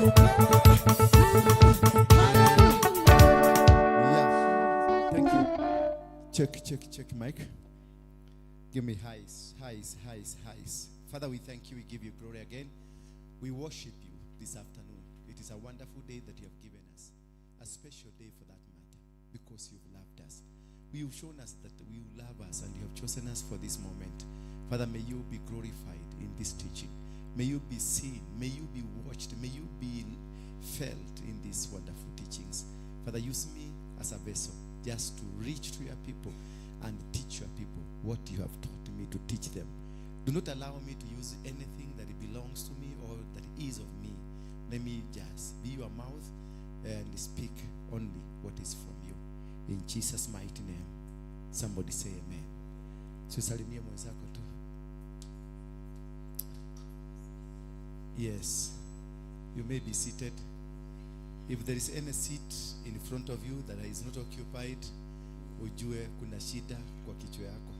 Yeah. Thank you. Check, check, check, Mike. Give me highs, highs, highs, highs. Father, we thank you. We give you glory again. We worship you this afternoon. It is a wonderful day that you have given us, a special day for that matter, because you've loved us. You've shown us that you love us and you have chosen us for this moment. Father, may you be glorified in this teaching. May you be seen. May you be watched. May you be felt in these wonderful teachings. Father, use me as a vessel just to reach to your people and teach your people what you have taught me to teach them. Do not allow me to use anything that belongs to me or that is of me. Let me just be your mouth and speak only what is from you. In Jesus' mighty name. Somebody say amen. Tusalimie mwenzako tu. Yes. You may be seated. If there is any seat in front of you that is not occupied, ujue kuna shida kwa kichwa yako.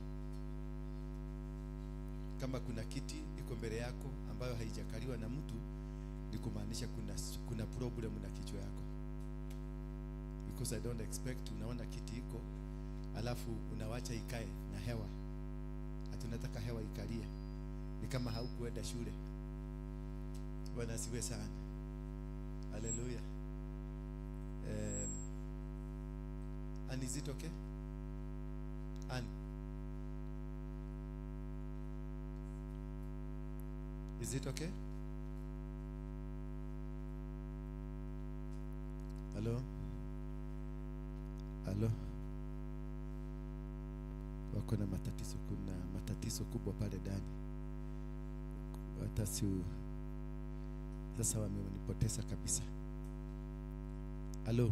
Kama kuna kiti iko mbele yako ambayo haijakaliwa na mtu, ni kumaanisha kuna problem na kichwa yako. Because I don't expect unaona kiti iko alafu unawacha ikae na hewa. Hatunataka hewa ikalie. Ni kama haukuenda shule. Bwana asifiwe sana. Hallelujah. And is it okay? And is it okay? Hello? Hello? Wako na matatizo, kuna matatizo kubwa pale ndani. Hata si sasa wamenipoteza kabisa. Hello?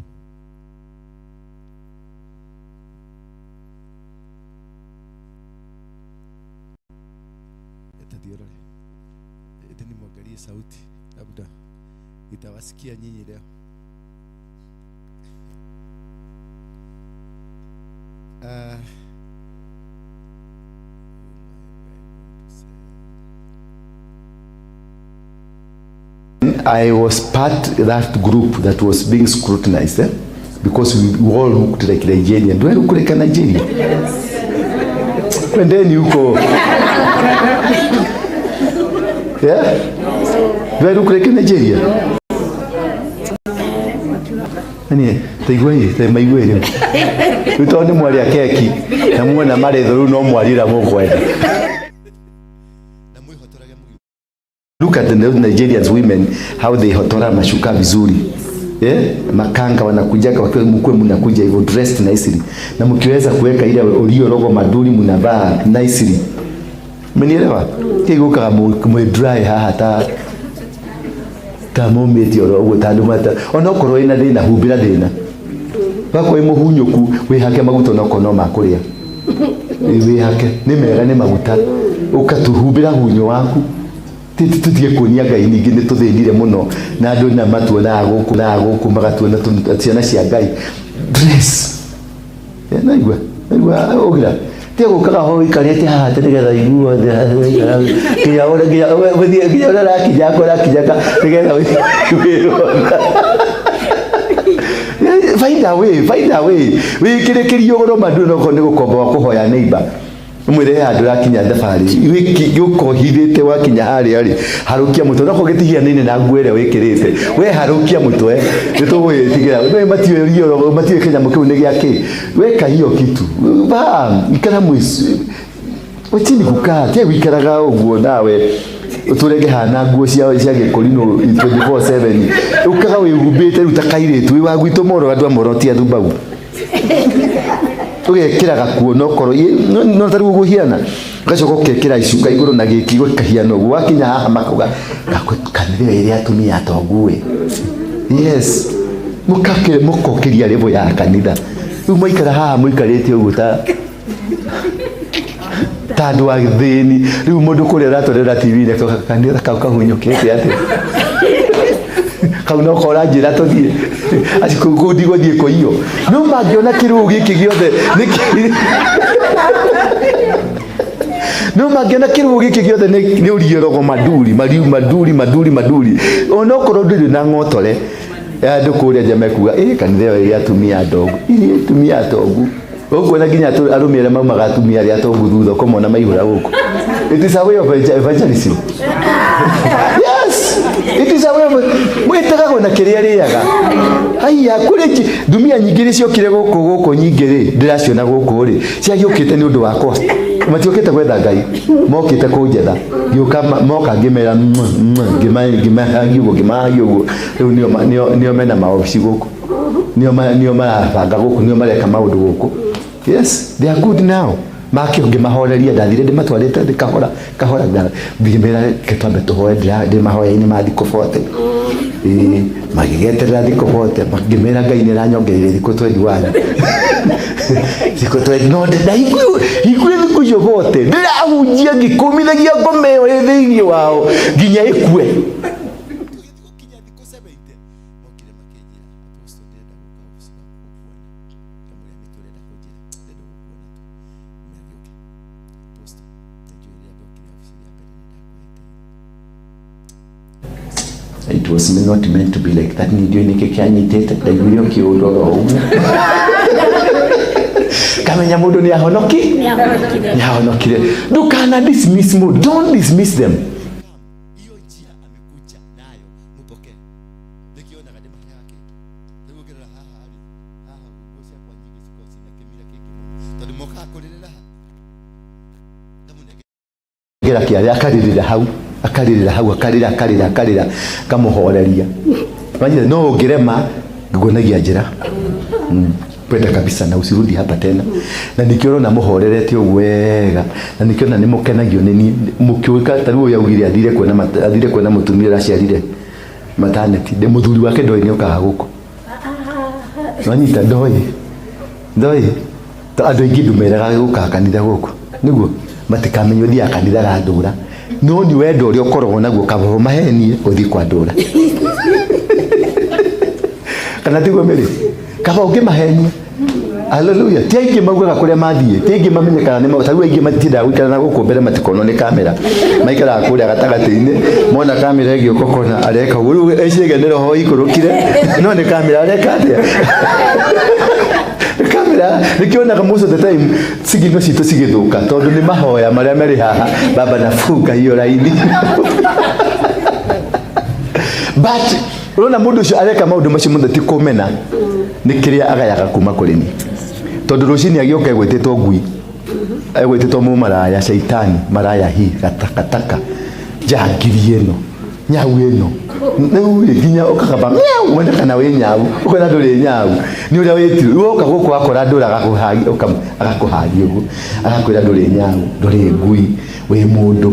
Etadiorore. Eteni mwangalie sauti, labda itawasikia nyinyi leo. I was part of that group that was being scrutinized, eh? Because we all looked like Nigerian. Do I look like a Nigerian? Yes. Kwendeni huko. Yeah? Do I look like a Nigerian? Ani, taigua ta maigua rĩu. Rĩu tondũ nĩ mwarĩa keki na muona marĩ thũ rĩu no mwarira mũkwenda. Look at the Nigerians women, how they hotora mashuka vizuri. Yeah? Makanga wanakuja wakiwa mkwe, mnakuja hivyo dressed nicely. Na mkiweza kuweka ile olio rogo maduri mnavaa nicely. Mmenielewa? Kigukaga mwe dry haha ta momete oro uguo ta andu mata ona okorwo wina thina humbira thina wakorwo wi muhunyuku wihake maguta ona okorwo no makuria wihake ni mega ni maguta ukatuhumbira hunyo waku tutige kuonia Ngai ningĩ nĩ tũthĩnire mũno na andũ na matuonaga gũkũ na gũkũ magatuona ciana cia Ngai dress. Naigua naigua ũgira tia gũkaga ho ikarĩte haha atĩ nĩgetha iguo nginya ũrĩa nginya ũrĩa ũrakinya ũrakinya nĩgetha wĩrwo. Find a way, find a way. Wĩkĩre kĩriũgũrũ mandu no nĩ gũkomba wa kũhoya neighbor. Mwĩre handũ rakinya thabarĩ ũkohithĩte wakinya harĩa rĩ harũkia mũtwe no gĩtihianaine na nguo ĩrĩa wĩkĩrĩte we harũkia mũtwe nĩ tũgũgĩtigĩra we matiũĩ rioro matiũĩ kĩnyamũ kĩu nĩ gĩa kĩ weka hiyo kitu ba ikara mwĩ wachini kukaa tia wikaraga ũguo nawe ũtũrege hana nguo cia gĩkũrinũ 24/7 ũkaga wĩhumbĩte rĩu ta kairĩtu wĩ wa gwitũ moro andũ a moro ti athumbau ũgekĩra gakuo no korwo no ta rĩu ũguhiana ũgacoka ũkekĩra icuka igũrũ na gĩki gĩkahiana ũguo wakinya haha makauga kanitha ĩrĩa atumia atongu ĩ yes mũkokĩria level ya kanitha rĩu mwaikara haha mũikarĩte ũguo ta andũ a thĩni rĩu mũndũ kũrĩa ũratwarĩra TV-inĩ kanitha kau kahunyũkĩte atĩa kau no kora njĩra tũthiĩ ati kũu ndigũthiĩ kũiywo no mangĩona kĩrũũ gĩkĩ gĩothe No mangĩona kĩrũgũ gĩkĩ gĩothe nĩ ũriĩrogo maduri mariu maduri maduri maduri, onokorwo ndũrĩ na ng'otore andũ kũrĩa nja mekuga ĩ kanitha ĩyo ĩrĩ atumia atongu, ĩrĩ atumia atongu. Ũkuona nginya arũme arĩa maumaga atumia arĩa atongu thutha ũkamona maihũra gũkũ. It is a way of evangelism. Yes, it is a way of mwĩtegagwo na kĩrĩa rĩaga. Haiya, kũrĩ ndumia nyingĩ iria ciokire gũkũ gũkũ nyingĩ rĩ, ndĩraciona gũkũ rĩ, ciagĩũkĩte nĩ ũndũ wakwa, matiũkĩte gwetha Ngai, mokĩte kũnjetha. Ngĩũka moka ngĩmera ngĩmahagia ũguo ngĩmahagia ũguo. Rĩu nĩo mena maobici gũkũ, nĩo marabanga gũkũ, nĩo mareka maũndũ gũkũ. Yes, they are good now. Makĩo ngĩmahoreria, ndathire ndĩmatwarĩte kahora kahora, ngĩmera reke twambe tũhoe, ndĩ mahoya-inĩ ma thikũ 40. Ĩĩ, magĩgeterera thikũ 40, ngĩmera Ngai nĩ aranyongereire thikũ 21, thikũ 20, no ndahingũire thikũ icio 40 ndĩrahunjia ngĩkũmithagia ngoma ĩyo ĩ thĩinĩ wao nginya ĩkue. Tũgĩthiĩ gũkinya thikũ 70, mokire makĩnjĩra, "Apostle, ndĩrenda gũka obici gwaku gũkuona." Ngamwĩra, "Nĩkĩ ũrenda kũnjĩra?" "Ndĩrenda gũkuona tu." Ngĩũke, "Apostle, nĩnjũĩ rĩrĩa ndokire obici rĩa mbere nĩ ndakũhĩtĩirie." It was not meant to be like that. Nĩ ndiũĩ nĩkĩ kĩanyitĩte, ndaiguire ũkĩũndũ oro ũguo kamenya mũndũ nĩ ahonoki, nĩ ahonokire. Ndũkana dismiss mũndũ, don't dismiss them. Hiyo njia amekuja nayo, mpokee. Nikionaga ndĩmaheaga kĩndũ. Rĩu ũngĩrora haha rĩ, haha nguo ciakwa nyingĩ cikoragwo ciĩna kĩmira kĩingĩ mũno tondũ mokaga kũrĩrĩra ha ngamũnengera gera kĩarĩ, akarĩrĩra hau, akarĩrĩra hau, akarĩra, akarĩra, akarĩra, ngamũhoreria. Wanyita, no ũngĩrema nguonagia njĩra. Kwenda kabisa na usirudi hapa tena. Na nikĩo ũrona mũhorerete ũguo wega, na nikĩo na nĩmũkenagio nĩ niĩ mũkĩũka. Ta rĩu ũyũ augire athire kuona athire kuona mũtumia ũraciarire maternity, ndĩ mũthuri wake ndoĩ nĩ okaga gũkũ. Wanyita, ndoĩ ndoĩ to andũ aingĩ ndumeraga gũkaga kanitha gũkũ nĩguo matikamenya ũthiaga kanitha ga ndũra, no nĩ wendo ũrĩa ũkoragwo naguo, kaba mahenie ũthiĩ kwa ndũra kana tiguo mĩrĩ, kaba ũngĩmahenia. Haleluya. Ti aingĩ maugaga kũrĩa mathiĩ, ti aingĩ mamenyekaga nĩ ta rĩu aingĩ matiendaga gũikara na gũkũ mbere matikonwo nĩ kamera, maikaraga kũrĩa gatagatĩ-inĩ, mona kamera ĩgĩũka ũkona areka ũguo, rĩu eciragia nĩ roho ikũrũkire, no nĩ kamera areka atĩa, kamera. Nĩkĩonaga most of the time signal citũ cigĩthũka tondũ nĩ mahoya marĩa marĩ haha, baba nafunga hiyo raini. But ũrona mũndũ ũcio areka maũndũ macio mothe ti kũmena, nĩ kĩrĩa agayaga kuma kũrĩ niĩ, tondũ rũcinĩ agĩũka egwĩtĩtwo ngui, egwĩtĩtwo mũmaraya, caitani, maraya hi gatakataka, njangiri ĩno, nyau ĩno. Rĩu rĩ nginya ũkagamba miau wone kana wĩ nyau, ũkona ndũrĩ nyau nĩ ũrĩa wĩtirwo. Rĩu woka gũkũ wakora ndũra agakũhagia ũguo, agakwĩra ndũrĩ nyau, ndũrĩ ngui, wĩ mũndũ.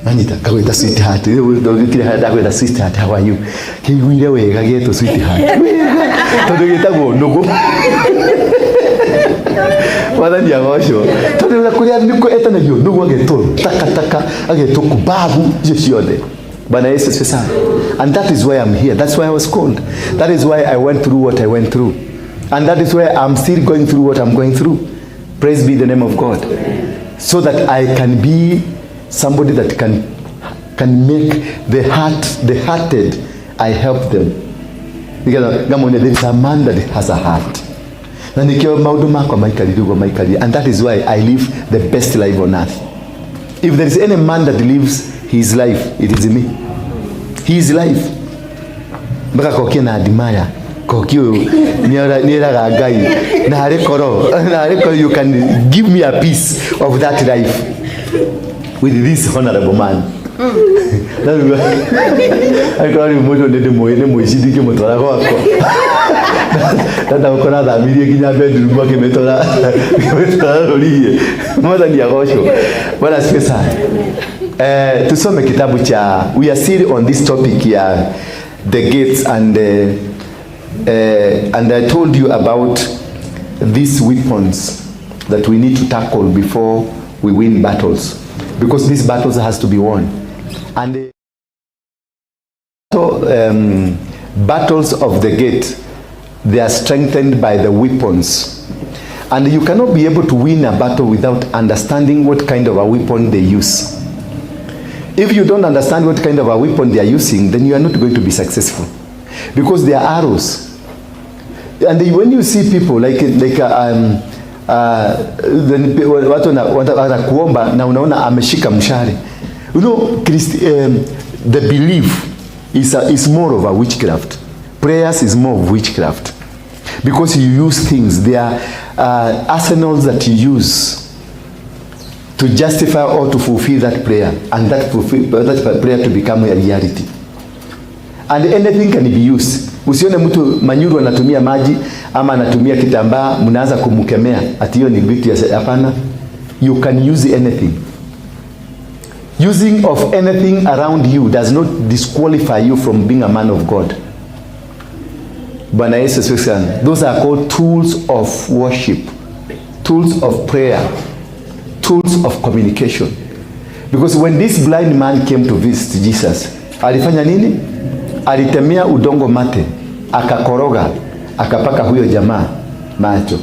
Anyita ngagwĩta sweetheart. Rĩu ndũgĩkire harĩa ndakwĩta sweetheart, how are you, kĩiguire wega gĩetwo sweetheart wega tondũ gĩtagwo nũgũ. Mwathani agocwo, tondũ ũrĩa kũrĩa nĩkuo etanagio nũgũ, agetwo takataka, agetwo kubabu, icio ciothe. Bwana Yesu asifiwe sana. And that is why I'm here. That's why I was called. That is why I went through what I went through. And that is why I'm still going through what I'm going through. Praise be the name of God. So that I can be somebody that can make the heart, the hearted, I help them. Nĩgetha ngamone there is a man that has a heart. Na nikio maundu makwa maikarire uguo maikarire. And that is why I live the best life on earth. If there is any man that lives his life, it is me. His life. Mpaka koki na admire. Koki ũyũ nĩeraga Ngai na harĩ korwo, na harĩ korwo you can give me a piece of that life with this honorable man. Na rĩu angĩkorwo rĩu mũndũ nĩ ndĩmũĩ nĩ mũici, ndingĩmũtwara gwakwa, ndenda gũkora athamirie nginya bedroom akĩmĩtwara rũriĩ. Mwathani agocwo. Bwana asifiwe sana. Tusome kitabu cha, we are still on this topic ya the gates, and I told you about these weapons that we need to tackle before we win battles, because these battles has to be won. And so, battles of the gate, they are strengthened by the weapons. And you cannot be able to win a battle without understanding what kind of a weapon they use. If you don't understand what kind of a weapon they are using, then you are not going to be successful. Because they are arrows. And when you see people like, then watu wanakuomba na unaona ameshika mshale. The belief is more of a witchcraft. Prayers is more of witchcraft. Because you use things, they are arsenals that you use to justify or to fulfill that prayer, and that prayer to become a reality. And anything can be used. Usione mtu manyuru anatumia maji ama anatumia kitambaa, mnaanza kumkemea ati hiyo ni vitu ya hapana. You can use anything. Using of anything around you does not disqualify you from being a man of God. Bwana Yesu asifiwe sana. Those are called tools of worship, tools of prayer, tools of communication. Because when this blind man came to visit Jesus, alifanya nini? Alitemea udongo mate, akakoroga, akapaka huyo jamaa macho,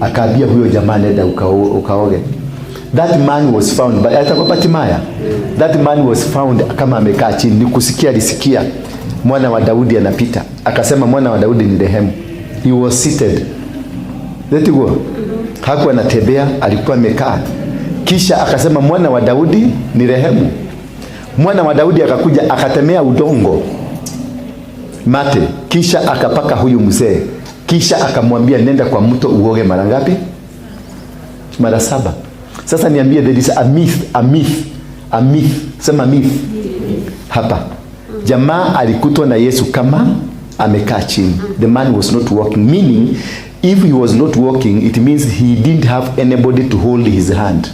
akaambia huyo jamaa, "Nenda ukaoge." That man was found by atakuwa Bartimayo. That man was found kama amekaa chini, ni kusikia alisikia mwana wa Daudi anapita, akasema, "Mwana wa Daudi, ni rehemu." He was seated. Let go. Hakuwa anatembea, alikuwa amekaa. Kisha akasema, "Mwana wa Daudi, ni rehemu." Mwana wa Daudi akakuja akatemea udongo mate, kisha akapaka huyu mzee, kisha akamwambia, "Nenda kwa mto uoge." Mara ngapi? Mara saba. Sasa niambie, there is a myth, a myth, a myth. Sema myth hapa. Jamaa alikutwa na Yesu kama amekaa chini. The man was not walking, meaning if he was not walking, it means he didn't have anybody to hold his hand.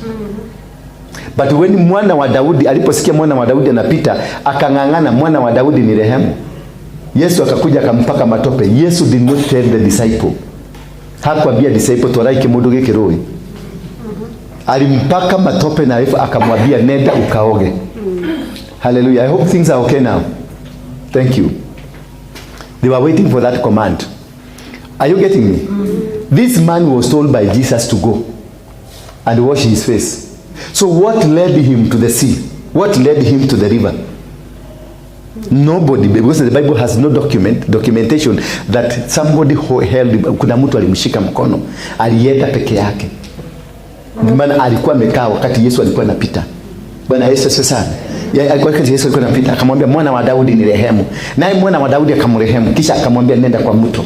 But when mwana wa Daudi aliposikia mwana wa Daudi anapita, akang'ang'ana, "Mwana wa Daudi, ni rehemu." Yesu akakuja akampaka matope. Yesu did not tell the disciple. Hakuambia disciple, "Twarai kimundu giki rũĩ." Alimpaka matope na alafu akamwambia, "Nenda ukaoge." Hallelujah. I hope things are okay now. Thank you. They were waiting for that command. Are you getting me? This man was told by Jesus to go and wash his face. So what led him to the sea? What led him to the river? Nobody, because the Bible has no documentation that somebody held, kuna mtu alimshika mkono, alienda peke yake. Maana alikuwa amekaa wakati Yesu alikuwa anapita. Bwana Yesu asifiwe sana. Ya, alikuwa wakati Yesu alikuwa anapita akamwambia, "Mwana wa Daudi, ni rehemu." Naye mwana wa Daudi akamrehemu, kisha akamwambia, "Nenda kwa mto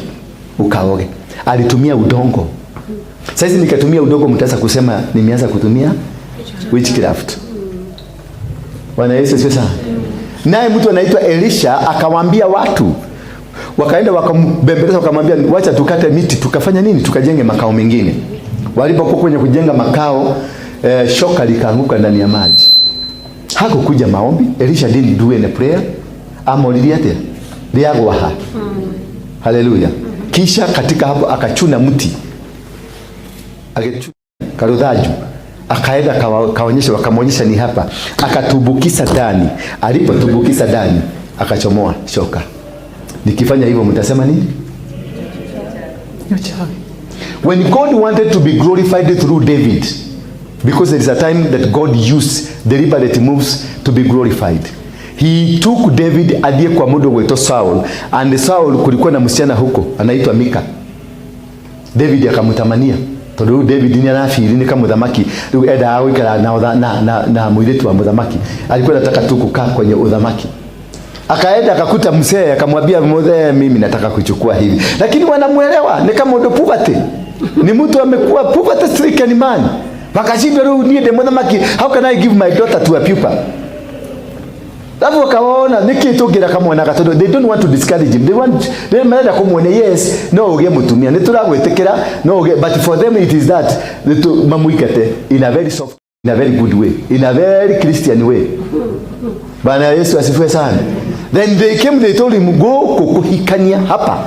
ukaoge." Alitumia udongo. Sasa nikatumia udongo, mtaanza kusema nimeanza kutumia witchcraft. Bwana Yesu asifiwe sana. Naye mtu anaitwa Elisha akawaambia watu, wakaenda wakambembeleza, wakamwambia, "Wacha tukate miti tukafanya nini, tukajenge makao mengine." Walipokuwa kwenye kujenga makao, shoka likaanguka ndani ya maji. Hakukuja maombi. Elisha didn't do any prayer. Amoririe atia? Rĩagwa. Haleluya. Kisha katika hapo akachuna mti, akachuna karudhaju, akaenda kaonyesha, wakamwonyesha ni hapa, akatumbukiza ndani. Alipotumbukiza ndani, akachomoa shoka. Nikifanya hivyo mtasema nini? Ni uchawi. When God wanted to be glorified through David, because there is a time that God used deliberate moves to be glorified. He took David athiĩ kwa mũndũ gwĩtwo Saul, and Saul kulikuwa na msichana huko anaitwa Mika. David akamtamania tondu rĩu David nĩ arabiri nĩ kamũthamaki, rĩu endaga gũikara na mũirĩtu wa mũthamaki, alikuwa anataka tu kukaa kwenye uthamaki. Akaenda akakuta mzee, akamwambia mzee, "Mimi nataka kuchukua hivi," lakini wanamuelewa ni kama mũndũ poverty, ni mtu amekuwa poverty stricken man. Wakashindwa, rĩu niĩ ndĩ mũthamaki, how can I give my daughter to a pauper? Alafu wakaona niki tũngĩra kamwana tondu they don't want to discourage him. They marenda kũmuonia, yes, no ũgĩe mũtumia, nĩ tũragwĩtĩkĩra, no ũgĩe, but for them it is that mamuikate in a very soft, in a very good way, in a very Christian way. Bwana Yesu asifiwe sana. Then they came, they told him, "Go kukuhikania hapa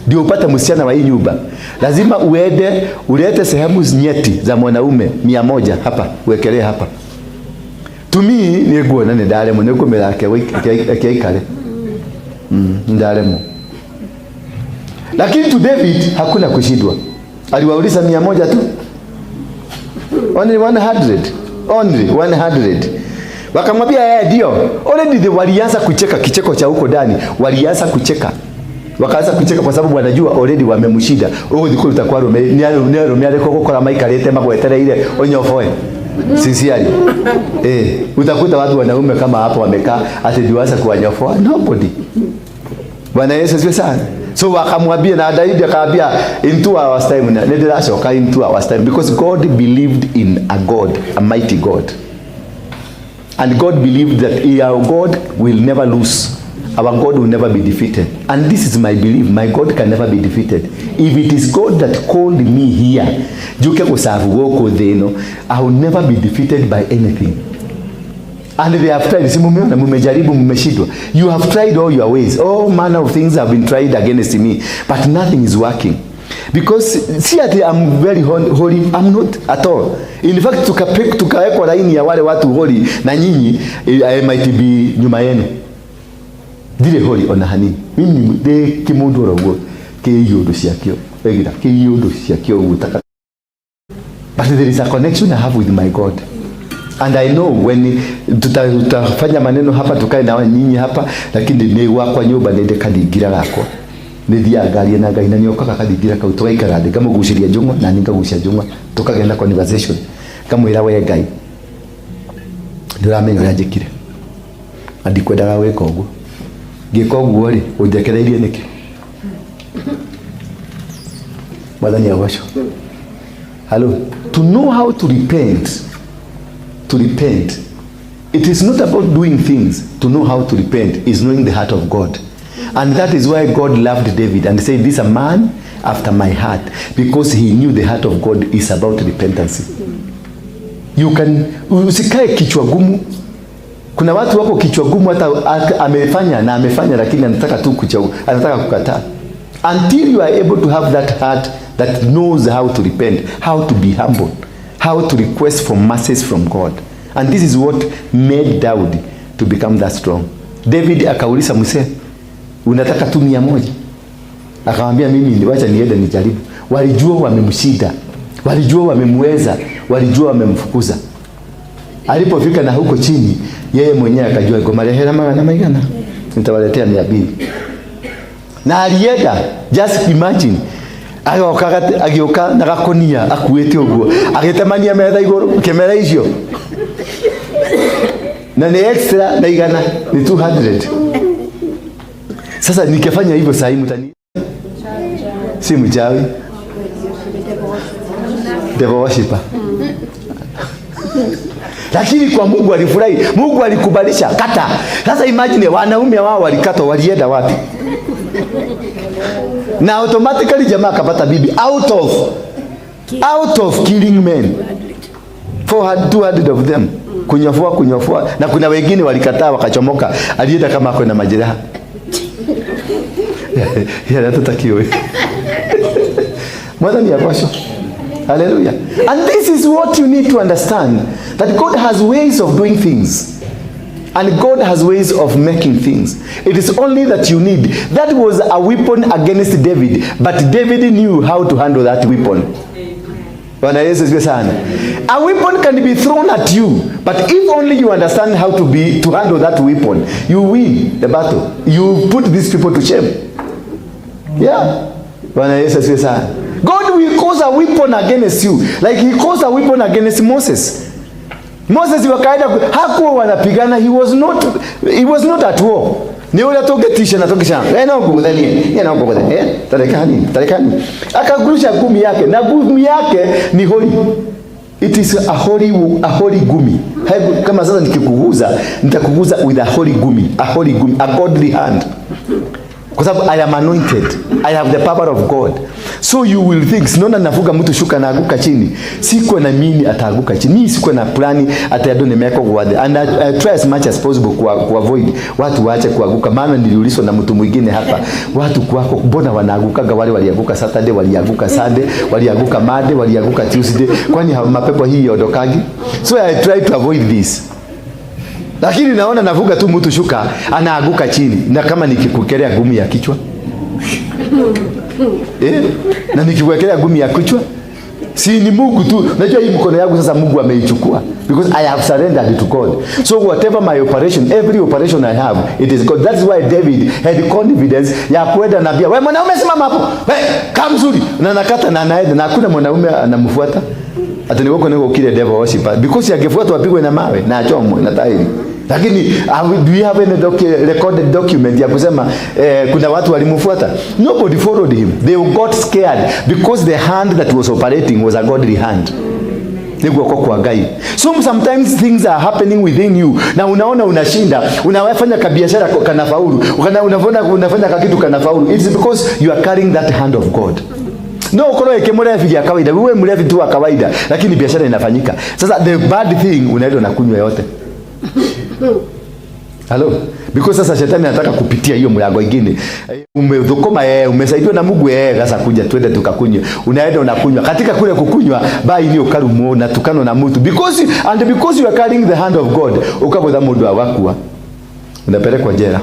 ndio upate msichana wa hii nyumba, lazima uende ulete sehemu nyeti za mwanaume 100 hapa, uwekelee hapa." To me nĩ nguona nĩ ndaremwo nĩ ngũmĩra ake aikare, ndaremwo. Lakini to David hakuna kushindwa, aliwauliza 100 tu. Only 100. Only 100. Wakamwambia yeye ndio. Already they walianza kucheka kicheko cha huko ndani, walianza kucheka. Wakaanza kucheka kwa sababu wanajua already wamemshinda. Uguthi kuruta kwa rume ni arume ariko gukora maikarite magwetereire onyoboe. Sincerely. Eh, utakuta watu wanaume kama hapo wamekaa ati ndio waanza kuwanyofoa. Nobody. Bwana Yesu asifiwe sana. So wakamwambia na Daudi akamwambia, "In 2 hours time na nindiracoka, in 2 hours time," because God believed in a God, a mighty God. And God believed that our God will never lose. Our God will never be defeated. And this is my belief. My God can never be defeated. If it is God that called me here, njuke gũcabu gũkũ thĩ ĩno, I will never be defeated by anything. And they have tried. Si mumeona, mumejaribu, mumeshindwa. You have tried all your ways. All manner of things have been tried against me, but nothing is working. Because si ati I'm very holy, I'm not at all. In fact, tukawekwa laini ya wale watu holy na nyinyi, I might be nyuma yenu. Ndirĩ holy ona hanini. Mimi ndĩ kĩmũndũ oro ũguo kĩiyũndũ ciakĩo. Wegira kĩiyũndũ ciakĩo ũguo taka. But there is a connection I have with my God. And I know when tutafanya maneno hapa, tukae na nyinyi hapa, lakini nĩ gwakwa nyũmba nĩ ndĩ kathingira gakwa, nĩ thiaga ngaria na Ngai na nĩokaga kathingira kau, tũgaikara thĩ, ngamũgucĩria njũng'wa na niĩ ngagucia njũng'wa, tũkagĩa na conversation, ngamwĩra, "We Ngai, nĩ ũramenya ũrĩa njĩkire na ndikwendaga gwĩka ũguo. Ngĩka ũguo rĩ, ũnjekereirie nĩkĩ?" Mwathani agocwo. Hello. To know how to repent, to repent, it is not about doing things. To know how to repent is knowing the heart of God. And that is why God loved David and said, "This is a man after my heart," because he knew the heart of God is about repentance. You can, usikae kichwa gumu. Kuna watu wako kichwa gumu, hata amefanya na amefanya, lakini anataka tu kuchagua, anataka kukataa. Until you are able to have that heart that knows how to repent, how to be humble, how to request for mercies from God. And this is what made Daudi to become that strong. David akauliza mzee, "Unataka tu 100?" Akamwambia, "Mimi wacha niende nijaribu." Walijua wamemshinda, walijua wamemweza, walijua wamemfukuza. Alipofika na huko chini, yeye mwenyewe akajua, "Ngomarehera magana maigana, nitawaletea 200." Na alienda, just imagine, agoka agĩũka na gakonia akuĩte ũguo, agĩtemania metha igũrũ, kĩmera icio na ni extra na 100 ni 200. Sasa nikifanya hivyo saa hii mtani si mchawi, devil worshipper. Lakini kwa Mungu alifurahi, Mungu alikubalisha kata. Sasa imagine wanaume wao walikatwa, walienda wapi? Na automatically jamaa akapata bibi out of killing men 400, 200 of them, kunyofoa kunyofoa, na kuna wengine walikataa wakachomoka, alienda kama ako na majeraha ya tutakiwe. Mwathani agocwo. Hallelujah. And this is what you need to understand, that God has ways of doing things. And God has ways of making things. It is only that you need. That was a weapon against David, but David knew how to handle that weapon. Bwana Yesu asifiwe sana. A weapon can be thrown at you, but if only you understand how to handle that weapon, you win the battle. You put these people to shame. Yeah. Bwana Yesu asifiwe sana. God will cause a weapon against you, like he caused a weapon against Moses. Moses wakaenda hakuwa wanapigana, he was not at war. Ni ule tungetisha na tungesha. Eh, no nguthanie. Eh, no nguthanie. Eh, tarekani, tarekani. Akagurusha ngumi yake na ngumi yake ni holy. It is a holy gumi. Hebu kama sasa nikikuguza, nitakuguza with a holy gumi, a holy gumi, a godly hand. Kwa sababu I am anointed. I have the power of God. So you will think, sinaona nafuga mtu shuka na aguka chini. Sikuwa na mimi ataaguka chini. Mimi sikuwa na plani ati ado nimeweka kwa, and I try as much as possible ku avoid watu waache kuanguka. Maana niliulizwa na mtu mwingine hapa, watu kwako mbona wanaagukaga? Wale walianguka Saturday, walianguka Sunday, walianguka Monday, walianguka Tuesday. Kwani mapepo hii iondokagi? So I try to avoid this. Lakini naona navuga tu mtu shuka anaanguka chini, na kama nikikuwekelea ngumi ya kichwa, eh? Na nikikuwekelea ngumi ya kichwa Si ni Mungu tu. Unajua hii mkono yangu sasa Mungu ameichukua because I have surrendered to God. So whatever my operation, every operation I have, it is God. That's why David had confidence ya kwenda naambia, "Wewe mwanaume, simama hapo. Wewe kaa mzuri." Na nakata na anaenda na hakuna mwanaume anamfuata. Ati ni wako niko kile devil worshipper, because angefuatwa apigwe na mawe na achomwe na tairi. Lakini do we have any recorded document ya kusema kuna watu walimfuata? Nobody followed him. They got scared because the hand that was operating was a godly hand. Ni guoko kwa Ngai. So sometimes things are happening within you na unaona unashinda, unafanya kabiashara kanafaulu, unafanya unafanya kakitu kanafaulu. It's because you are carrying that hand of God. No ukorwo ĩkĩ mũrebi gĩa kawaida, wewe mlevi tu wa kawaida, lakini biashara inafanyika. Sasa the bad thing, unaenda na kunywa yote. Hello? Because sasa shetani anataka kupitia hiyo mlango ingine. Umedhukuma, umesaidiwa na Mungu, sasa kuja twende tukakunywe. Unaenda unakunywa. Katika kule kukunywa, bai ni ukarumo na tukano na mtu. Because you are carrying the hand of God, ukabotha mundu agakua. Unapelekwa jela.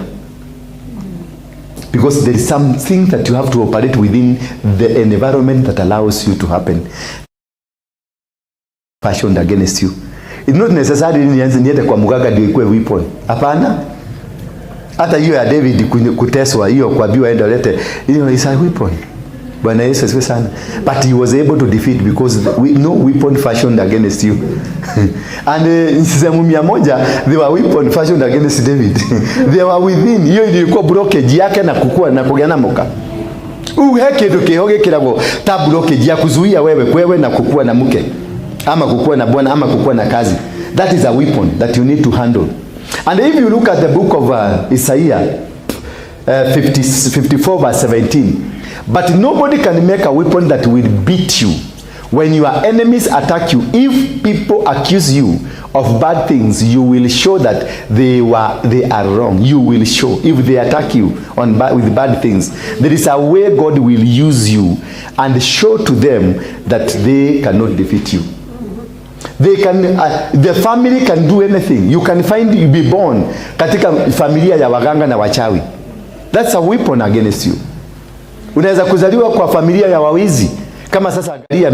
Because there is something that you have to operate within the environment that allows you to happen. Fashioned against you. It's not necessarily nianze niende kwa mganga ndio ikuwe weapon. Hapana. Hata hiyo ya David kuteswa, hiyo kuambiwa enda ulete, hiyo is a weapon. Bwana Yesu asifiwe sana. But he was able to defeat because no weapon fashioned against you. And sehemu 100 they were weapon fashioned against David. They were within. Hiyo ilikuwa blockage yake na kukua na kugĩa na mũka. Uhe kindu kiho gikiragwo ta blockage ya kuzuia wewe kwewe na kukua na mke ama kukua na bwana ama kukua na kazi. That is a weapon that you need to handle. And if you look at the book of Isaiah 50, 54 verse 17, "But nobody can make a weapon that will beat you. When your enemies attack you, if people accuse you of bad things, you will show that they are wrong." You will show if they attack you with bad things. There is a way God will use you and show to them that they cannot defeat you. The family can do anything. You can find you be born katika familia ya waganga na wachawi. That's a weapon against you. Unaweza kuzaliwa kwa familia ya wawizi. Kama sasa angalia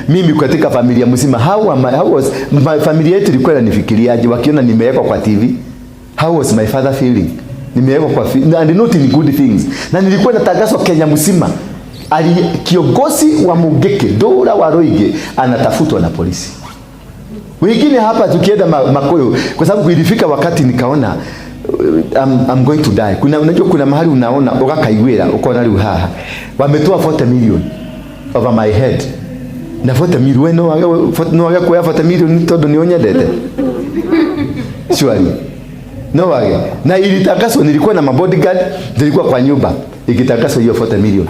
mimi katika familia mzima, how was my familia yetu ilikuwa inanifikiriaje wakiona nimewekwa kwa TV? How was my father feeling? Nimewekwa kwa and not in good things. Na nilikuwa natangazwa Kenya mzima. Ali kiongozi wa Mungiki Ndura Waruinge anatafutwa na polisi. Wengine hapa tukienda Makuyu, kwa sababu ilifika wakati nikaona I'm going to die. Kuna, unajua kuna mahali unaona ukakaiguira ukona riu haha wametoa 40 million over my head, na 40 million, we no wage kuoya 40 million tondu ni unyendete? Surely no wage. Na ilitangazwa, nilikuwa na mabodyguard, nilikuwa kwa nyumba ikitangazwa hiyo 40 million.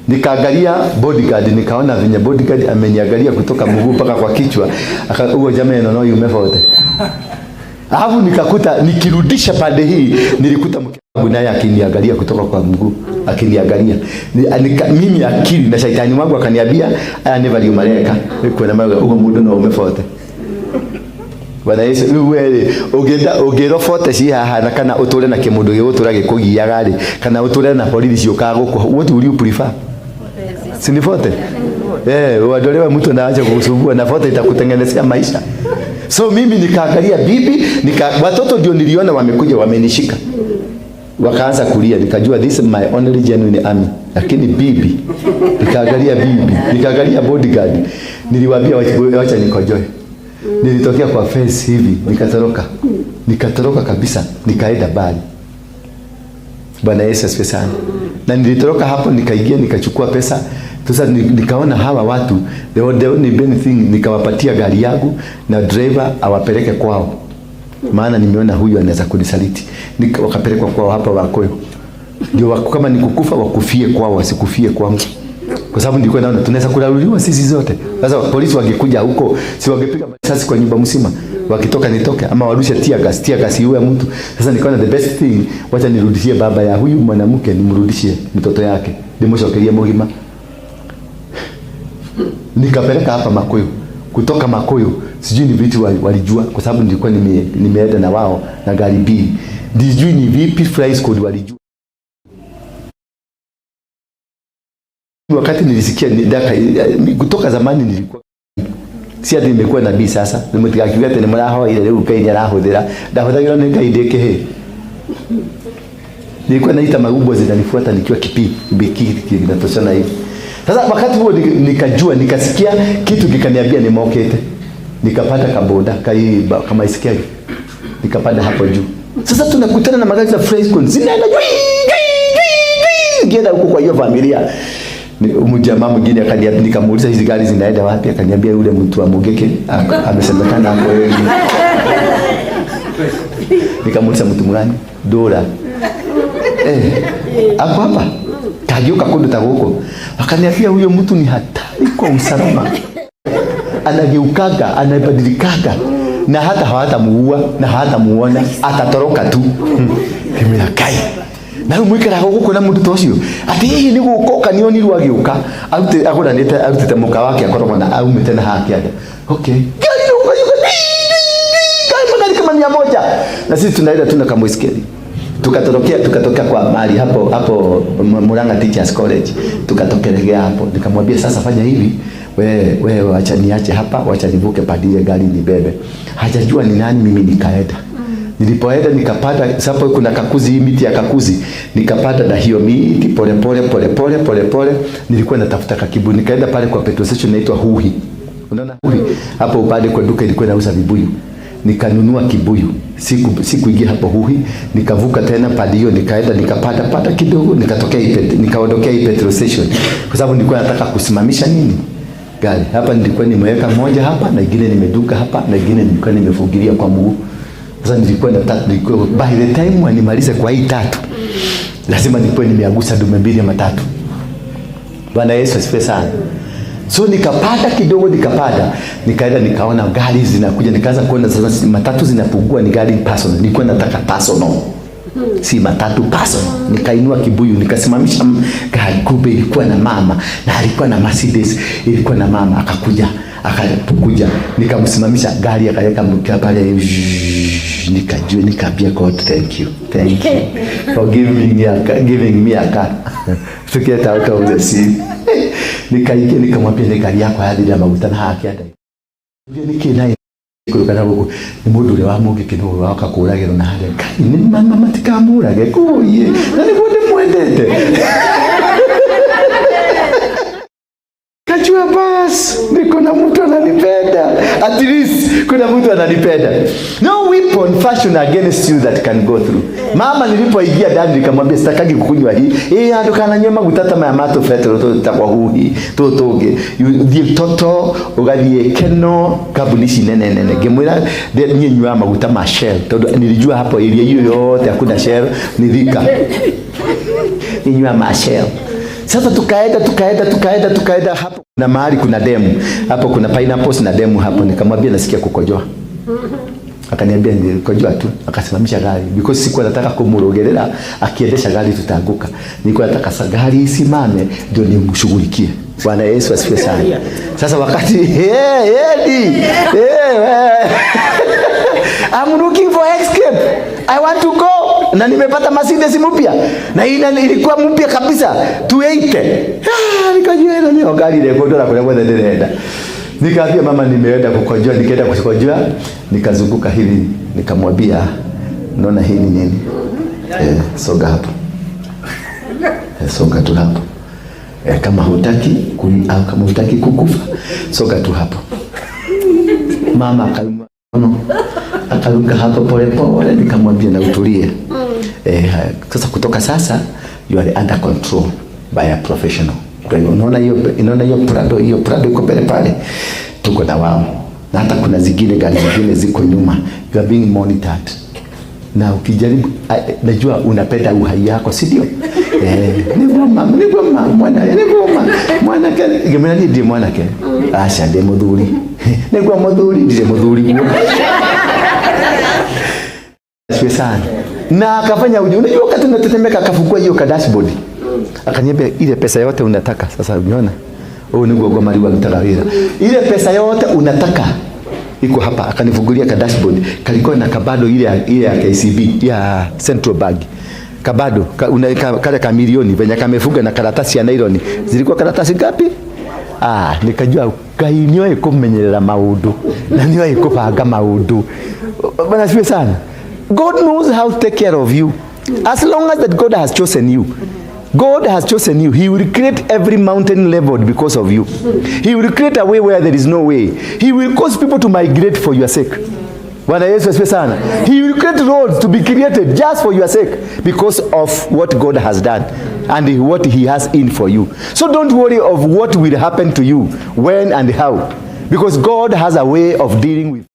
Nikaangalia bodyguard, nikaona venye bodyguard ameniangalia kutoka mguu mpaka kwa kichwa, huo jamaa eno no yume 40. Alafu nikakuta nikirudisha pande hii, nilikuta mke wangu naye akiniangalia kutoka kwa mguu, akiniangalia. Mimi akili na shaitani wangu akaniambia, "Aya nĩ value mareka kuna maga ugo mundu no ume 40." Bwana Yesu, rĩu we rĩ, ũngĩenda ũngĩrwo 40 ci haha na kana ũtũre na kĩmũndũ gĩgũtũra gĩkũgiaga rĩ, kana ũtũre na borithi ciũkaga gũkũ, what will you prefer? Si ni 40? Uondolewe mtu na ache kukusumbua, na 40 itakutengenezea maisha. So mimi nikaangalia bibi, watoto ndio niliona wamekuja wamenishika. Wakaanza kulia, nikajua this is my only genuine army. Lakini bibi, nikaangalia bibi, nikaangalia bodyguard. Niliwaambia wacha nikojoe. Nilitokea kwa fence hivi, nikatoroka. Nikatoroka kabisa, nikaenda mbali. Bwana Yesu asifiwe sana. Na nilitoroka hapo, nikaingia, nikachukua pesa. Sasa nikaona hawa watu, the only main thing, nikawapatia gari yangu na driver awapeleke kwao. Maana nimeona huyu anaweza kunisaliti. Wakapelekwa kwao hapa Wakoyo. Ndio kama nikukufa wakufie kwao, wasikufie kwangu. Kwa sababu nilikuwa naona tunaweza kulaluliwa sisi zote. Sasa polisi wangekuja huko, si wangepiga risasi kwa nyumba mzima? Wakitoka nitoke ama warushe tear gas, tear gas iue mtu. Sasa nikaona the best thing, wacha nirudishie baba ya huyu mwanamke, nimrudishie mtoto yake. Nimshokerie mugima. Nikapeleka hapa Makuyu. Kutoka Makuyu sijui ni vitu walijua kwa sababu nilikuwa nimeenda na wao na gari mbili. Sijui ni vipi fly squad walijua. Wakati nilisikia kutoka zamani nilikuwa si ati nimekuwa nabii sasa, nimutigakiuga ati nimurahoire riu Ngai niarahuthira, ndahuthagirwo ni Ngai ndi kihii. Nilikuwa naita maubwa zinanifuata nikiwa kipi biki kinatoshana hivi. Sasa wakati huo nikajua, nikasikia kitu kikaniambia nimokete. Nikapata kaboda kai kama isikeli. Nikapanda hapo juu. Sasa tunakutana na magari za Fresco zinaenda jui jui jui jui huko kwa hiyo familia. Mjamaa mwingine akaniambia, nikamuuliza hizi gari zinaenda wapi? Akaniambia yule mtu wa Mugeke amesemekana hapo yeye. Nikamuuliza mtu mgani? Dora. Ako hapa. Kageuka kundu ta huko. Akaniambia huyo mtu ni hatari kwa usalama. Anageukaga, anabadilikaga. Na hata hawatamuua na hawatamuona, atatoroka tu. Kimira kai. Na rĩu mũikaraga gũkũ na mũndũ ta ũcio atĩ hihi nĩ gũka nĩonirwo agĩũka arute agũranĩte arutĩte mũka wake akoragwo na aumĩte na haha kĩanda. Okay. Gari gari magari kama 100. Na sisi tunaenda tuna kamwiskeli. Tukatorokea tukatokea kwa mahali hapo hapo Murang'a Teachers College. Tukatokelea hapo. Nikamwambia sasa fanya hivi, wewe wacha niache hapa, wacha nivuke padile gari nibebe. Hajajua ni nani, mimi nikaenda. Nilipoenda nikapata sapo kuna kakuzi, hii miti ya kakuzi, nikapata na hiyo miti pole pole pole pole pole pole. Nilikuwa natafuta kakibu, nikaenda pale kwa petrol station inaitwa Huhi. Unaona Huhi? Hapo upande kwa duka ilikuwa inauza vibuyu. Nikanunua kibuyu. Sikuingia hapo Huhi, nikavuka tena padi hiyo, nikaenda nikapata pata kidogo, nikatokea nikaondokea hii petrol station. Kwa sababu nilikuwa nataka kusimamisha nini? Gari. Hapa nilikuwa nimeweka moja hapa na ingine nimeduka hapa na ingine nilikuwa nimefungilia kwa mguu. Sasa nilikuwa na tatu, nilikuwa by the time wanimalize kwa hii tatu lazima nilikuwa nimeagusa dume mbili ama tatu. Bwana Yesu asifiwe sana. So nikapata kidogo, nikapata, nikaenda nikaona gari zinakuja, nikaanza kuona sasa matatu zinapungua, ni gari personal. Nilikuwa nataka personal, si matatu, personal. Nikainua kibuyu nikasimamisha gari, kumbe ilikuwa na mama na alikuwa na Mercedes, ilikuwa na mama akakuja, akakuja, nikamsimamisha gari, akaweka mkia pale, nikajua, nikaambia God thank you, thank you for giving me a car to get out of the sea. Nikaingia nikamwambia ni gari yakwa yathirira maguta na haha kĩanda. Nĩ kĩ naye kũrũka gũkũ nĩ mũndũ ũrĩa wa Mũngĩkĩ nĩ woka kũragĩrwo na harĩa. Ngai nĩ mama matikamũrage kũiĩ na nĩguo ndĩmwendete. Kajua bas niko na mtu ananipenda. At least kuna mtu ananipenda. No weapon fashioned against you that can go through. Mama nilipoingia ndani nikamwambia sitakagi kukunywa hii. Andu kana nyua maguta ta maya ma tũbetero tũtagwo huhi tũtũ ũngĩ. Thiĩ Toto ũgathiĩ Keno kambuni ici nene nene. Ngĩmwĩra niĩ nyuaga maguta ma Shell tondũ nilijua hapo area hiyo yote hakuna Shell ni Thika. Ninyua ma Shell. Sasa tukaenda tukaenda tukaenda tukaenda hapo na mahali kuna demu. Hapo kuna pineapples na demu hapo. Nikamwambia nasikia kukojoa. Akaniambia nilikojoa tu, akasimamisha gari because sikuwa nataka kumurogerera akiendesha gari tutaanguka. Nilikuwa nataka gari isimame ndio nimshughulikie. Bwana Yesu asifiwe sana. Sasa wakati I'm looking for escape. I want to go. Na nimepata Mercedes mpya. Na hii ilikuwa mpya kabisa 280. Nikajua hilo ni gari ile kondora kule kwa ndĩrenda. Nikaambia mama nimeenda kukojoa, nikaenda kukojoa, nikazunguka hivi, nikamwambia naona hii ni nini? Soga hapo. Soga tu hapo. Kama hutaki au kama hutaki kukufa, soga tu hapo. Mama akainua mkono, akaruka hapo pole pole, nikamwambia na utulie. Sasa kutoka sasa you are under control by a professional. Kwa hiyo unaona hiyo, unaona hiyo Prado, hiyo Prado iko pale pale, tuko na wao. Na hata kuna zingine gari zingine ziko nyuma. You are being monitored. Na ukijaribu, najua unapenda uhai yako, si ndio? Niguo niguo mwana, niguo mwanake, ngĩmwĩra niĩ ndirĩ mwanake. Aca ndĩ mũthuri. Niguo mũthuri, ndirĩ mũthuri guo. Asifiwe sana. Na akafanya uji. Unajua wakati unatetemeka akafungua hiyo ka dashboard. Akaniambia ile pesa yote unataka. Sasa unaona? Huyu ni guo mali wa wira. Ile pesa yote unataka iko hapa. Akanifungulia ka dashboard. Kalikuwa na kabado ile ya KCB ya Central Bank. Kabado kale ka milioni venye kamefunga na karatasi ya nylon. Zilikuwa karatasi ngapi? Ah, nikajua Ngai nĩoĩ kũmenyerera maũndũ na nĩoĩ kũbanga maũndũ. Bwana asifiwe sana. God knows how to take care of you. As long as that God has chosen you. God has chosen you. He will create every mountain leveled because of you. He will create a way where there is no way. He will cause people to migrate for your sake. Bwana Yesu asifiwe sana. He will create roads to be created just for your sake because of what God has done and what he has in for you. So don't worry of what will happen to you, when and how, because God has a way of dealing with.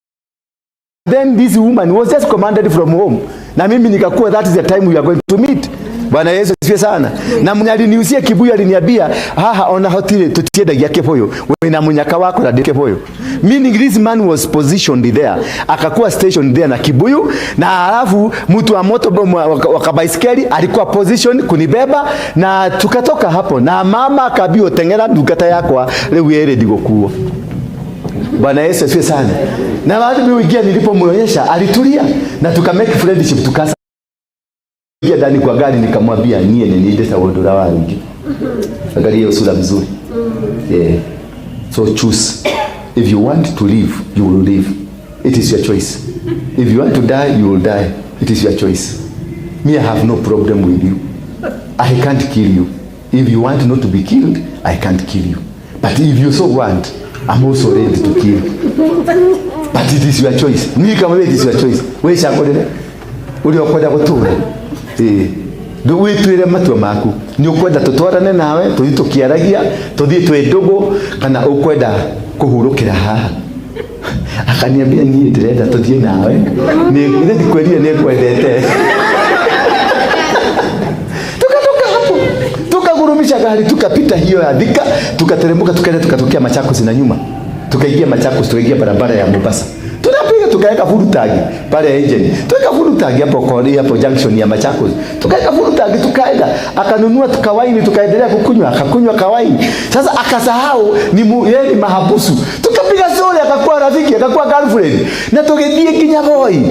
Then this woman was just commanded from home. Na mimi nikakuwa, that is the time we are going to meet. Bwana Yesu asifiwe sana. Na mwenye aliniusia kibuyu aliniambia, haha ona hotire tutiendagia kibuyu. Wina munyaka wako na kibuyu. Meaning this man was positioned there. Akakuwa stationed there na kibuyu, na halafu mtu wa moto wa baiskeli alikuwa position kunibeba, na tukatoka hapo, na mama akaambiwa, tengera ndungata yakwa riu ĩrĩ ndigũkuo. Bwana Yesu asifiwe sana. Na baada ya nilipomuonyesha alitulia na tuka make friendship, tukasa ingia ndani kwa gari, nikamwambia, nie nĩ ũndũ wa wingi. Angalia hiyo sura mzuri. Yeah. So choose. If you want to live, you will live. It is your choice. If you want to die, you will die. It is your choice. Me, I have no problem with you. I can't kill you. If you want not to be killed, I can't kill you. But if you so want, I'm also ready to kill. But it is your choice. Nikamwambia, it is your choice. Wewe cagũrĩre ũrĩa ũkwenda gũtũra. Ĩĩ. Wĩtuĩre matua maku. Nĩ ũkwenda tũtwarane nawe tũthiĩ tũkĩaragia, tũthiĩ twĩ ndũgũ, kana ũkwenda kũhurũkĩra haha? Akaniambia, niĩ ndĩrenda tũthiĩ nawe. Nĩ ndikwĩrire nĩ ngwendete. Tukatoka hapo, tukagurumisha gari, tukapita hiyo ya Thika, tukateremka, tukaenda, tukatokea Machakos na nyuma, tukaingia Machakos, tukaingia barabara ya Mombasa, tunapiga, tukaweka full tank pale engine, tukaweka full tank hapo kwa hapo junction ya Machakos, tukaweka full tank, tukaenda, akanunua tukawaini, tukaendelea kukunywa, akakunywa kawaini. Sasa akasahau ni yeye ni mahabusu, tukapiga story, akakuwa rafiki, akakuwa girlfriend, na tugithie nginya Voi.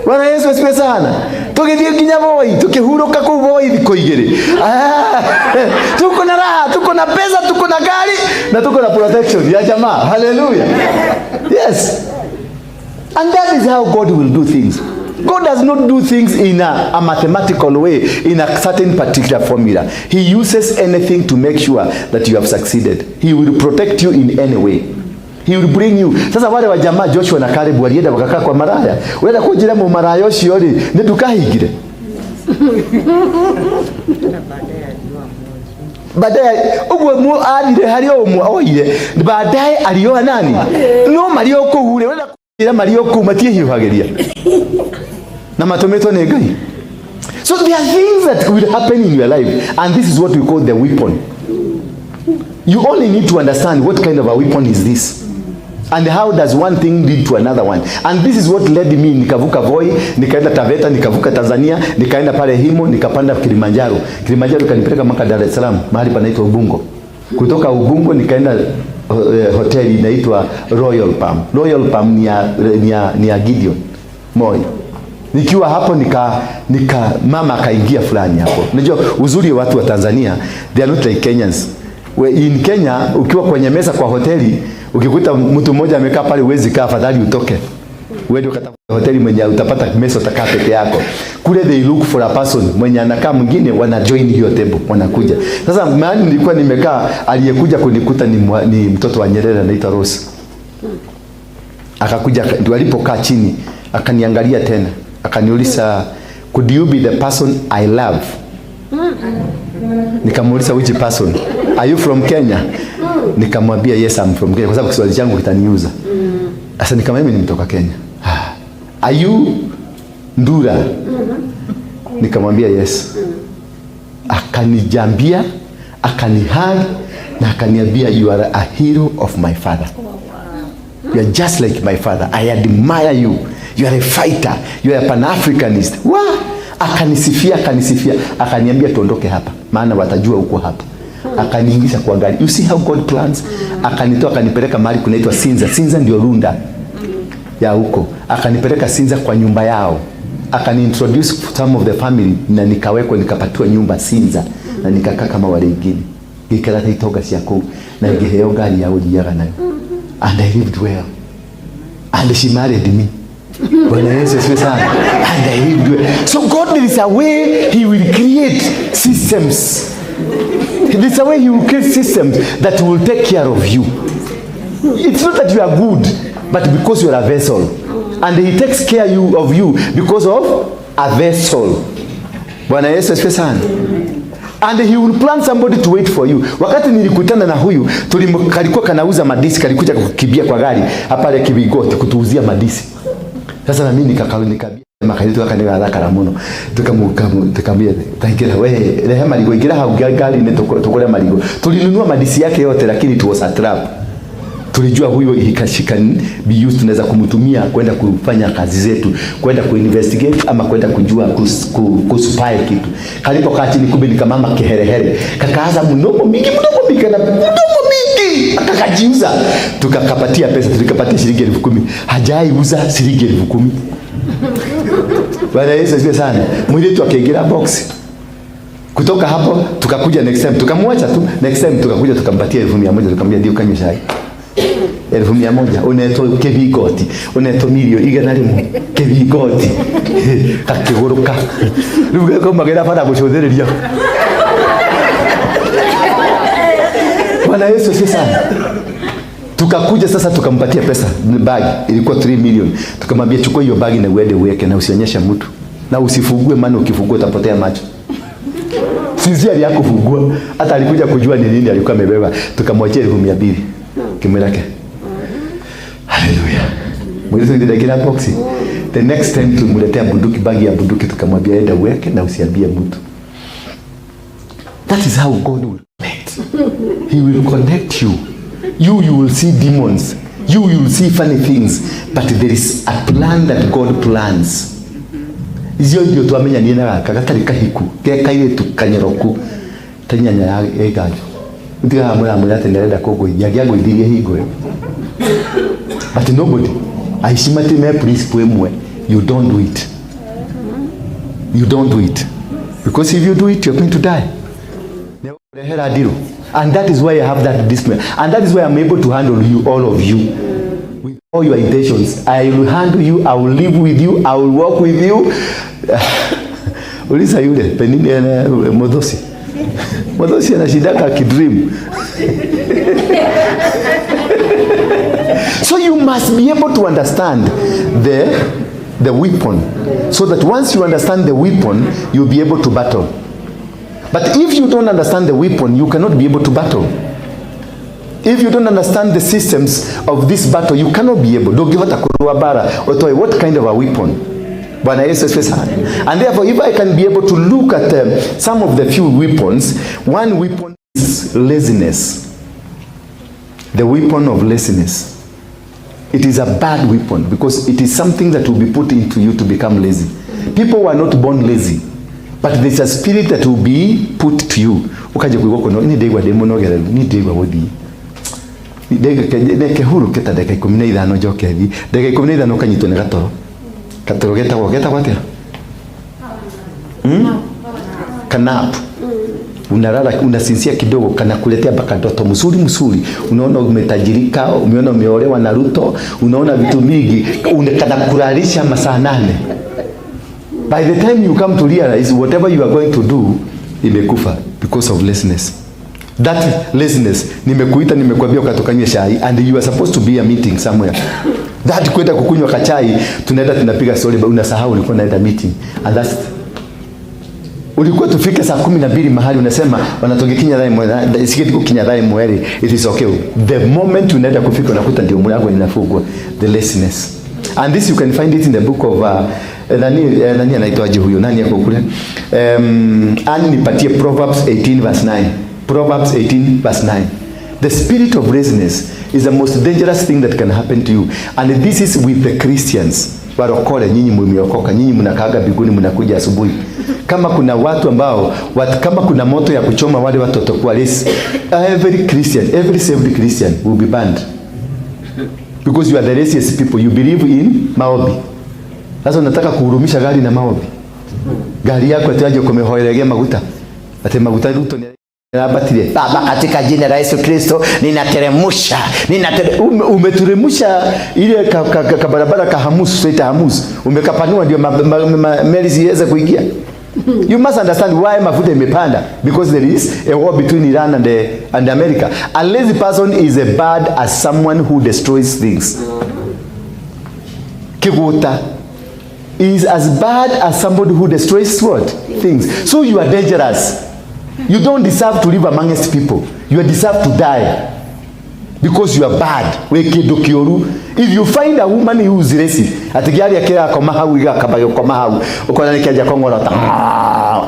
Bwana Yesu asifiwe sana. Tugithie nginya Voi, tukihuruka kuu Voi thikũ igĩrĩ. Ah, tuko na raha, tuko na pesa, tuko na gari na tuko na protection ya jamaa. Hallelujah. Yes. And that is how God will do things. God does not do things in a mathematical way, in a certain particular formula. He uses anything to make sure that you have succeeded. He will protect you in any way. He will bring you. Sasa wale wa jamaa Joshua na Caleb walienda wakakaa kwa maraya. Wenda kunjira mu maraya ucio ri ni ndukahingire. Na baadaye alioa mmoja. Baadaye uguo mu athire hari o ũmwe oire, baadaye alioa nani? No marĩ o kũu rĩ, wenda kunjira marĩ o kũu matiĩhiũhagĩria na matũmĩtwo nĩ Ngai. So there are things that will happen in your life, and this is what we call the weapon. You only need to understand what kind of a weapon is this and how does one thing lead to another one. And this is what led me, nikavuka Voi, nikaenda Taveta, nikavuka Tanzania, nikaenda pale Himo, nikapanda Kilimanjaro. Kilimanjaro kanipeleka mpaka Dar es Salaam, mahali panaitwa Ubungo. Kutoka Ubungo nikaenda hoteli inaitwa Royal Palm. Royal Palm ni ya Gideon Moi. Nikiwa hapo nika mama akaingia fulani hapo. Unajua uzuri wa watu wa Tanzania, they are not like Kenyans. In Kenya ukiwa kwenye meza kwa hoteli, ukikuta mtu mmoja amekaa pale, huwezi kaa, afadhali utoke. Uende ukatafuta hoteli mwenye utapata meza, utakaa peke yako. Kule they look for a person mwenye anakaa mwingine, wana join hiyo table, wanakuja. Sasa mahali nilikuwa nimekaa, aliyekuja kunikuta ni mtoto wa Nyerere anaitwa Rose. Akakuja, ndio alipokaa chini, akaniangalia tena, akaniuliza, "Could you be the person I love?" Nikamuuliza, "Which person? Are you from Kenya?" Nikamwambia, "Yes, I'm from Kenya," kwa sababu Kiswahili changu kitaniuza. Sasa nikamwambia, "Mimi nimetoka Kenya." "Ah, are you Ndura?" Nikamwambia, "Yes." Akanijambia, akanihug na akaniambia, "You are a hero of my father. You are just like my father. I admire you. You are a fighter. You are a Pan-Africanist." Wa! Akanisifia, akanisifia, akaniambia tuondoke hapa, maana watajua uko hapa. Akaniingiza kwa gari. You see how God plans? Akanitoa, akanipeleka mahali kunaitwa Sinza. Sinza ndio Runda ya huko. Akanipeleka Sinza kwa nyumba yao. Akani introduce some of the family na nikawekwa, nikapatiwa nyumba Sinza na nikakaa kama wale wengine, ngĩikara ta itonga cia kũu na ngĩheo ngari ya gũthiaga nayo, and I lived well, and she married me. Bwana Yesu asifiwe sana. And I lived well. So God, there is a way he will create systems. There is a way he will create systems that will take care of you. It's not that you are good, but because you are a vessel. And he takes care of you because of a vessel. Bwana Yesu asifiwe sana. And he will plan somebody to wait for you. Wakati nilikutana na huyu, kalikuwa kanauza madisi, kalikuja kukimbia kwa gari hapa pale Kibigoti kutuuzia madisi. Sasa na mimi nikabia makaitu gaka nĩ gathakara mũno, tukamwambia, "Taingĩra we, rehe marigũ, ingĩra hau ngari-inĩ tũgũre marigũ." Tulinunua madisi yake yote, lakini it was a trap. Tulijua huyo she can be used, tunaweza kumtumia kwenda kufanya kazi zetu, kwenda kuinvestigate ama kwenda kujua kuspy kitu. Kalipokaa chini, kumbe ni kamama kiherehere, kakaanza mdomo mingi, mdomo mingi na mdomo mingi, akakajiuza. Tukakapatia pesa, tulikapatia shilingi 10,000. Hajaiuza shilingi 10,000. Bwana Yesu asifiwe sana. Mwili akaingia box. Kutoka hapo tukakuja next time, tukamwacha tu. Next time tukakuja tukampatia 100,000, tukamwambia, "Ndio kanywe chai." 100,000, unetwo kĩbingoti, unetwo milioni 100, kĩbingoti gakĩgũrũka rĩu gekaumagĩra bara gũcũthĩrĩria. Bwana Yesu asifiwe sana. Tukakuja sasa tukampatia pesa, bag ilikuwa 3 million. Tukamwambia, "Chukua hiyo bagi na uende uweke na usionyeshe mtu na usifungue, maana ukifungua utapotea macho." Sincerely hakufungua, hata alikuja kujua ni nini alikuwa amebeba. Tukamwachia 200,000 kimwirake. Haleluya. Mwili ndiragira box. The next time tumletea bunduki, bagi ya bunduki, tukamwambia, "Enda uweke na usiambie mtu." That is how God will connect. He will connect you. You will see demons. You will see funny things. But there is a plan that God plans. Icio ndio twamenyanire na gaka gatarĩ kahiku ke kairĩtu kanyoroku ta nyanya ya ĩganjo utigaga mũramwĩra atĩ nĩarenda kũngũithia, angĩangũithirie hingo ĩyo, but nobody aici mati me principle ĩmwe: you don't do it, you don't do it, because if you do it, you're going to die. Rehera ndiru. And that is why I have that discipline, and that is why I'm able to handle you, all of you, with all your intentions. I will handle you, I will live with you, I will work with you. Uliza yule Penini, Modhosi. Modhosi anashindaka akidream. So you must be able to understand the weapon, so that once you understand the weapon, you'll be able to battle. But if you don't understand the weapon, you cannot be able to battle. If you don't understand the systems of this battle, you cannot be able. Ndũngĩhota kũrũa mbara ũtoĩ what kind of a weapon. Bwana Yesu asifiwe sana. And therefore, if I can be able to look at some of the few weapons, one weapon is laziness. The weapon of laziness. It is a bad weapon because it is something that will be put into you to become lazy. People were not born lazy, but there's a spirit that will be put to you. Ukaje kuigua kuno ni ndigwa ndi munogereru, ni ndigwa guthii reke huruke ta ndagĩka 15 njoke thiĩ. Ndagĩka 15 ũkanyitwo nĩ gatoro. Gatoro getagwo atĩa? Hmm? Kanap. Unalala, unasinzia kidogo, kanakuletea mpaka ndoto mzuri mzuri, unaona umetajirika, umeona umeolewa na Ruto, unaona vitu mingi, kanakulalisha masaa 8. By the time you come to realize whatever you are going to do imekufa because of laziness. That laziness, nimekuita, nimekuambia ukatokanywe chai, and you are supposed to be a meeting somewhere. That kwenda kukunywa kachai, tunaenda tunapiga story, but unasahau ulikuwa unaenda meeting. And that's ulikuwa tufike saa 12 mahali unasema wanatoke thaa imwe, siketi kukinya thaa imwe rĩ, it is okay. The moment unaenda kufika, unakuta ndio mlango inafungwa. The laziness. And this you can find it in the book of nani, anaitwaje huyo, nani yako kule, ani nipatie Proverbs 18 verse 9. Proverbs 18 verse 9. The spirit of laziness is the most dangerous thing that can happen to you, and this is with the Christians. Warokole, nyinyi mmeokoka, nyinyi mnakaaga mbinguni, mnakuja asubuhi. Kama kuna watu ambao kama kuna moto ya kuchoma wale watu watakuwa lazy. Every Christian, every saved Christian will be burned because you are the laziest people. You believe in maombi. Sasa unataka kuhurumisha gari na maombi. Gari yako ati aje kumehoeregea maguta. Ati maguta Ruto ni Rabatire. Baba, katika jina la Yesu Kristo ninateremusha. Umeteremusha ile ka barabara ka Hamus, Strait Hamus. Umekapanua ndio meli ziweze kuingia. You must understand why mafuta imepanda, because there is a war between Iran and America. A lazy person is as bad as someone who destroys things. Kiguta is as bad as somebody who destroys what? Things. So you are dangerous. You don't deserve to live amongst people. You deserve to die. Because you are bad. We kindu kiuru. If you find a woman who is lazy, ati gari kirakoma hau igakamba gukoma hau, ukona ni kianjia kong'orota.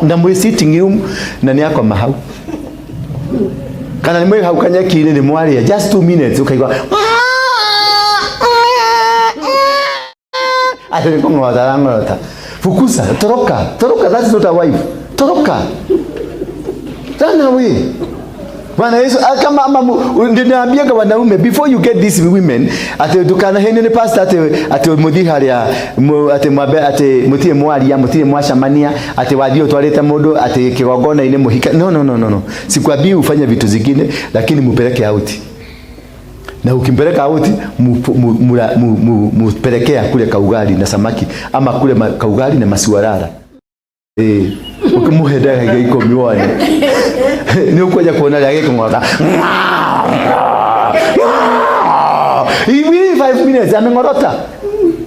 Na mwi sitting room na ni akoma hau. Kana ni mwi hau kanyeki-inĩ ni mwaria just 2 minutes ukaigua ati ni kong'orota arang'orota. Fukuza, toroka, toroka, that's not a wife. Toroka. Run away. Bwana Yesu, kama ama ndinaambiaga wanaume, before you get these women, ati ndukanahenio ni pastor ati muthi haria ati mwambe ati mutirĩ mwaria, mutirĩ mwacamania, ati wathie utwarite mundu ati kigongona-inĩ muhika. No, no, no, no, no. Sikwambii ufanye vitu zingine, lakini mupeleke out. Na ukimpeleka out, mupelekea kule kaugali na samaki, ama kule kaugali na masuarara. Ukimuhe ndagĩka 10 wone. Nĩ ũkwenda kuona rĩa gĩkũng'ota. Hivi 5 minutes ameng'orota.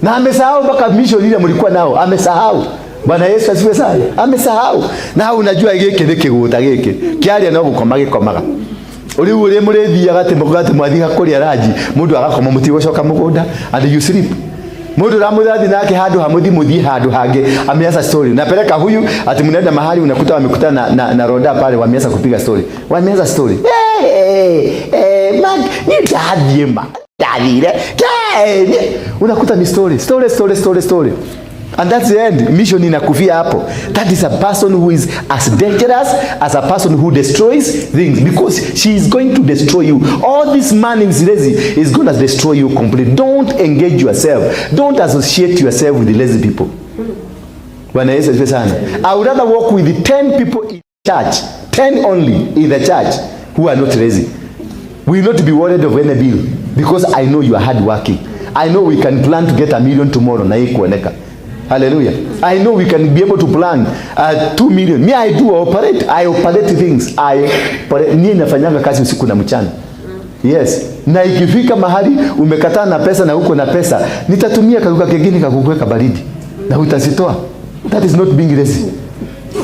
Na amesahau mpaka mission ile mlikuwa nao, amesahau. Bwana Yesu asifiwe sana. Amesahau. Na unajua gĩkĩ nĩ kĩgũta gĩkĩ. Kĩaria no gũkoma gĩkomaga. Ũrĩ ũrĩa mũrĩthiaga atĩ mũgate atĩ mwathiĩ kũrĩa ranji, mũndũ agakoma mũtigũcoka mũgũnda and you sleep. Mũndũ ũramũthiĩ nake handũ hamũthi mũthiĩ handũ hangĩ, ameanza story. Napeleka huyu ati mnaenda mahali unakuta wamekutana na Roda pale, wameanza kupiga story. Wameanza story. Hey, hey, hey, Mark, ni ndathiĩ ma. Ndathire. Hey, ni-. Unakuta ni story, story, story, story, story. And that's the end. Mission inakufia hapo. That is a person who is as dangerous as a person who destroys things, because she is going to destroy you. All this man is lazy is going to destroy you completely. Don't engage yourself. Don't associate yourself with the lazy people. Bwana Yesu asifiwe sana. I would rather walk with 10 people in church, 10 only in the church who are not lazy. We will not be worried of any bill, because I know you are hardworking. I know we can plan to get a million tomorrow na hii kuoneka. Hallelujah. I know we can be able to plan 2 million. Me, I do operate. I operate things. I operate. Ni nafanyanga kazi usiku na mchana. Yes. Na ikifika mahali umekataa na pesa na uko na pesa, nitatumia karuka kingine kakukuweka baridi. Na utazitoa. That is not being lazy.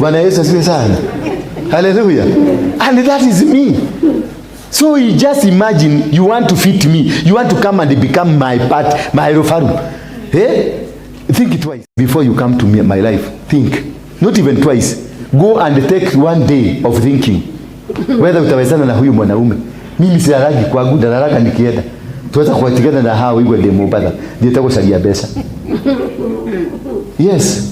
Bwana Yesu asifiwe sana. Hallelujah. And that is me. So you just imagine you want to fit me. You want to come and become my part, my rofaru. Think twice before you come to me, my life. Think. Not even twice. Go and take one day of thinking. Whether utawezana na huyu mwanaume. Mimi silalagi kwangu, ndalalaga nikienda. Tuweza kuwatigana na hao igwe ndĩ Mombasa. Thiĩte gũcaria mbeca. Yes.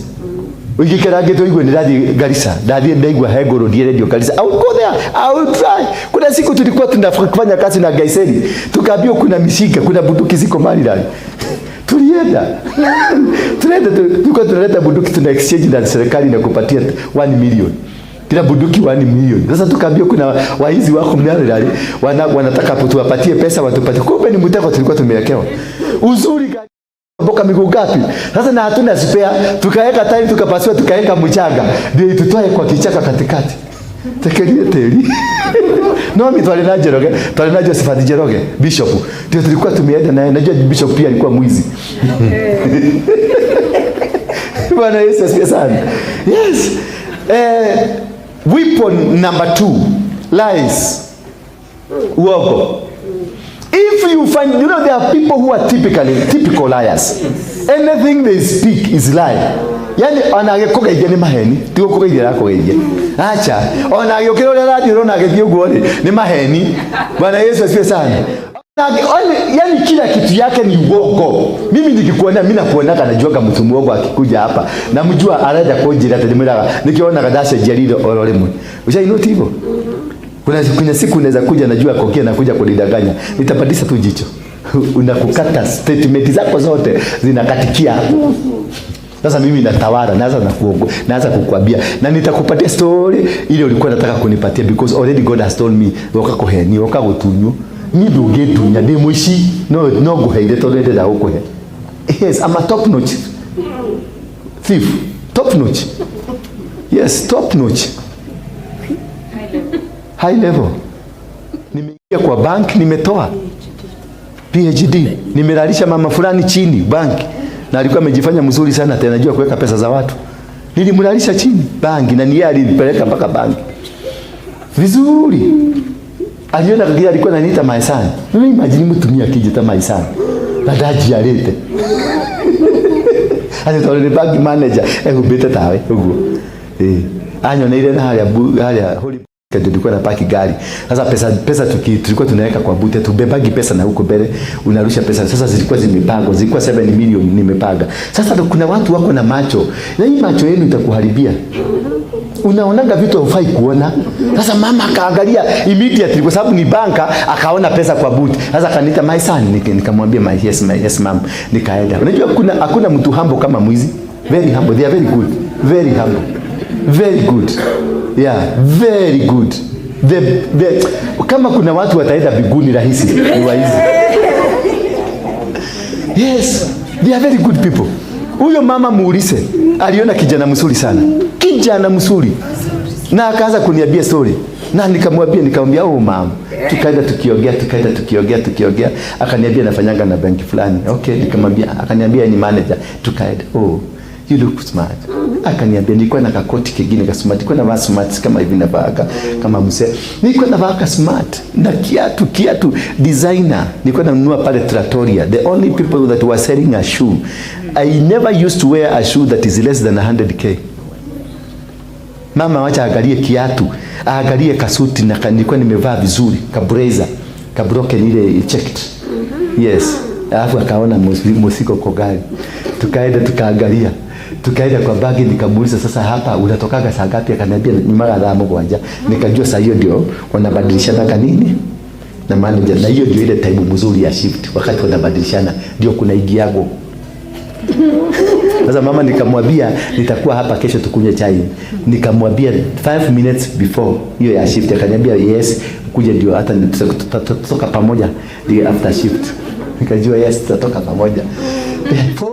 Ũingĩkerangĩtwo igue nĩndathiĩ Garissa, ndathiĩ ndaigua he ngũrũ ndiĩrendio Garissa. I will go there. I will try. Kuna siku tulikuwa tunafanya kazi na Gaiseri, tukaambiwa kuna mishinga, kuna bunduki ziko Maryland. Tulienda. Tulienda, tulikuwa tunaleta bunduki, tuna exchange na serikali na kupatia 1 million. Kila bunduki 1 million. Sasa tukaambiwa kuna waizi wako Maryland, wanataka tuwapatie pesa watupatie. Kumbe ni mtego tulikuwa tumewekewa. Uzuri gani? Mboka miguu ngapi? Sasa na hatuna spare, tukaweka time, tukapasua, tukaweka mchanga. Ndio itutoe kwa kichaka katikati. Tekerie teri. No, mimi twali na Njoroge, twali na Josephat Njoroge, bishop. Ndio tulikuwa tumeenda naye. Najua bishop pia alikuwa mwizi. Bwana Yesu asifiwe sana. Yes. Weapon number 2, lies. Uongo. If you find, you know, there are people who are typical liars. Anything they speak is lie. Yani ona agĩkũgeithia nĩ maheni, ti gũkũgeithia arakũgeithia. Acha, ona agĩũkĩra ũrĩa arathiĩ ũrona agĩthiĩ ũguo rĩ, nĩ maheni. Bwana Yesu asifiwe sana. Yani kila kitu yake ni uongo. Mimi nikikuona, mimi nakuonaga, najuaga mtu muongo akikuja hapa. Namjua arenda kunjira atĩ ndĩmwĩraga, nikionaga ndacenjia ritho oro rĩmwe. Ushainoti hivyo? Kuna siku unaweza kuja najua kokia na kuja kunidanganya. Nitapandisha tu jicho. Unakukata statement zako zote zinakatikia hapo. Sasa mimi natawala, naanza na kuongo, naanza kukuambia na nitakupatia story ile ulikuwa unataka kunipatia, because already God has told me woka kuheni, woka gutunywo. Ni ndũngĩndunya, ndĩ mũici, no no ngũheire tondũ ndĩrenda gũkũhe. Yes, I'm a top notch thief. Top notch. Yes, top notch. High level. Nimeingia kwa bank, nimetoa PhD, nimelalisha mama fulani chini bank, na alikuwa amejifanya mzuri sana, tena najua kuweka pesa za watu. Nilimlalisha chini banki, na niye alinipeleka mpaka banki vizuri. Aliona kile alikuwa ananiita my son. Mimi imagine mtumia akijita my son na ndajiarĩte atĩ tondũ nĩ bank manager ehumbĩte tawe ũguo. Eh, anyoneire na harĩa harĩa Holy ndio tulikuwa na paki gari. Sasa pesa tulikuwa tunaweka kwa boot, tubebagi pesa na huko mbele unarusha pesa. Sasa zilikuwa zimepangwa, zilikuwa 7 million nimepanga. Sasa ndo kuna watu wako na macho. Na hii macho yenu itakuharibia. Unaonaga vitu haufai kuona. Sasa mama akaangalia immediately kwa sababu ni banker, akaona pesa kwa boot. Sasa akaniita, "My son." Nikamwambia, my yes ma'am." Nikaenda. Unajua kuna hakuna mtu humble kama mwizi. Very humble. They are very good. Very humble. Very good. Yeah, very good. Kama kuna watu wataenda mbinguni rahisi ni waizi. Yes, they are very good people. Huyo mama muulize, aliona kijana mzuri sana, kijana mzuri, na akaanza kuniambia story na nikamwambia, "Oh mama." Tukaenda tukiongea, tukaenda tukiongea, tukiongea, akaniambia nafanyanga na benki fulani. Okay, nikamwambia, akaniambia ni manager. Tukaenda, "Oh, you look smart." Akaniambia nilikuwa na kakoti kingine ka smart, nilikuwa navaa smart kama hivi navaa kama mzee. Nilikuwa navaa ka smart na kiatu designer. Nilikuwa nanunua pale Trattoria. The only people that were selling a shoe. I never used to wear a shoe that is less than 100K. Mama wacha angalie kiatu, aangalie kasuti na nilikuwa nimevaa vizuri, ka blazer, ka broken ile checked. Yes. Alafu akaona musiko kwa gari. Tukaenda tukaangalia. Tukaenda kwa bagi, nikamuuliza, "Sasa hapa unatokaga saa ngapi?" Akaniambia nyuma 7:00. Nikajua saa hiyo ndio wanabadilishana kanini na manager, na hiyo ndio ile time mzuri ya shift, wakati wanabadilishana ndio kuna igiago. Sasa mama nikamwambia nitakuwa hapa kesho tukunywe chai. Nikamwambia 5 minutes before hiyo ya shift, akaniambia, "Yes, kuja ndio hata tutatoka pamoja ndio after shift." Nikajua yes, tutatoka pamoja. Therefore,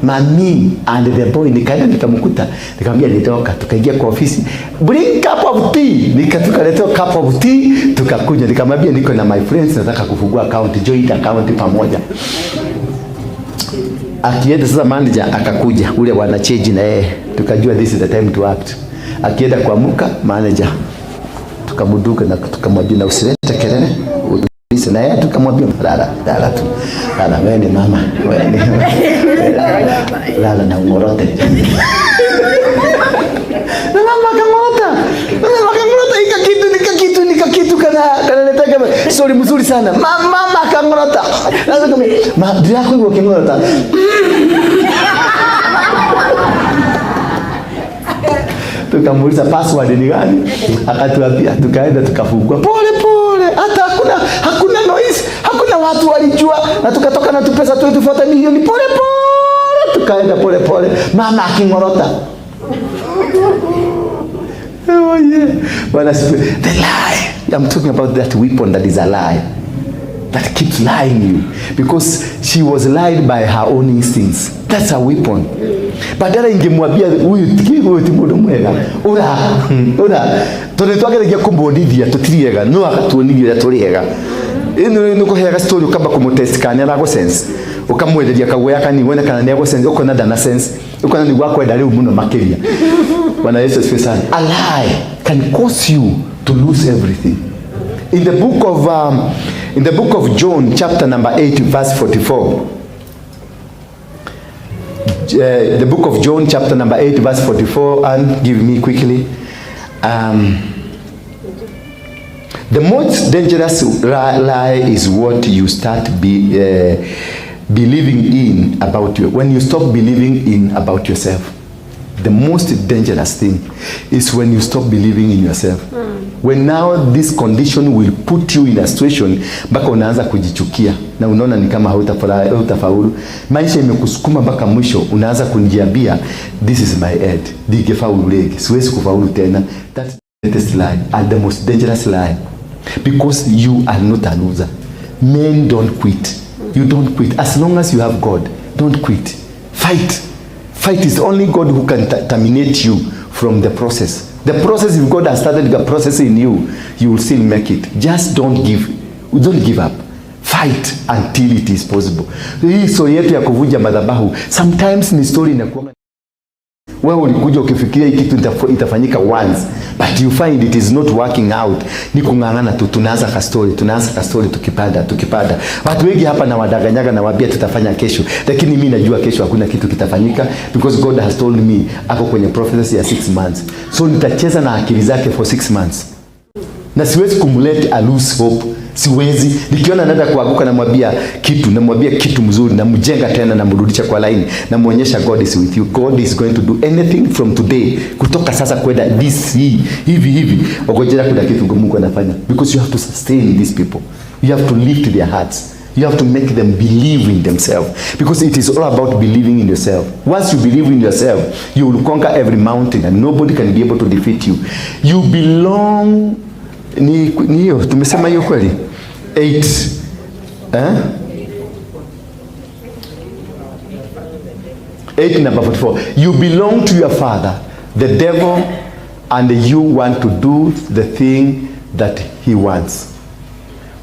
mami and the boy, nikaenda nikamkuta, nikamwambia nitoka, tukaingia kwa ofisi, "Bring cup of tea." Tukaletewa cup of tea, tukakunywa. Nikamwambia niko na my friends, nataka kufungua account, joint account pamoja. Akienda sasa, manager akakuja ule wana change na yeye, tukajua this is the time to act. Akienda kuamuka manager, tukamduka na tukamwambia, "Na usilete kelele, utulize." Na yeye tukamwambia, "Lala, lala tu, lala, wewe ni mama, wewe ni lala, lala na ungorote." Na mama akangorota, mama akangorota, ika kitu nika kitu nika kitu kana kanaleta kama story mzuri sana. Mama akangorota. Sasa kama ma ndirakuigua ukingorota, tukamuuliza password ni gani, akatuambia, tukaenda tukafungua pole pole, hata hakuna noise, hakuna watu walijua, na tukatoka na tupesa twetu 40 milioni pole pole, tukaenda pole pole, mama akingorota. Oh yeah. Bwana asifiwe. The lie. I'm talking about that weapon that is a lie. That keeps lying you. Because she was lied by her own instincts. That's a weapon. Badala ingemwambia huyu ti mundu mwega. Ura, ura. Tondu twageragia kumuonithia tutiriega, no agatuonithia uria turiega. Ino nĩ kũheaga story, ũkamba kũmũtest kana nĩ aragũ sense, ũkamwenderia kaguoya kanini wone kana nĩ agũ sense, ũkona ndana sense, ũkona nĩguo akwenda rĩu mũno makĩria. Bwana Yesu asifiwe sana. A lie can cause you to lose everything. In the book of John chapter number 8 verse 44, the book of John chapter number 8 verse 44, and give me quickly. The most dangerous lie is what you start believing in about you. When you stop believing in about yourself, The most dangerous thing is when you stop believing in yourself. When now this condition will put you in a situation mpaka unaanza kujichukia na unaona ni kama hautafaulu. Maisha imekusukuma mpaka mwisho, unaanza kujiambia, "This is my end. Ndingefaulu rĩngĩ, siwezi kufaulu tena." That's the greatest lie and the most dangerous lie, because you are not a loser. Men don't quit. You don't quit. As long as you have God, don't quit. Fight. Fight. Is only God who can terminate you from the process. The process, if God has started the process in you, you will still make it. Just don't give up. Fight until it is possible. Hii story yetu ya kuvunja madhabahu, sometimes ni story inakuwa wewe ulikuja ukifikiria hii kitu itafanyika once, but you find it is not working out. Ni kung'ang'ana tu, tunaanza ka story, tunaanza ka story, tukipanda tukipanda. Watu wengi hapa nawadanganyaga, nawaambia tutafanya kesho, lakini mi najua kesho hakuna kitu kitafanyika, because God has told me ako kwenye prophecy ya 6 months, so nitacheza na akili zake for 6 months na siwezi kumlet a lose hope. Siwezi. Nikiona naenda kuanguka, namwambia kitu mzuri, namjenga tena, namrudisha kwa line, namwonyesha God is with you. God is going to do anything from today, kutoka sasa kwenda this hii hivi hivi. Ogojera kuna kitu Mungu anafanya, because you have to sustain these people. You have to lift their hearts. You have to make them believe in themselves, because it is all about believing in yourself. Once you believe in yourself, you will conquer every mountain and nobody can be able to defeat you. You belong. Ni hiyo tumesema hiyo kweli, 8, eh? 8 number 44. You belong to your father, the devil, and you want to do the thing that he wants.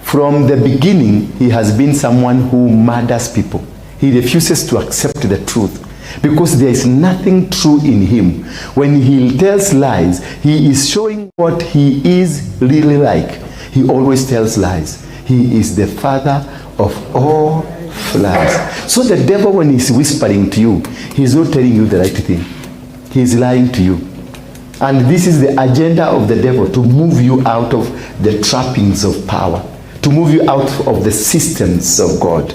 From the beginning, he has been someone who murders people. He refuses to accept the truth because there is nothing true in him. When he tells lies, he is showing what he is really like. He always tells lies. He is the father of all lies. So the devil, when he's whispering to you, he's not telling you the right thing. He is lying to you. And this is the agenda of the devil, to move you out of the trappings of power, to move you out of the systems of God.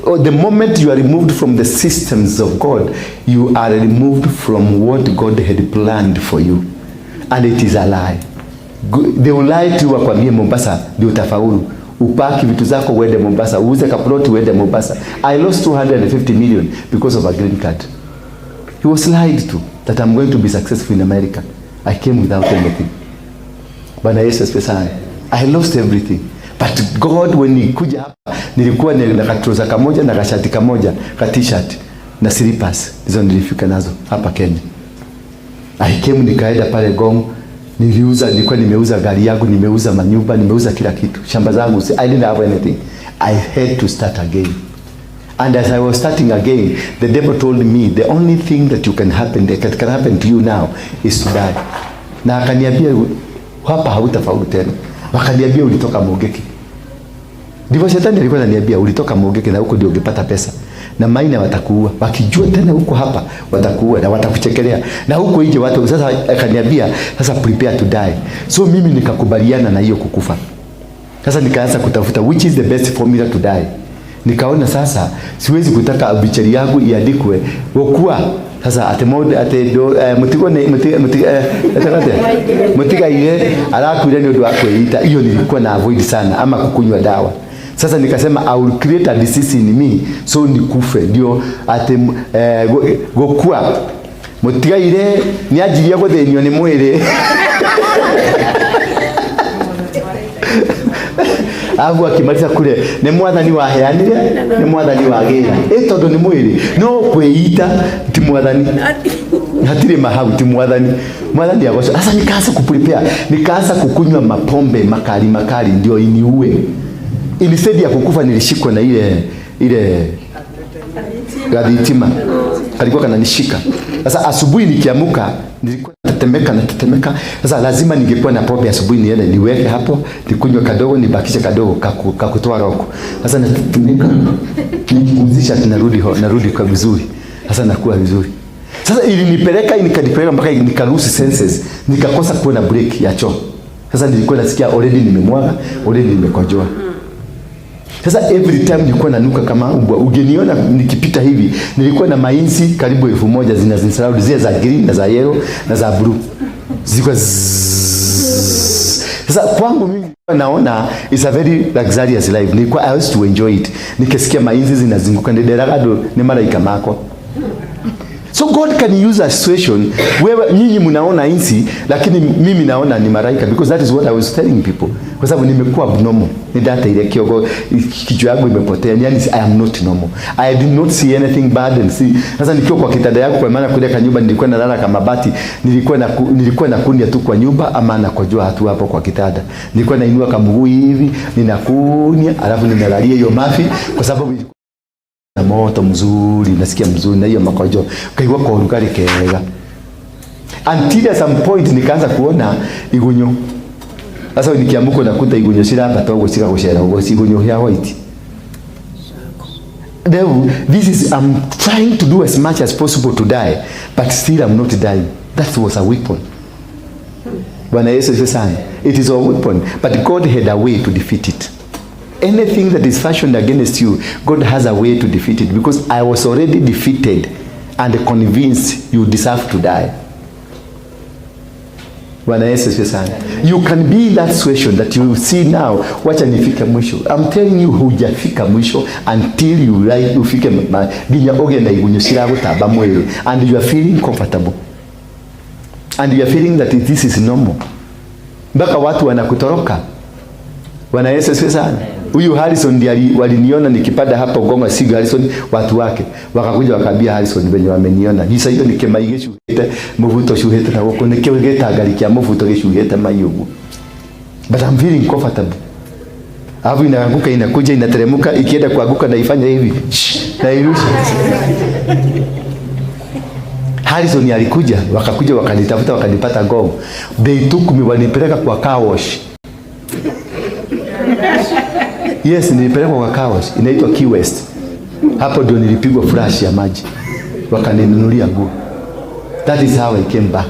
Oh, the moment you are removed from the systems of God, you are removed from what God had planned for you. And it is a lie. They will lie to you, wakwambie Mombasa ndio utafaulu. Upaki vitu zako uende Mombasa, uuze kaploti uende Mombasa. I lost 250 million because of a green card. He was lied to that I'm going to be successful in America. I came without anything. Bwana Yesu asifiwe sana. I lost everything. But God, when nilikuja hapa, nilikuwa na katrouser kamoja na kashati kamoja, ka t-shirt na slippers. Hizo nilifika nazo hapa Kenya. I came, nikaenda pale Ngong, niliuza, nilikuwa nimeuza gari yangu, nimeuza manyumba, nimeuza kila kitu. Shamba zangu, I didn't have anything. I had to start again. And as I was starting again, the devil told me the only thing that can happen to you now is to die. Na akaniambia hapa hautafaulu tena. Wakaniambia ulitoka Mungiki. Ndivyo shetani alikuwa ananiambia, ulitoka Mungiki na huko ndio ungepata pesa. Na Maina watakuua. Wakijua tena huko hapa watakuua na watakuchekelea. Na huko nje watu, sasa akaniambia, "Sasa prepare to die." So mimi nikakubaliana na hiyo kukufa. Sasa nikaanza kutafuta which is the best formula to die. Nikaona sasa siwezi kutaka obituary yangu iandikwe gukua sasa ate mũndũ ate mũtigo nĩ mũtigaire arakuire nĩ ũndũ wa kwĩita. Hiyo nilikuwa na avoid sana, ama kukunywa dawa. Sasa nikasema I will create a disease in me so nikufe, ndio ate gukua mũtigaire nĩ anjirie gũthĩnio nĩ mwĩrĩ. Alafu akimaliza kule, nĩ Mwathani waheanire, nĩ Mwathani wagĩra. Ĩ tondũ nĩ mwĩrĩ no kwĩita, ti Mwathani, hatirĩ mahau, ti Mwathani. Mwathani agoco. Sasa nikaanza kuprepare, nikaanza kukunywa mapombe makali makali ndio iniue. Instead ya kukufa, nilishikwa na ile gathitima kalikuwa kananishika. Sasa asubuhi nikiamuka, nilikuwa natetemeka natetemeka. Sasa lazima ningekuwa na pombe asubuhi, niende niweke hapo, nikunywe kadogo, nibakishe kadogo kakutoa roho. Sasa natetemeka, nikipumzisha narudi kwa vizuri. Sasa nakuwa vizuri. Sasa ilinipeleka, nikanipeleka mpaka nikalose senses, nikakosa kuwa na break ya choo. Sasa nilikuwa nasikia already nimemwaga, already nimekojoa. Sasa every time nilikuwa nanuka kama umbwa. Ungeniona nikipita hivi, nilikuwa na mainzi karibu 1000 zinazisurround, zile za green na za yellow na za blue. Zilikuwa zzzz. Sasa kwangu mimi nilikuwa naona it's a very luxurious life. Nilikuwa, I used to enjoy it. Nikisikia mainzi zinazunguka, nderaga andu ni malaika makwa. So God can use a situation. Wewe, nyinyi mnaona inzi, lakini mimi naona ni malaika, because that is what I was telling people. Kwa sababu nimekuwa abnormal. Ni data ile kiogo, kichwa yangu imepotea. Yani I am not normal. I did not see anything bad and see. Sasa nikiwa kwa kitanda yangu, kwa maana kule kanyumba nilikuwa nalala kama bati, nilikuwa nakunia tu kwa nyumba ama nakojoa tu hapo kwa kitanda. Nilikuwa nainua kamguu hivi, ninakunia, alafu ninalalia hiyo mafi kwa sababu ilikuwa na moto mzuri, nasikia mzuri na hiyo makojo, kaigua kwa urugari kega, until at some point nikaanza kuona igunyo. Sasa nikiamuka nakuta igunyo cirambata ũguo, cigagucera ũguo, igunyo ya white. Then this is, I'm trying to do as much as possible to die, but still I'm not dying. That was a weapon. Bwana Yesu asifiwe sana. It is a weapon, but God had a way to defeat it. Anything that is fashioned against you, God has a way to defeat it, because I was already defeated and convinced you deserve to die. Bwana Yesu asifiwe sana. You can be in that situation that you see now, wacha nifike mwisho. I'm telling you, hujafika mwisho until you right ufike nginya uge na igunyo ciragutamba mwĩrĩ and you are feeling comfortable and you are feeling that this is normal, mpaka watu wanakutoroka. Bwana Yesu asifiwe sana. Huyu Harrison ndiye waliniona nikipanda hapo Gonga, si Harrison, watu wake wakakuja wakaambia Harrison venye wameniona. Hisa hiyo ni kĩmai gĩcuhĩte, mũbuto ũcuhĩte na gũkũ, nĩkĩo gĩtangari kĩa mũbuto gĩcuhĩte mai ũguo. But I'm feeling comfortable. Alafu inaanguka, inakuja, inateremka, ikienda kuanguka na ifanya hivi, shh, na irusha. Harrison alikuja, wakakuja wakanitafuta, wakanipata Ngong. They took me, wanipeleka kwa car wash. Yes, nilipelekwa kwa car wash, inaitwa Key West. Hapo ndio nilipigwa flash ya maji. Wakaninunulia nguo. That is how I came back.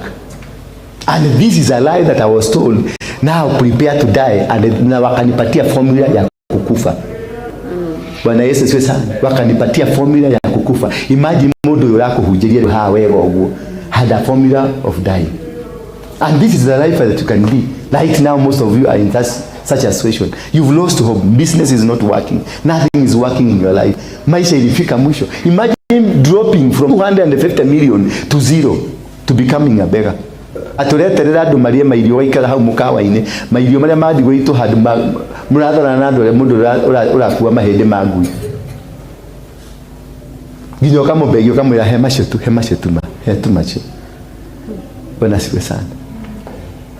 And this is a lie that I was told. Now prepare to die, and na wakanipatia formula ya kukufa. Bwana Yesu asifiwe sana. Wakanipatia formula ya kukufa. Imagine mundu uyu urakuhunjĩria haha wega ũguo had a formula of dying. And this is the life that you can be. Right now, most of you are in such a situation. You've lost hope. Business is not working. Nothing is working in your life. Maisha ilifika mwisho. Imagine dropping from 250 million to zero, to becoming a beggar. Atũreterera andũ marie mairio, waikara hau mũkawa-inĩ, mairio marĩa mandigwo handũ mũrathorana na andũ arĩa mũndũ ũrakua mahĩndĩ ma ngui, nginya ũkamũbegia, ũkamwĩra, "He macio tu, he macio tu, ma he tu macio." Bwana asifiwe sana.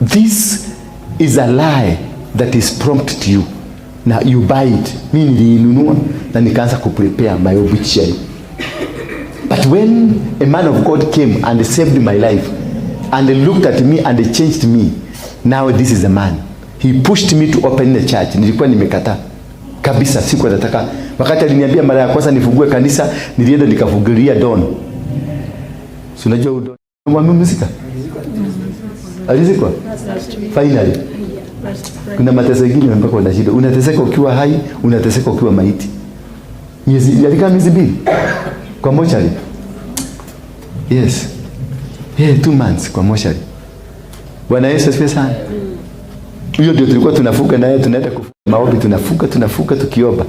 This is a lie that is prompted you na you buy it. Mi niliinunua na nikaanza kuprepare my obituary. But when a man of God came and saved my life and looked at me and changed me, now this is a man. He pushed me to open the church. Nilikuwa nimekataa kabisa, sikuwa nataka. Wakati aliniambia mara ya kwanza nifungue kanisa, nilienda nikafungulia Don. Si unajua huyu Don wamemzika? Alizikwa? Finally. Kuna mateso mengine mpaka unashindwa. Unateseka ukiwa hai, unateseka ukiwa maiti. Miezi, alikaa miezi 2 kwa mochari. Yes. Yeah, 2 months kwa mochari. Bwana Yesu asifiwe sana. Hiyo ndio tulikuwa tunafunga naye, tunaenda kufunga maombi, tunafunga, tunafunga tukiomba.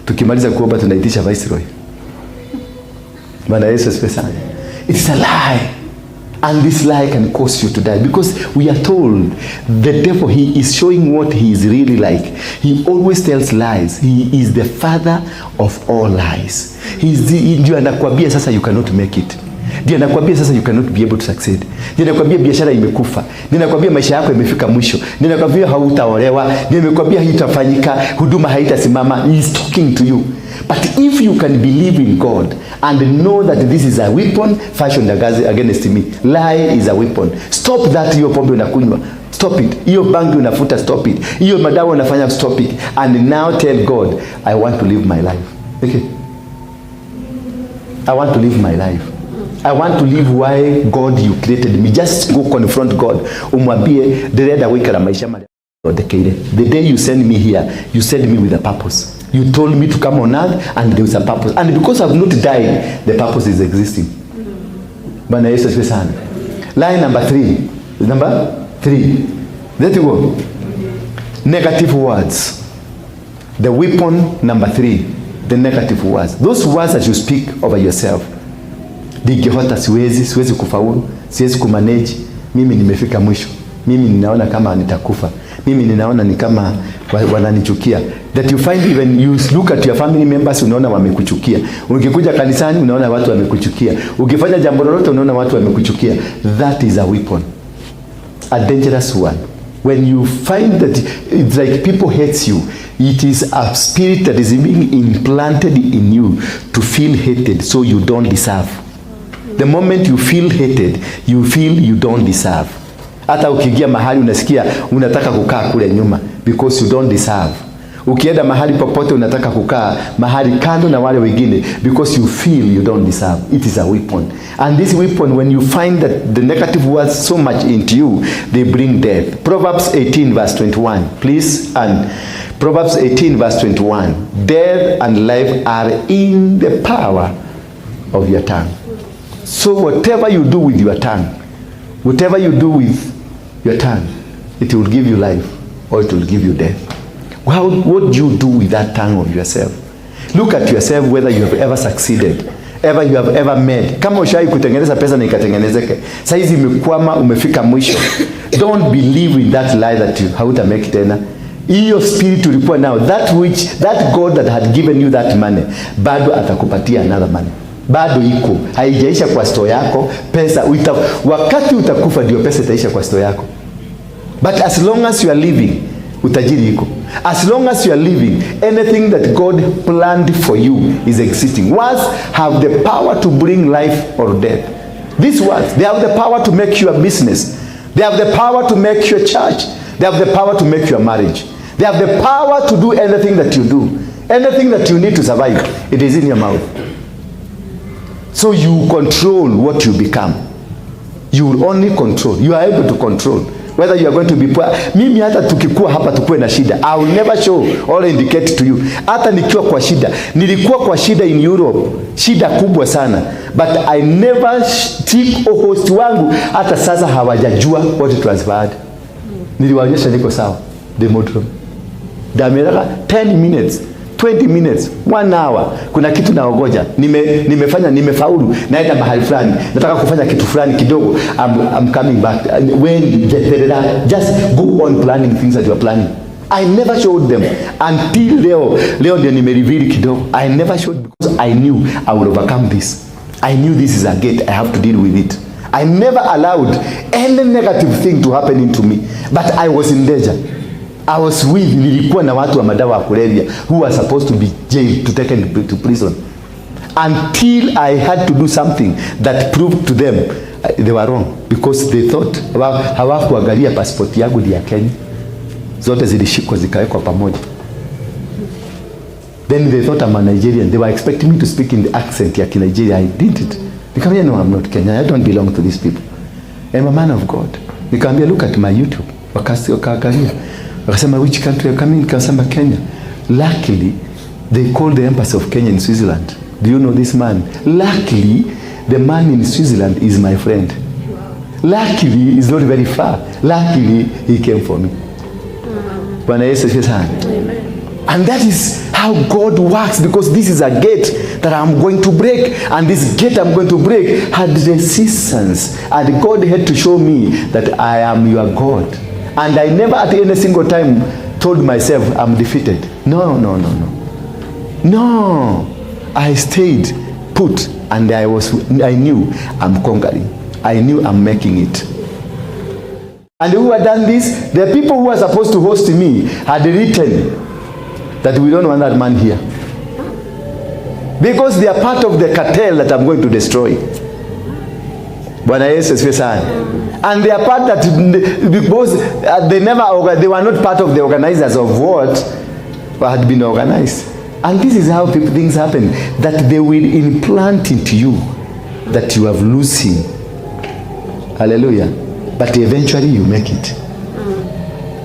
Tukimaliza kuomba tunaitisha viceroy. Bwana Yesu asifiwe sana. It's a lie. And this lie can cause you to die, because we are told the devil, he is showing what he is really like. He always tells lies. He is the father of all lies. He is the, ndio anakuambia sasa you cannot make it. Ndio anakuambia sasa you cannot be able to succeed. Ndio anakuambia biashara imekufa. Ndio anakuambia maisha yako imefika mwisho. Ndio anakuambia hautaolewa. Ndio anakuambia haitafanyika, huduma haitasimama. He is talking to you. But if you can believe in God and know that this is a weapon fashioned against me. Lie is a weapon. Stop that. Hiyo pombe unakunywa, stop it. Hiyo bangi unavuta, stop it. Hiyo madawa unafanya, stop it. And now tell God, "I want to live my life." Okay. I want to live my life. I want to live why, God, you created me. Just go confront God. Umwambie, "Ndĩrenda gũikara maisha marĩa thondekeire. The day you send me here, you send me with a purpose." You told me to come on earth and there was a purpose. And because I've not died, the purpose is existing. Bwana Yesu asifiwe sana. Line number three. Number three. There you go. Negative words. The weapon number three. The negative words. Those words that you speak over yourself. Ndingĩhota, siwezi, siwezi kufaulu, siwezi kumanage, mimi nimefika mwisho, mimi ninaona kama nitakufa, mimi ninaona ni kama wananichukia. That you find even you look at your family members, unaona wamekuchukia. Ukikuja kanisani unaona watu wamekuchukia. Ukifanya jambo lolote unaona watu wamekuchukia. That is a weapon, a dangerous one. When you find that it's like people hate you, it is a spirit that is being implanted in you to feel hated, so you don't deserve. The moment you feel hated, you feel you don't deserve. Hata ukiingia mahali unasikia unataka kukaa kule nyuma because you don't deserve. Ukienda mahali popote unataka kukaa mahali kando na wale wengine because you feel you don't deserve. It is a weapon. And this weapon, when you find that the negative words so much into you, they bring death. Proverbs 18 verse 21. Please, and Proverbs 18 verse 21. Death and life are in the power of your tongue. So whatever you do with your tongue, whatever you do with your tongue, it will give you life or it will give you death. What do you do with that tongue of yourself? Look at yourself whether you have ever succeeded, ever you have ever made. Kama ushawahi kutengeneza pesa na ikatengenezeke, saizi imekwama, umefika mwisho. Don't believe in that lie that you hauta make tena. Hiyo spirit ulikuwa nao, that which that God that had given you that money, bado atakupatia another money, bado iko, haijaisha kwa store yako pesa. Wakati utakufa ndio pesa itaisha kwa store yako, but as long as you are living, utajiri iko. As long as you are living, anything that God planned for you is existing. Words have the power to bring life or death. These words, they have the power to make your business. They have the power to make your church. They have the power to make your marriage. They have the power to do anything that you do. Anything that you need to survive, it is in your mouth. So you control what you become. You will only control. You are able to control whether you are going to be poor. Mimi hata tukikuwa hapa tukuwe na shida, I will never show or indicate to you. Hata nikiwa kwa shida, nilikuwa kwa shida in Europe, shida kubwa sana, but I never stick host wangu, hata sasa hawajajua what transpired. Niliwaonyesha niko sawa, demodrom dameraka 10 minutes, 20 minutes, 1 hour, kuna kitu naogoja, nimefanya, nimefaulu, naenda mahali fulani, nataka kufanya kitu fulani kidogo, I'm coming back. When just go on planning things that you are planning. I never showed them until leo. Leo ndio nimereveal kidogo. I never showed because I knew I would overcome this. I knew this is a gate, I have to deal with it. I never allowed any negative thing to happen into me, but I was in danger. I was with, nilikuwa na watu wa madawa ya kulevya who were supposed to be jailed, to taken to prison, until I had to do something that proved to them they were wrong, because they thought hawakuangalia passport yangu ni ya Kenya, zote zilishikwa zikawekwa pamoja. Then they thought I'm a Nigerian. They were expecting me to speak in the accent ya Kinigeria. I didn't. Nikamwambia, "No, I'm not Kenyan. I don't belong to these people. I'm a man of God." Nikamwambia, "Look at my YouTube." Wakaangalia. Wakasema, "Which country are you coming?" Nikasema, "Kenya." Luckily, they called the embassy of Kenya in Switzerland. "Do you know this man?" Luckily, the man in Switzerland is my friend. Luckily, he's not very far. Luckily, he came for me. Bwana Yesu asifiwe sana. And that is how God works, because this is a gate that I'm going to break. And this gate I'm going to break had resistance. And God had to show me that I am your God. And I never at any single time told myself I'm defeated. No, no, no, no. No. I stayed put and I knew I'm conquering. I knew I'm making it. And who had done this? The people who were supposed to host me had written that we don't want that man here, because they are part of the cartel that I'm going to destroy. Bwana Yesu asifiwe sana. And they are part that because they never they were not part of the organizers of what had been organized. And this is how people, things happen, that they will implant into you that you are losing. Hallelujah. But eventually you make it.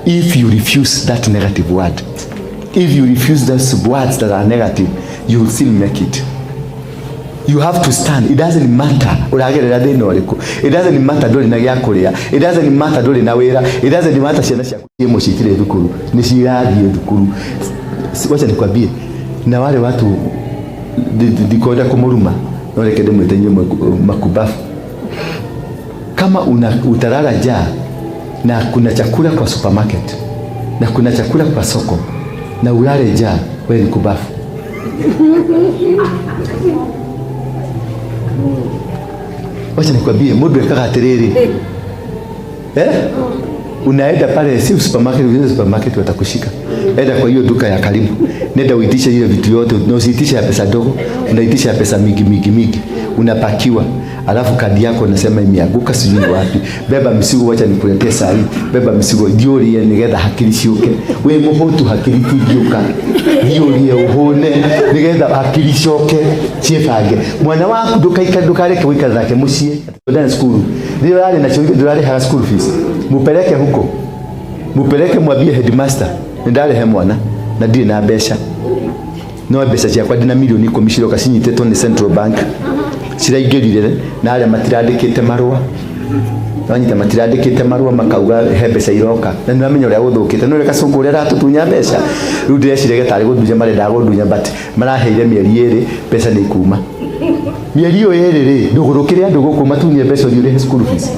If you refuse that negative word. If you refuse those words that are negative, you will still make it. You have to stand. It doesn't matter uragerera thina uriku. It doesn't matter nduri na gĩa kũrĩa. It doesn't matter nduri na wĩra. It doesn't matter ciana ciaku ciĩ mũciĩ itirĩ thukuru, nĩ cirathiĩ thukuru. Wacha nikwambie, na wale watu ndikwenda kumuruma, no reke ndĩmwĩte inyuĩ makubafu. Kama utalala njaa na kuna chakula kwa supermarket na kuna chakula kwa soko na ulale njaa, wewe ni kubafu. Wacha nikwambie, mundu ekaga atiriri, eh? Unaenda pale, si supermarket, unaenda supermarket watakushika. Enda kwa hiyo duka ya karibu, nenda uitishe ile vitu yote, na usiitishe ya pesa dogo, unaitisha ya pesa mingi mingi mingi, unapakiwa. Alafu kadi yako unasema imeanguka sijui ni wapi. Beba mzigo, wacha nikuletee saa hii. Beba mzigo, thiũrie nigetha hakiri ciũke. Wĩ mũhũtu hakiri itingĩũka. Thiũrie ũhũne nigetha hakiri ciũke ciĩbange. Mwana waku ndũkaikare, ndũkareke gũikara nake mũciĩ. Ndani cukuru. Rĩrĩa ũrarĩ nacio ndũrarĩhaga school fees. Mupeleke huko. Mupeleke mwambie headmaster, nĩndarehe mwana na ndirĩ na mbeca. No mbeca ciakwa ndĩna milioni 10 ciroka cinyitĩtwo nĩ Central Bank. Ciraingĩrire na arĩa matirandĩkĩte marũa. Wanyita matirandĩkĩte marũa makauga he mbeca iroka. Na nĩũramenya ũrĩa gũthũkĩte. Nĩ ũrĩa gacũngũ ũrĩa aratũtunya mbeca. Rĩu ndĩreciria tarĩ gũndunya marendaga gũndunya, but maraheire mĩeri 2 mbeca nĩ ikuma. Mĩeri ĩyo 2 rĩ, ndũgũrũkĩre andũ gũkũ matunye mbeca ũthiĩ ũrĩhe school fees.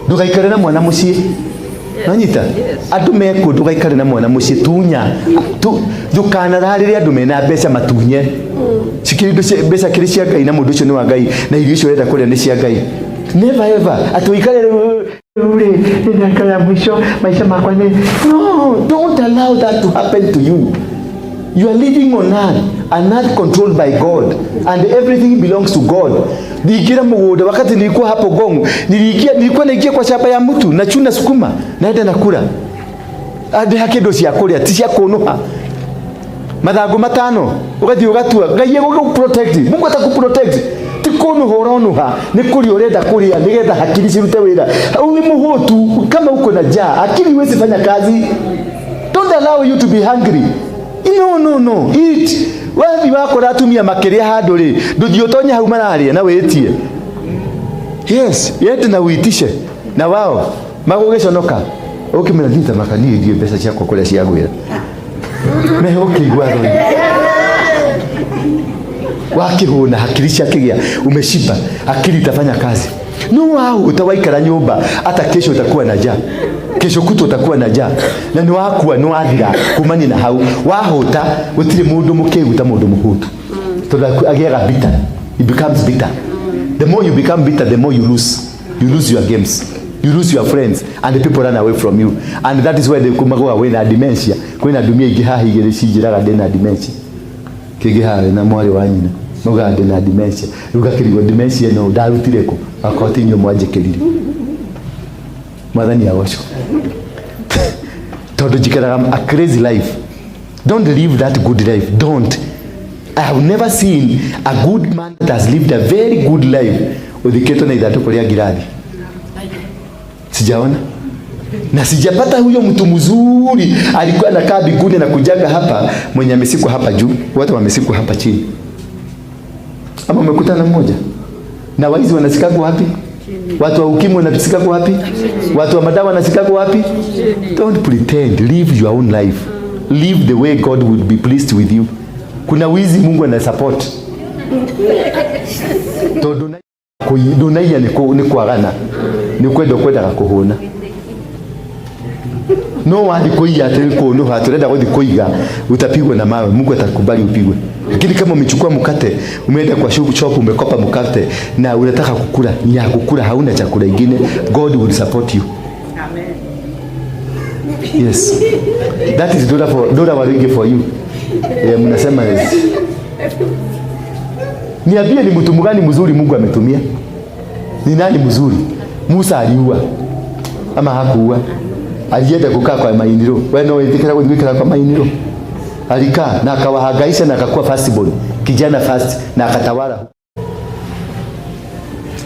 Ndũgaikare na mwana mũciĩ. Nanyita? Andũ mekuo ndũgaikare na mwana mũciĩ, tunya. Ndũkanararĩre andũ mena mbeca matunye. Cikĩrĩ indo cia mbeca kĩrĩ cia Ngai na mũndũ ũcio nĩ wa Ngai na irio icio ũrenda kũrĩa nĩ cia Ngai. Never ever. Atĩ ũikare rĩu rĩ, nĩ miaka ya mwisho maisha makwa nĩ. No, don't allow that to happen to you. You are living on earth, an earth controlled by God, and everything belongs to God. Niliingia mgunda wakati nilikuwa hapo Ngong, nilikuwa naingia kwa shamba ya mtu, nachuna sukuma, naenda nakula. Ande hakindu cia kuria, ti cia kunuha. Mathangu 5, ugathi ugatua, Ngai egũgũ protect. Mungu ataku protect. Ti kunuha ũronuha, nĩ kũrĩa ũrenda kũrĩa nĩgetha hakiri cirute wĩra. Uri mũhũtu, kama uko na njaa, akili huwezi fanya kazi. Don't allow you to be hungry. No, no, no. Eat. Wathi wakora atumia makĩrĩa handũ rĩ, ndũthiĩ ũtonye hau mararĩa na wĩtie. Yes, yende na uitishe. Na wao magũgĩconoka. Ũkĩmera thiĩ ta niĩ ndiĩ mbeca ciakwa kũrĩa ciagwĩra. Megũkĩigua thoni. Wakĩhũna hakiri ciakĩgĩa, umeshiba, akili itafanya kazi. No wahũta waikara nyũmba, hata kesho utakuwa na njaa. Kesho kutwa utakuwa na njaa. Na nĩ wakua, nĩ wathira kumania na hau. Wahũta, gũtirĩ mũndũ mũkĩgu ta mũndũ mũhũtu. Tondũ agĩaga bitter. He becomes bitter. The more you become bitter, the more you lose. You lose your games. You lose your friends and the people run away from you. And that is why they kumagoa wĩna dementia. Kwĩna ndumia ingĩ haha igĩrĩ cinjĩraga ndĩna dementia. Kĩngĩ haha na mwarĩ wa nyina. Maugaga ndĩna dementia. Rĩu ngakĩrigwo dementia ĩno ndarutire kũ? Akorwo ti inyuĩ mwanjĩkĩrire. Mwathani agocwo. Tondũ njikaraga a crazy life. Don't live that good life. Don't. I have never seen a good man that has lived a very good life uthikĩtwo na ithandũkũ rĩa ngirathi. Sijaona. Na sijapata huyo mtu mzuri alikuwa anakaa mbinguni na kujaga hapa, mwenye amesikwa hapa juu, wote wamesikwa hapa chini. Ama umekutana mmoja? Na waizi wanasikagwa wapi? Watu wa ukimwi wanasikagwa wapi? Watu wa madawa wanasikagwa wapi? Don't pretend, live your own life. Live the way God would be pleased with you. Kuna wizi Mungu ana support. Tondu ndunaiya nĩ kwagana, nĩ kwenda kwendaga kũhũna. No wathi kuiya atĩ kũnũha turenda gũthi kũiga, utapigwa na mawe. Mungu atakubali upigwe. Lakini kama umechukua mkate, umeenda kwa shop umekopa mkate na unataka kukula, ni ya kukula, hauna chakula ingine, God will support you. Amen. Yes. That is Dora for Dora Waruinge for you. Eh, mnasema yes. Niambie ni mtu mgani mzuri Mungu ametumia? Ni nani mzuri? Musa aliua ama hakuua? Alienda kukaa kwa mainiro. Wewe no wĩtĩkĩra gũthiĩ gũikara kwa mainiro? Alikaa na akawahangaisha na akakuwa first born, kijana first, na akatawala.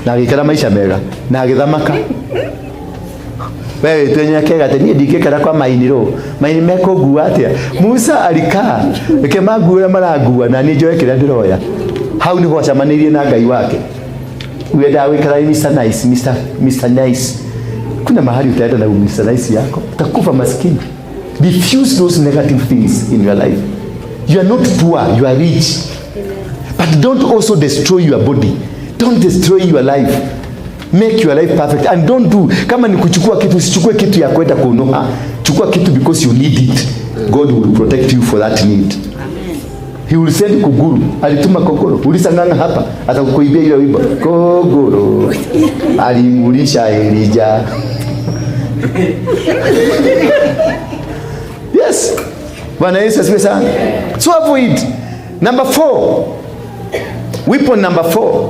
Na agĩikara maisha mega na agĩthamaka. Wewe twenyekega atĩ niĩ ndingĩkara kwa maini rũ maini mekũngua atĩa. Musa alikaa, reke mangue ũrĩa marangua na niĩ njoe kĩrĩa ndĩroya. Hau nĩho acemanĩirie na Ngai wake. Uendaga gũikara Mr. Nice, Mr. Nice. Kuna mahali utaenda na Mr. Nice yako, utakufa maskini. Diffuse those negative things in your life. You are not poor, you are rich. But don't also destroy your body. Don't destroy your life. Make your life perfect. And don't do, kama ni kuchukua kitu, usichukue kitu ya kwenda kunuha. Chukua kitu because you need it. God will protect you for that need. He will send kuguru. Alituma kogoro. Ulisanganga hapa. Atakukuibia ile wimbo. Kogoro. Alimulisha Elijah. Yes. Bwana Yesu asifiwe sana. So avoid. Number 4. Weapon number 4.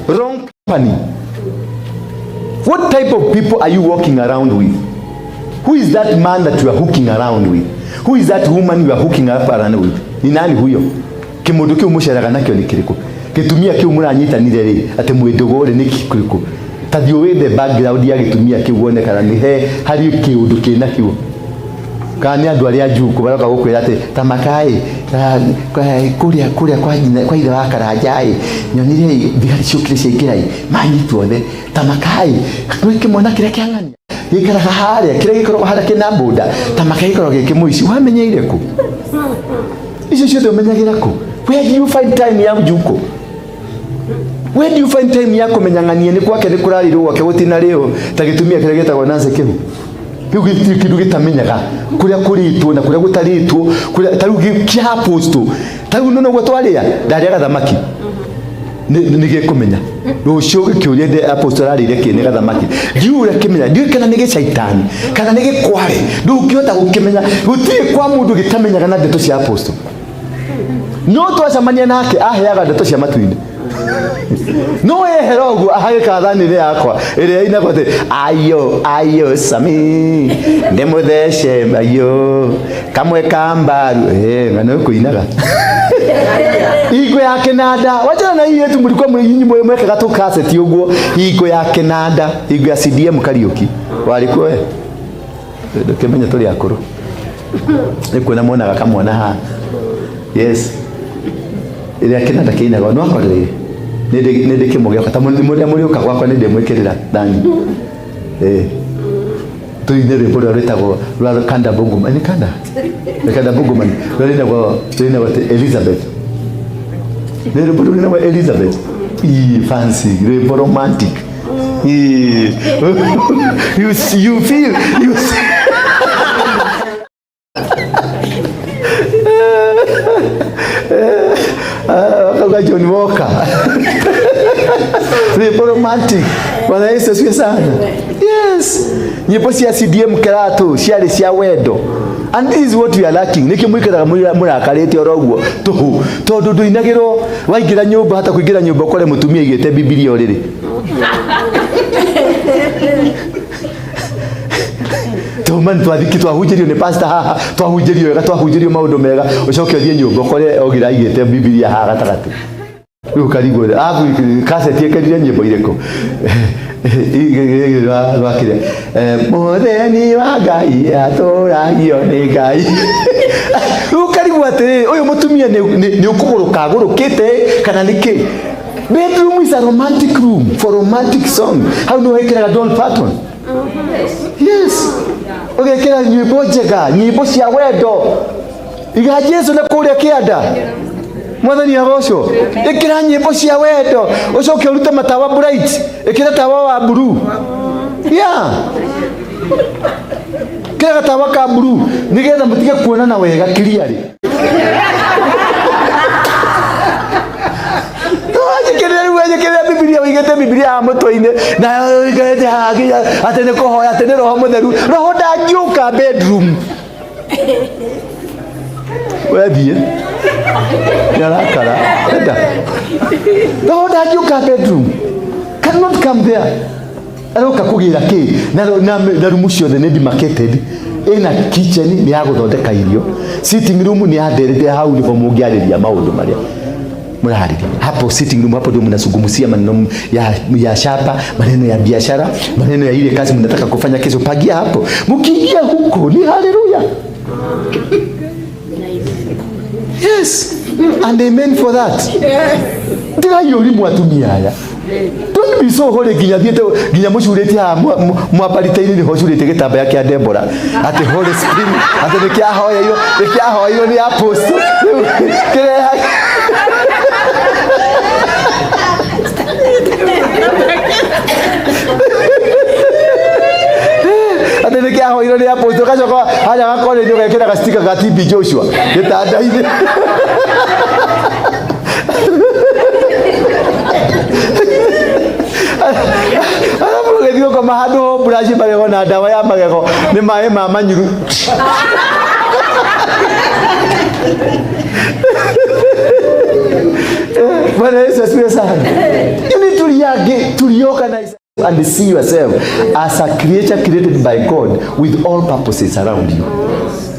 Wrong company. What type of people are you walking around with? Who is that man that you are hooking around with? Who is that woman you are hooking up around with? Ni nani huyo? Kimundu kiu muceraga nakio ni kiriku? Gitumia kiu muranyitanire ri ati mwindugu ri ni kiriku? Ta thiĩ wethe background ya gitumia kiu wone kana ni he hari kiundu kina kiu. Kana nĩ andũ arĩa njuku baroka gũkwĩra atĩ ta makai kũrĩa kũrĩa kwa nyina kwa ithe wa Karanja ĩ nyonire thigari ciũkire ciaingĩra ĩ manyitwo othe ta makai gwĩ kĩmwana kĩrĩa kĩang'ania gĩikaraga harĩa kĩrĩa gĩkoragwo harĩa kĩna mbũnda ta makai gĩkoragwo gĩ kĩmũici wamenyeire kũ? Icio ciothe ũmenyagĩra kũ? Where do you find time ya njuku? Where do you find time ya kũmenya ng'ania nĩ gwake nĩ kũrarirwo gwake gũtinarĩo ta gĩtumia kĩrĩa gĩtagwo Nancy Kĩhu? Rĩu gĩtirĩ kĩndũ gĩtamenyaga kũrĩa kũrĩtwo na kũrĩa gũtarĩtwo, kũrĩa ta rĩu kĩa apostle ta rĩu nĩ ũguo twarĩa ndarĩaga thamaki nĩ gĩkũmenya rũciũ gĩkĩũria ndĩ apostle ararĩire kĩ nĩ gathamaki ndiũĩ ũrĩa kĩmenya ndiũĩ kana nĩ gĩcaitani kana nĩ gĩkware ndũngĩhota gũkĩmenya gũtirĩ kwa mũndũ gĩtamenyaga na ndeto cia apostle no twacemania nake aheaga ndeto cia matu-inĩ no ehera ũguo ahagĩka thani-inĩ yakwa ĩrĩa ĩinagwo atĩ ayo ayo sami ndĩmũthece ayo kamwe ka mbaru ng'ano ĩkũinaga hingo ya kinanda wachana na hii yetu mlikuwa nyinyi mwekaga tu cassette ũguo hingo ya kinanda hingo ya CDM Kariuki warĩ we ndũkĩmenye tũrĩ akũrũ nĩ kuona mwonaga kamwana haha yes ĩrĩa kinanda kĩinagwo no akorereire nĩ ndĩ kĩmwe gĩakwa ta mũrĩa mũrĩũka gwakwa nĩ ndĩmwĩkĩrĩra thani tũine rwĩmbo rũrĩa rwĩtagwo rwa Kanda Bungoma nĩ Kanda nĩ Kanda Bungoma rũrĩa rwĩnagwo atĩ Elizabeth nĩ rwĩmbo rwĩnagwo Elizabeth ii fancy rwĩmbo romantic ii you feel you Akauga John Walker rwĩmbo romantic Bwana Yesu asifiwe sana. Yes nyĩmbo cia CDM Kĩratũ ciarĩ cia wendo and this is what we are lacking nĩkĩo mũikaraga mũrakarĩte oro ũguo tũhũ tondũ ndũinagĩrwo waingĩra nyũmba hata kũingĩra nyũmba ũkore mũtumia aigĩte Bibilia ũrĩrĩ tuma twathiki twahunjĩrio nĩ pastor haha twahunjĩrio wega twahunjĩrio maũndũ mega ũcoke ũthiĩ nyũmba ũkore ogira aigĩte Bibilia haha gatagatĩ rĩu ũkarigwo kaseti ĩkĩrire nyĩmbo irĩkũ rwakĩrĩa mũtheni wa Ngai atũragio nĩ Ngai rĩu ũkarigwo atĩrĩrĩ ũyũ mũtumia nĩ ũkũgũrũka agũrũkĩte kana nĩ kĩ? Bedroom is a romantic room for romantic song. Hau nĩho ĩkĩraga Dolly Parton. Yes ũgekĩra nyĩmbo njega nyĩmbo cia wendo iga Jesu na kũrĩa kĩanda mwathani agocwo ĩkĩra nyĩmbo cia wendo ũcoke ũrute matawa bright ĩkĩra tawa wa blue yeah kĩra gatawa ka blue nĩgetha mũtige kuonana wega clearly Njĩkĩrĩra rĩu njĩkĩrĩra Bibilia ũigĩte Bibilia haha mũtwe-inĩ na ũikarĩte haha nginya atĩ nĩ kũhoya atĩ nĩ Roho Mũtheru Roho ndangĩũka bedroom wethiĩ nĩarakara enda Roho ndangĩũka bedroom cannot come there aroka kũgĩra kĩ na rumu ciothe nĩ demarcated ĩna kitchen nĩ ya gũthondeka irio sitting room nĩ ya nderete hau nĩho mũngĩarĩria maũndũ marĩa Murarĩria hapo sitting room, hapo ndio mnazungumzia maneno ya shamba, maneno ya biashara, maneno ya ile kazi mnataka kufanya kesho. Pagia hapo, mkiingia huko ni haleluya. Yes, and amen for that. Tigai ũrimũ atumia aya. Don't be so holy nginya thiĩte nginya mũcurĩtie haha mwambarĩte-inĩ nĩho ũcurĩtie gĩtambaya kĩa Deborah atĩ Holy Spirit atĩ nĩkĩahoeirwo nĩkĩahoeirwo nĩ apostle rĩu kĩreha. Atĩ nĩkĩahoeirwo nĩ apostle gacoka harĩa gakore-inĩ ũgekĩra gastika ga TB Joshua gĩtanda-inĩ. Arabu ũgĩthiĩ ũkoma handũ ho brush magego na ndawa ya magego nĩ maĩ ma manyuru. Bwana Yesu asifiwe sana. You need to reorganize and see yourself as a creature created by God with all purposes around you.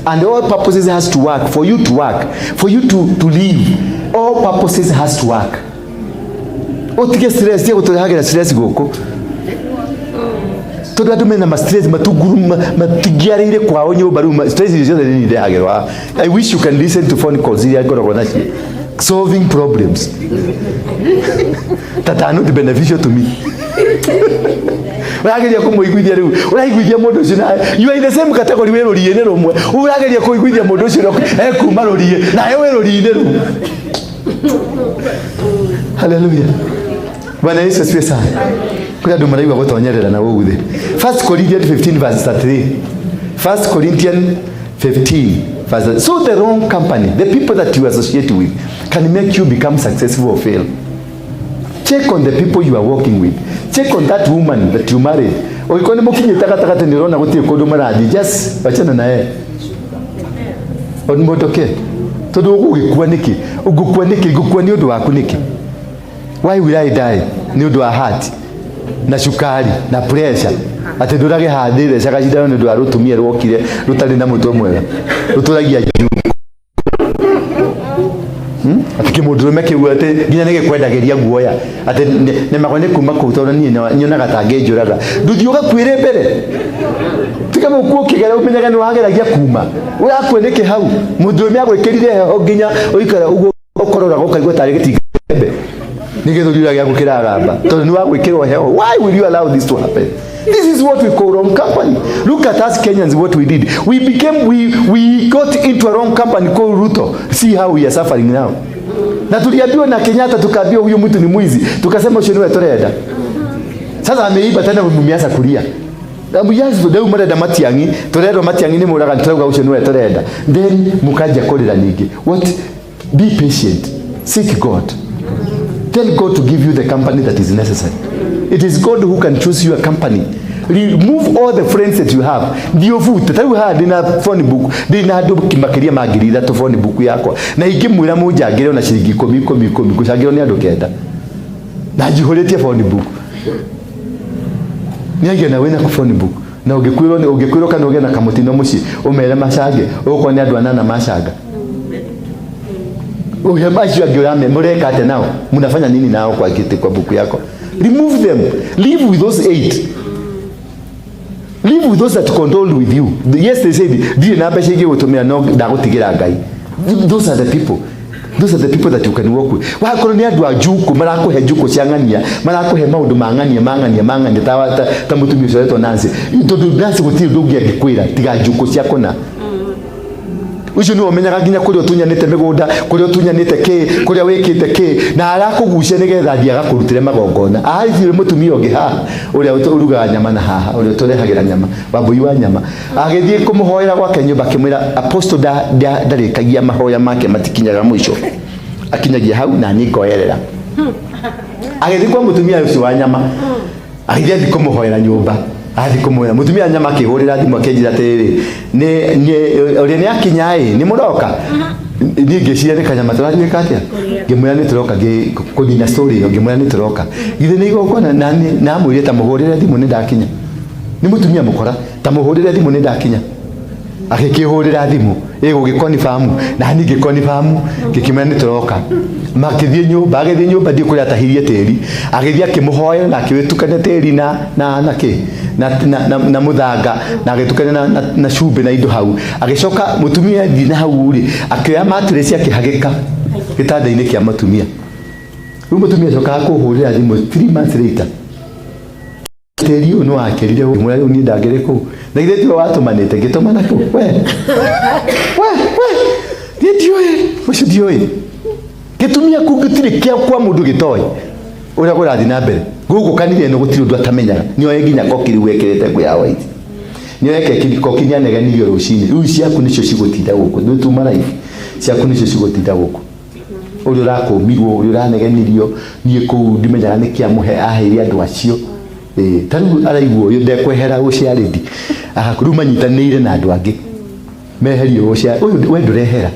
And all purposes has to work for you to work, for you to live. All purposes has to work. Utige stress tige gũtũrehagĩra stress gũkũ tondũ andũ mena ma stress matunguru matingiarĩire kwao nyũmba rĩu stress icio ciothe nĩ ndehagĩrwo. I wish you can listen to phone calls iria ngoragwo nacio solving problems that are not beneficial to me. Ũrageria kũmũiguithia rĩu ũraiguithia mũndũ ũcio na you are in the same category wĩ rũriĩ-inĩ rũmwe ũrageria kũiguithia mũndũ ũcio ekuma rũriĩ nawe wĩ rũriĩ-inĩ rũu. Hallelujah. Bwana Yesu asifiwe sana. Kuri andu maraigua gutonyerera na gũkũ thĩ. 1 Corinthians 15 verse 33. 1 Corinthians 15 verse. So the wrong company, the people that you associate with, can make you become successful or fail. Check on the people you are working with. Check on that woman that you married. Ũngĩkorwo nĩ mũkinyĩte gatagatĩ nĩ ũrona gũtirĩ kũndũ marathiĩ, just wachana na yeye. Mũndoke. Tondũ ũgũgĩkua nĩkĩ? Ũngĩkua nĩkĩ? Ngũkua nĩ ũndũ waku nĩkĩ? Why will I die? Nĩ ũndũ wa heart na cukari na pressure atĩ ndũrage hathĩ thecaga cindano nĩ ũndũ wa rũtumia rwokire rũtarĩ na mũtwe mwega rũtũragia juu atĩ kĩmũndũrũme kĩu atĩ nginya nĩ gĩkwendagĩria guoya atĩ nĩmakwa nĩ kuma kũu tondũ niĩ nyonaga ta ngĩnjũraga ndũthiĩ ũgakuĩre mbere tiga mũkuo ũkĩgera ũmenyage nĩ wageragia kuma ũrakua nĩkĩ hau mũndũrũme agwĩkĩrire heho nginya ũikara ũguo ũkororaga ũkaigua tarĩ gĩtinga nĩ gĩthũri ũrĩa gĩaku kĩragamba tondũ nĩ wagwĩkĩrwo heho. Why will you allow this to happen? This is what we call wrong company. Look at us Kenyans, what we did. We became, we got into a wrong company called Ruto. See how we are suffering now. Na tuliambiwa na Kenyatta, tukaambiwa huyu mtu ni mwizi, tukasema ucio niwe turenda. Sasa ameiba tena, mmeanza kulia. Rĩu marenda Matiang'i, turerwo Matiang'i nĩ mũragani, turauga ucio niwe turenda. Then mukanjia kũrĩra ningĩ. What? Be patient. Seek God. Tell God to give you the company that is necessary. It is God who can choose your company. Remove all the friends that you have. Ndio vute. Tarĩu haha ndĩna phone book. Ndĩna andũ makĩria ma 3,000 phone book yakwa. Na ingĩmwĩra mũnjangĩre ona ciringi 10 10 10 ngũcangĩrwo nĩ andũ 9. Na njihũrĩtie phone book. Nĩ na wĩna phone book. Na ũngĩkwĩrwo ũngĩkwĩrwo kana ũgĩe na kamũtino mũciĩ ũmere macange ũgũkorwo nĩ andũ anana macanga. Acio angĩ ũrame mũreka atĩa nao? Mnafanya nini nao kwa kiti kwa buku yako? Remove them. Live with those 8. Live with those that condoled with you. Yes, they said, ndirĩ na mbeca ingĩ gũtũmĩra no ndagũtigĩra Ngai. Those are the people. Those are the people that you can work with. Wakorwo nĩ andũ a njuku marakũhe njuku cia ng'ania, marakũhe maũndũ ma ng'ania ma ng'ania ma ng'ania ta mũtumia ũcio wetwo Nancy. Tondũ Nancy gũtirĩ ũndũ ũngĩ angĩkwĩra tiga njuku cia kũna. Ucio nĩwe ũmenyaga nginya kũrĩa ũtunyanĩte mĩgũnda, kũrĩa ũtunyanĩte kĩ, kũrĩa wĩkĩte kĩ, na arakũgucia nĩgetha athiĩ agakũrutĩre magongona. Aithiĩ mũtumia ũngĩ haha ũrĩa ũrugaga nyama na haha, ũrĩa ũtũrehagĩra nyama, wambui wa nyama. Agĩthiĩ kũmũhoera gwake nyũmba akĩmwĩra apostle ndarĩkagia mahoya make matikinyaga mũico. Akinyagia hau na niĩ ngoerera. Agĩthiĩ kwa mũtumia ũcio wa nyama. Agĩthiĩ athiĩ kũmũhoera nyũmba. Athi kũmwĩra mũtumia wa nyama akĩhũrĩra thimũ akĩnjĩra atĩrĩrĩ nĩ ũrĩa nĩ akinya ĩ nĩ mũroka niĩ ngĩciria nĩ kanyama tũrathiĩ atĩa ngĩmwĩra nĩ tũroka kũnina story ĩyo ngĩmwĩra nĩ tũroka githĩ nĩ igongona na namwĩrire ta mũhũrĩre thimũ nĩ ndakinya nĩ mũtumia mũkora ta mũhũrĩre thimũ nĩ ndakinya Agĩkĩhũrĩra thimũ ĩgũgĩkonfamu na niĩ ngĩkonfamu ngĩkĩmera nĩ tũroka. Makĩthiĩ nyũmba, agĩthiĩ nyũmba ndiũ kũrĩa atahirie tĩri, agĩthiĩ akĩmũhoya na akĩwĩtukania tĩri na na na kĩ na na, na, na mũthanga na agĩtukania na, na, na cumbĩ na indo hau. Agĩcoka mũtumia athiĩ na hau rĩ, akĩoya matireci akĩhagĩka gĩtanda-inĩ kĩa mũtumia. Rĩu mũtumia acokaga kũhũrĩra thimũ 3 months later, tĩri ũyũ nĩ wakĩrire ũmwe, rĩu niĩ ndangĩrĩ kũu na githĩ tiwe watũmanĩte ngĩtũmana kũu we we we niĩ ndiũĩ ũcio ndiũĩ gĩtumia kũ gĩtirĩ kĩa kwa mũndũ gĩtoĩ ũrĩa kũrathiĩ na mbere gũkũ kanitha ĩno gũtirĩ ũndũ atamenyaga. Nĩoĩ nginya koki rĩu wekĩrĩte nguo ya white, nĩoĩ keki koki nĩanegenirio rũcinĩ. Rĩu ciaku nĩcio cigũtinda gũkũ, nĩ tuma life ciaku nĩcio cigũtinda gũkũ, ũrĩa ũrakũmirwo, ũrĩa ũranegenirio. Niĩ kũu ndimenyaga nĩkĩ amũhe aheire andũ acio. Ĩĩ, ta rĩu araigua ũyũ ndekwehera gũciarĩndi rĩu manyitanĩire na andũ angĩ meherie gũcia ũyũ, we ndũrehera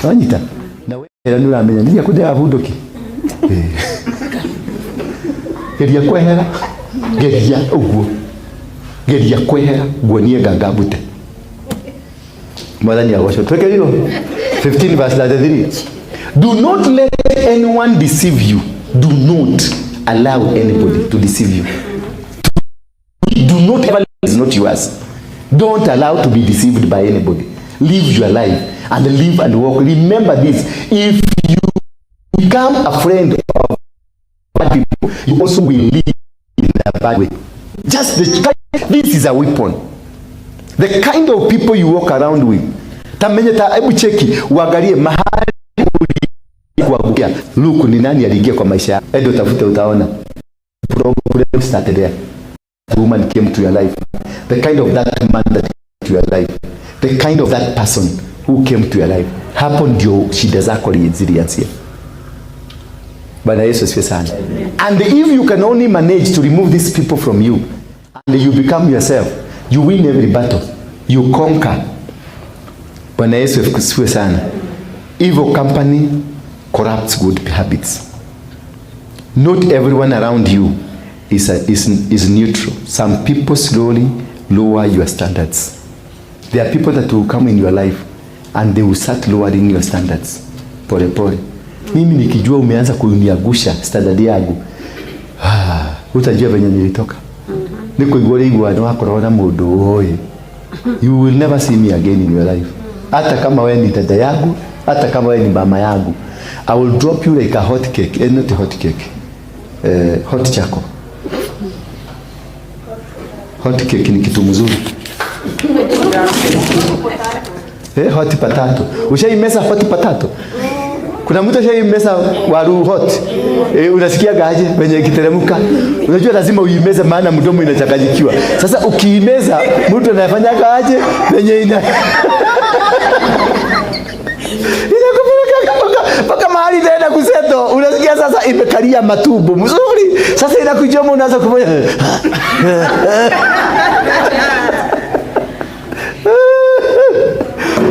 wanyita na wehera nĩ ũramenya nĩ kũndĩaga bunduki. Ĩĩ. Geria kwehera, geria ũguo, geria kwehera nguonie ngangambute. Mwathani agocwo. Twekerirwo 15 verse 33: "Do not let anyone deceive you." Do not allow anybody to deceive you. Do not ever is not yours. Don't allow to be deceived by anybody. Live your life and live and walk. Remember this: if you become a friend of bad people, you also will live in a bad way. Just the this is a weapon. The kind of people you walk around with, tamenye ta hebu cheki uangalie mahali kuangukia. Look, ni nani aliingia kwa maisha yako? Endo tafute, utaona problem started there. The woman came to your life, the kind of that man that came to your life, the kind of that person who came to your life, hapo ndio shida zako zilianzia. Bwana Yesu asifiwe sana. And if you can only manage to remove these people from you and you become yourself, you win every battle, you conquer. Bwana Yesu asifiwe sana. Evil company corrupts good habits. Not everyone around you is neutral. Some people slowly lower your standards. There are people that will come in your life and they will start lowering your standards pole pole. Mimi nikijua umeanza kuniangusha standard yangu, ah, utajua venye nilitoka. Nĩ kũigua ũrĩigua nĩ wakorwo na mũndũ ũĩ. You will never see me again in your life. Hata kama wewe ni dada yangu, hata kama wewe ni mama yangu, I will drop you like a hot cake. Eh, not a hot cake, hot charcoal. Hot cake ni kitu mzuri. Hot potato. Ushaimeza hot potato? Kuna mtu ashaimeza waru hot? Unasikia gaje venye ikiteremka? Unajua lazima uimeze maana mdomo inachanganyikiwa. Sasa ukiimeza, mtu anafanya aje venye ina inakupeleka mpaka mahali inaenda kusettle. Unasikia sasa imekalia matumbo mzuri. Sasa inakuchoma, unaanza kufanya.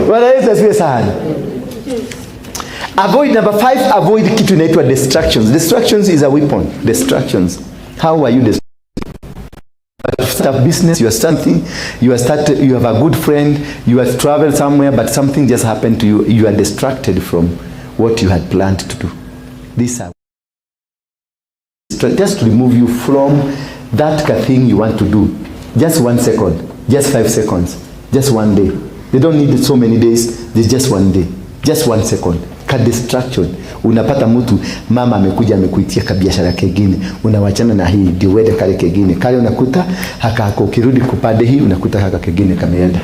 Bwana Yesu asifiwe sana. Avoid number 5, avoid kitu inaitwa distractions. Distractions is a weapon. Distractions. How are you distracted? Start business, you are starting, you are start, you have a good friend, you have traveled somewhere, but something just happened to you. You are distracted from what you had planned to do. These are just to remove you from that thing you want to do. Just 1 second, just 5 seconds, just 1 day. They don't need so many days, it's just 1 day, just 1 second. Ka distraction. Unapata mtu mama amekuja amekuitia kabiashara kengine, unawachana na hii ndio uende kale kengine. Kale unakuta haka hako, ukirudi kupande hii unakuta haka kengine kameenda.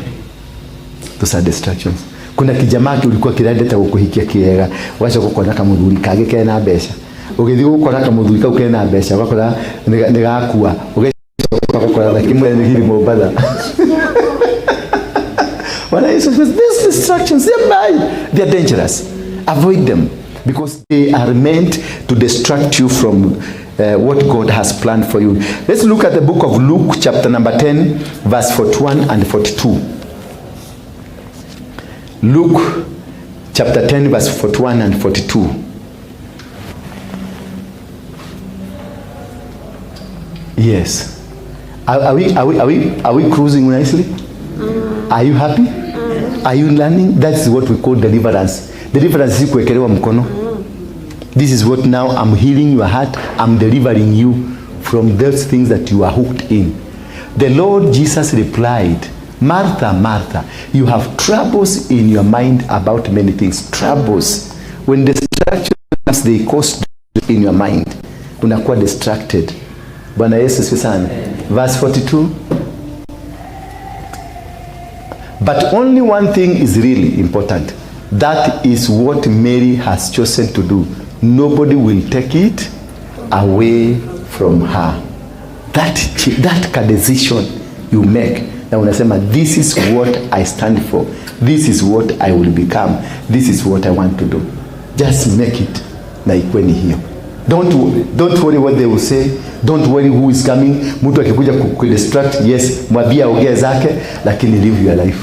Those are distractions. Kuna kijamaa ulikuwa kirendete gukuhikia kiega, wacha gukona kamuthuri kage kena mbeca. Ugithii gukora kamuthuri kau kena mbeca, ugakora ni gakua. Ugicoka gukora na kimwe ni giri Mombatha. Bwana Yesu says these distractions, they're bad, they're dangerous. Avoid them because they are meant to distract you from what God has planned for you. Let's look at the book of Luke chapter number 10 verse 41 and 42. Luke chapter 10 verse 41 and 42. Yes. Are we cruising nicely? Are you happy? Are you learning? That's what we call deliverance. Deliverance si kuwekelewa mkono. This is what now I'm healing your heart. I'm delivering you from those things that you are hooked in. The Lord Jesus replied, Martha, Martha, you have troubles in your mind about many things. Troubles. When distraction comes, they cause in your mind. Unakuwa distracted. Bwana Yesu asifiwe sana. Verse 42. But only one thing is really important. That is what Mary has chosen to do. Nobody will take it away from her. That decision you make, na unasema this is what I stand for. This is what I will become. This is what I want to do. Just make it na ikuwe ni hiyo. Don't worry what they will say. Don't worry who is coming. Mtu akikuja kudistract, yes, mwambie aongee zake, lakini live your life.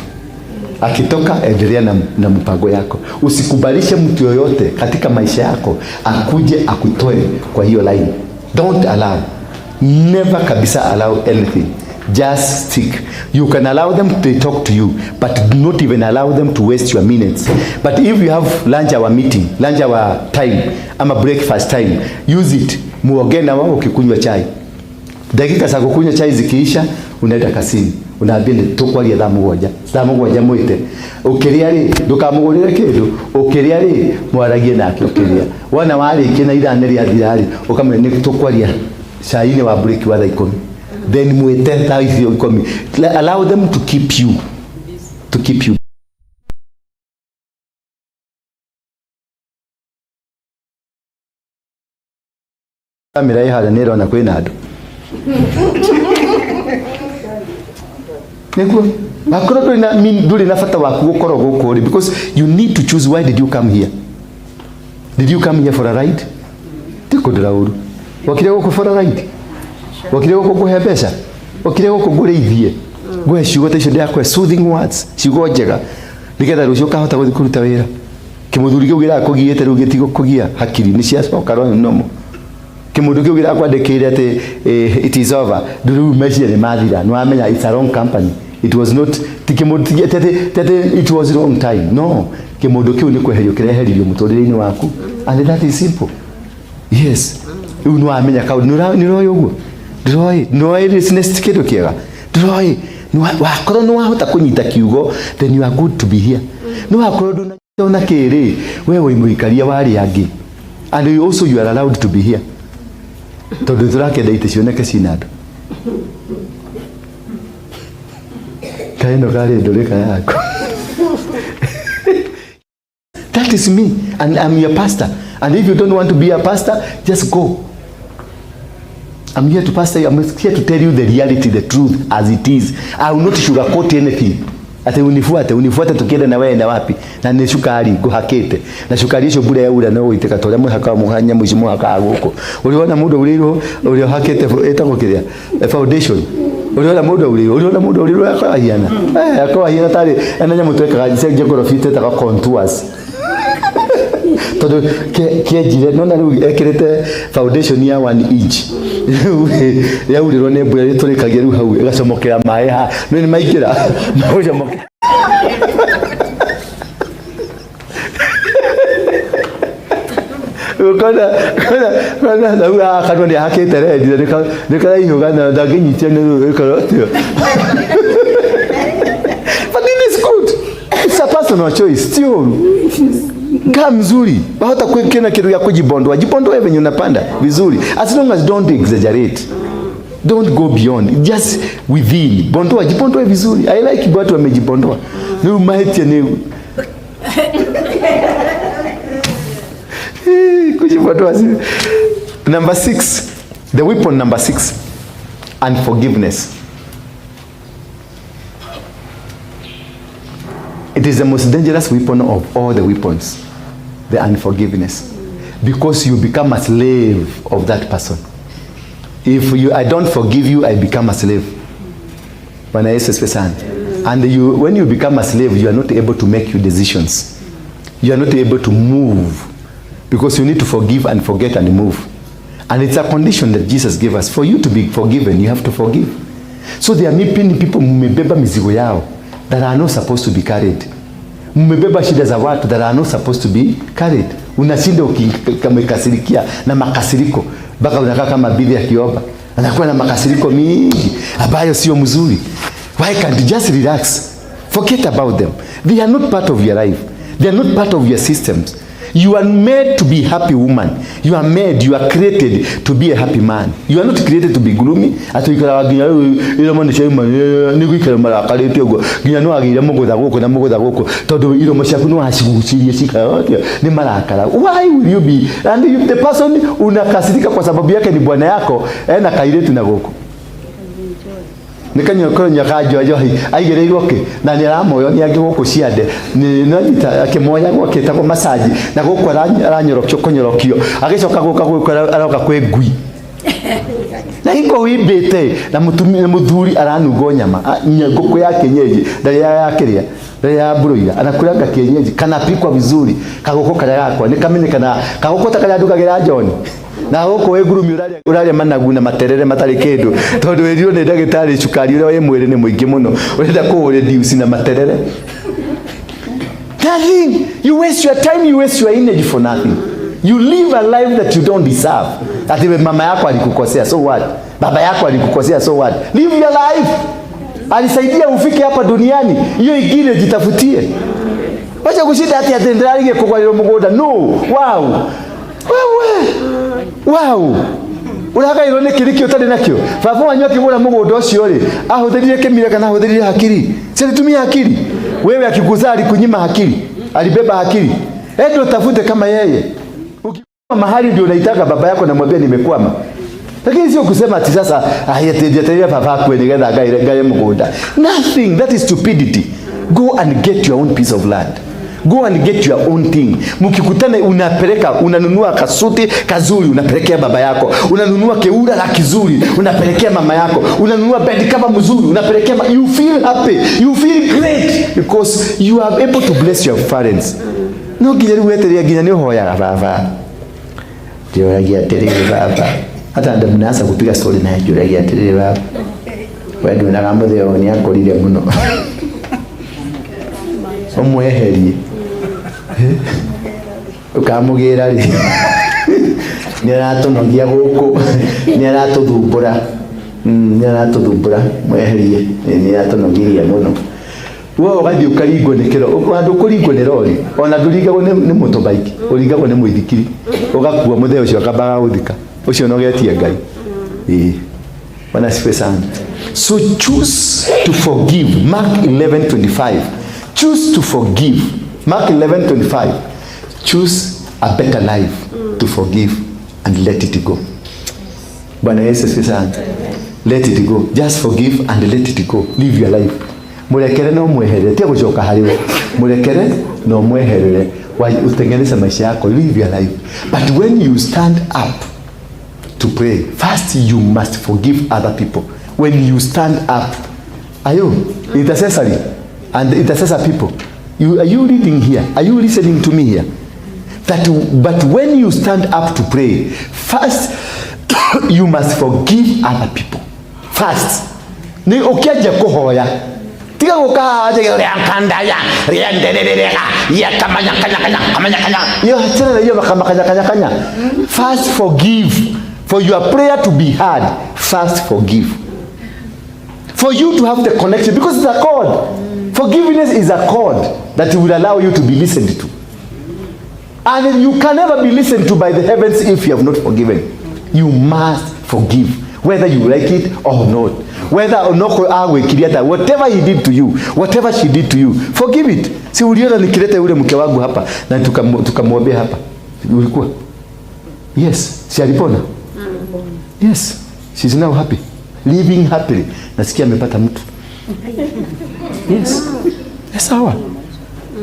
Akitoka endelea na mpango yako. Usikubalishe mtu yoyote katika maisha yako akuje akutoe kwa hiyo line. Don't allow. Never kabisa allow anything. Just stick. You can allow them to talk to you, but do not even allow them to waste your minutes. But if you have lunch hour meeting, lunch hour time, ama breakfast time, use it. Muongee na wao ukikunywa chai. Dakika za kukunywa chai zikiisha, unaenda kazini. Unaambia nĩ tũkwaria thaa mũgwanja. Thaa mũgwanja mwĩte. Ũkĩrĩa rĩ, ndũkamũgũrĩre kĩndũ. Ũkĩrĩa rĩ, mwaragie nake ũkĩrĩa. Wona warĩkia na ithaa nĩ rĩathira rĩ, ũkamwĩra nĩ tũkwaria cai-inĩ wa break wa thaa ikũmi. Then mwĩte thaa icio ikũmi. Allow them to keep you. To keep you. Kamera ĩ harĩa nĩ ĩrona kwĩna andũ. Nĩguo wakorwo ndũrĩ na ndũrĩ na bata waku gũkorwo gũkũ rĩ, because you need to choose why did you come here. Did you come here for a ride? Ti kũndĩra ũru. Wokire gũkũ for a ride? Wokire gũkũ ngũhe mbeca? Wokire gũkũ ngũrĩithie? Ngũhe ciugo ta icio ndĩrakũhe soothing words, ciugo njega, nĩgetha rũciũ ũkahota gũthiĩ kũruta wĩra. Kĩmũthuri kĩu gĩrakũgiĩte rĩu gĩtigũkũgia, hakiri nĩ ciacoka nomo. Kĩmũndũ kĩu gĩrakwandĩkĩire atĩ it is over, rĩu meciria nĩ mathira, nĩ wamenya it's a wrong company. It was not ti kĩmũndũ ti atĩ it was wrong time. No, kĩmũndũ kĩu nĩ kweherio kĩreheririo mũtũrĩre-inĩ waku. And that is simple. Yes. Rĩu nĩ wamenya kaũndũ, nĩ ũroĩ ũguo? Ndũroĩ, nĩũroĩ business ti kĩndũ kĩega? Ndũroĩ, wakorwo nĩ wahota kũnyita kiugo, then you are good to be here. Nĩ wakorwo ndũnanyita ona kĩrĩ, we wĩ mũikaria wa arĩa angĩ. And you also you are allowed to be here. Tondũ tũrakĩenda itĩ cioneke cina andũ. Kaĩ ĩno karĩ ndũrĩka yaku. That is me, and I'm your pastor. And if you don't want to be a pastor, just go. I'm here to pastor you. I'm here to tell you the reality, the truth as it is. I will not sugarcoat anything. Ati unifuate, unifuate tukienda na wewe na wapi? Na nĩ cukari nguhakĩte. Na cukari ũcio mbura yaura no gũitĩka ta ũrĩa mũhaka mũhanya mũici mũhakaga gũkũ. Ũrĩona mũndũ aurĩirwo ũrĩa ũhakĩte ĩtagwo kĩrĩa? Foundation. Ũrĩona mũndũ aurĩirwo, ũrĩona mũndũ aurĩirwo akorwo ahiana. Akorwo ahiana tarĩ ena nyamũ twekaga geography twetaga contours. Tondũ kĩenjire nona rĩu ekĩrĩte foundation ya 1 inch. Rĩu yaurĩrwo nĩ mbura ĩtũrĩkagia rĩu hau ĩgacomokera maĩ haha. No nĩ maingĩra magũcomokera. Kona kona kona na rĩu haha kanua nĩ ahakĩte rendi na nĩ karaihũga na ndangĩnyitia nĩ rĩu ĩkorwo atĩa. But it is good. It's a personal choice. Ti ũru. Kaa mzuri. Wahota kina kitu ya kujibondoa. Jibondoe venye unapanda vizuri. As long as don't exaggerate. Don't go beyond. Just within. Bondoa, jibondoe vizuri. I like watu wamejibondoa. Ni mahetia ni kujibondoa. Number 6. The weapon number 6. Unforgiveness. It is the most dangerous weapon of all the weapons. The unforgiveness. Because you become a slave of that person. If I don't forgive you, I become a slave. Bwana Yesu asifiwe sana. And when you become a slave, you are not able to make your decisions. You are not able to move. Because you need to forgive and forget and move. And it's a condition that Jesus gave us. For you to be forgiven, you have to forgive. So there are many people mmebeba mizigo yao that are not supposed to be carried. Mmebeba shida za watu that are not supposed to be carried. Unashinda ukimkasirikia na makasiriko mpaka unakaa kama bibi akiomba, anakuwa na makasiriko mingi ambayo sio mzuri. Why can't you just relax? Forget about them. They are not part of your life. They are not part of your systems. You are made to be happy woman. You are made, you are created to be a happy man. You are not created to be gloomy. Ati ikara nginya rĩu iromo nĩ ciauma nĩ gũikara marakarĩte ũguo nginya nĩ wagĩire mũgũtha gũkũ na mũgũtha gũkũ tondũ iromo ciaku nĩ wacigucirie cikara nĩ marakara. Why will you be? And if the person unakasirika kwa sababu yake ni bwana yako, ena kairĩtu na gũkũ nĩ kanyua ka njohi aigĩrĩirwo kĩ na nĩ aramoyo nĩ angĩ gũkũ ciande nĩ nanyita akĩmoyagwo akĩtagwo masaji na gũkũ aranyorokio kũnyorokio agĩcoka gũka gũkũ aroka kwĩ ngui na hingo wimbĩte na mũtumia mũthuri aranungwo nyama ngũkũ ya kienyeji ndarĩ ya kĩrĩa ndarĩ ya broiler, anakulanga kienyeji kanapikwa vizuri, kagũkũ karĩa gakwa nĩ kamenyekana kagũkũ ta karĩa ndugagĩra John na gũkũ wĩ ngurumi ũrarĩa ũrarĩa managu na materere matarĩ kĩndũ tondũ wĩrirwo nĩ ndagĩtarĩ cukari ũrĩa wĩ mwĩrĩ nĩ mũingĩ mũno, ũrenda kũũreduce na materere. Nothing. You waste your time, you waste your energy for nothing. You live a life that you don't deserve. Ati mama yako alikukosea, so what? Baba yako alikukosea, so what? Live your life. Alisaidia ufike hapa duniani, hiyo ingine jitafutie. Wacha kushinda ati ati ndĩrarige kũgwaĩrwo mũgũnda. No. Wow. Wewe. Wow. Ũragairwo nĩ kĩrĩ ũtarĩ nakĩo. Baba wanyu akĩgũra mũgũnda ũcio rĩ, ahũthĩrire kĩmira kana ahũthĩrire hakiri? Si alitumia akili? Wewe akikuzaa alikunyima akili? Alibeba akili? Endo utafute kama yeye. Ukikwama mahali ndio unaitaka baba yako namwambia nimekwama. Lakini sio kusema ati sasa ayetejeteria baba akwe nigetha ngaire ngaye mũgũnda. Nothing, that is stupidity. Go and get your own piece of land. Go and get your own thing. Mkikutana unapeleka, unanunua kasuti kazuri unapelekea baba yako. Unanunua keura la kizuri unapelekea mama yako. Unanunua bed cover mzuri unapelekea you feel happy. You feel great because you are able to bless your parents. No nginya rĩu wetereire nginya nĩ ũhoyaga baba. Ndĩũragia atĩrĩrĩ baba. Hata ndio mnaanza kupiga story naye njũragia atĩrĩrĩ baba. We nduonaga mũthee ũyũ nĩ akũrire mũno. Ũmweherie. Ũkamũgĩra rĩ. Nĩ aratũnogia gũkũ. Nĩ aratũthumbũra. Nĩ aratũthumbũra. Mweherie. Nĩ aratũnogirie mũno. We ũgathiĩ ũkaringwo nĩ kĩro handũ kũringwo nĩ rori ona ndũringagwo nĩ motorbike, ũringagwo nĩ mũithikiri ũgakua mũthee ũcio akambaga gũthika ũcio nogetie Ngai. Ĩĩ. Bwana asifiwe sana. So choose to forgive. Mark 11:25. Choose to forgive. Mark 11:25. Choose a better life to forgive and let it go. Bwana Yesu asifiwe sana. Let it go. Just forgive and let it go. Live your life. Murekere na umweherere. Tia gucoka harĩ we. Murekere na umweherere. Utengeneze maisha yako. Live your life. But when you stand up to pray, first you must forgive other people. When you stand up, are you intercessory and intercessor people? Are you reading here? Are you listening to me here? But when you stand up to pray, first you must forgive other people. First. Ni ukianjia kuhoya tiga guka kandaya riendererega yakamanya kanya kanya kamanya kanya yo tena hiyo kanya kanya kanya. First forgive. For your prayer to be heard, first forgive. For you to have the connection, because it's a cord. Forgiveness is a cord that will allow you to be listened to. And you can never be listened to by the heavens if you have not forgiven. You must forgive, whether you like it or not. Whether or not agwĩkirie atĩa, whatever he did to you, whatever she did to you, forgive it. Si uliona nikileta yule mke wangu hapa na tukamwombea hapa? Ulikuwa? Yes, si alipona? Yes, she's now happy. Living happily. Nasikia amepata mtu. Yes. Ni sawa.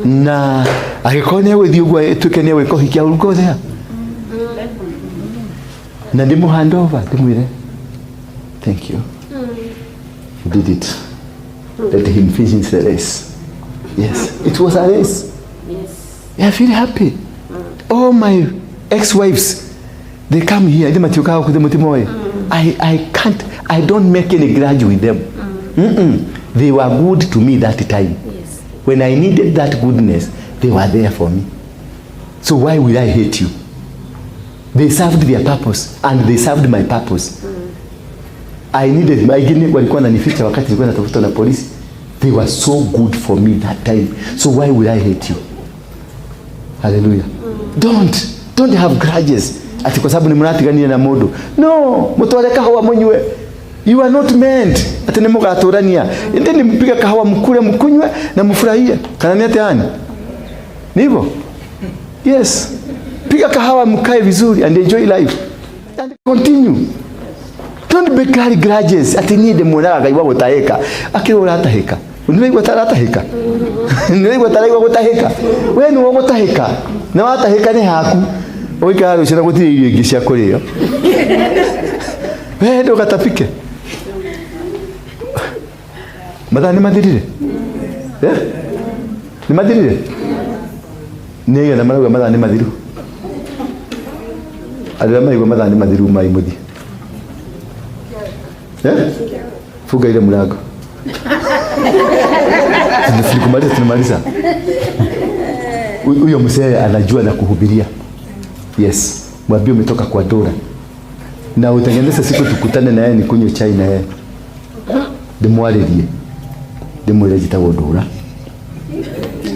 Na angĩkorwo nĩ egũthiĩ ũguo ĩtuĩke nĩ egwĩka ũhiki, I will go there. Na ndĩmũ hand over, ndĩmwĩre thank you. You did it. Let him finish the race. Yes, it was a race. Yes. I feel happy. All my ex-wives, they come here. They matiũkaga kũthĩ mũtimoĩ. I can't, I don't make any grudge with them. They were good to me that time. Yes. When I needed that goodness, they were there for me. So why will I hate you? They served their purpose and they served my purpose. I needed wengine walikuwa wananificha wakati nilikuwa natafutwa na polisi. They were so good for me that time. So why would I hate you? Hallelujah. Don't have grudges. Ati kwa sababu ni muratiganire na mundu. No, mutware kahawa munywe. You are not meant. Ati ni mugaturania. Indi ni mpige kahawa mkule mkunywe na mfurahie. Kana ni ati yani? Ni hivyo? Yes. Piga kahawa mkae vizuri and enjoy life. And continue. Don't be carry grudges. Ati niĩ ndĩmuonaga ngaigua gũtahĩka. Akĩrĩ ũratahĩka. Nĩwaigua ta aratahĩka? Nĩwaigua ta araigua gũtahĩka? We nĩwe ũgũtahĩka. Na watahĩka nĩ haku. Ũgũikara rũciũ na gũtirĩ irio ingĩ cia kũrĩo. We ndũgatapike. Mathaa nĩ mathirire? Eh? Nĩ mathirire? Nĩ igana marauga mathaa nĩ mathiru. Andũ arĩa maraigua mathaa nĩ mathiru mai mũthiĩ. Eh? Funga ile mlango. Tulikumaliza, tunamaliza. Huyo mzee anajua na kuhubiria. Yes. Mwambie umetoka kwa Dora. Na utengeneze siku tukutane na yeye nikunywe chai na yeye. Ndimwarĩrie. Ndimwĩre njĩtagwo Dora.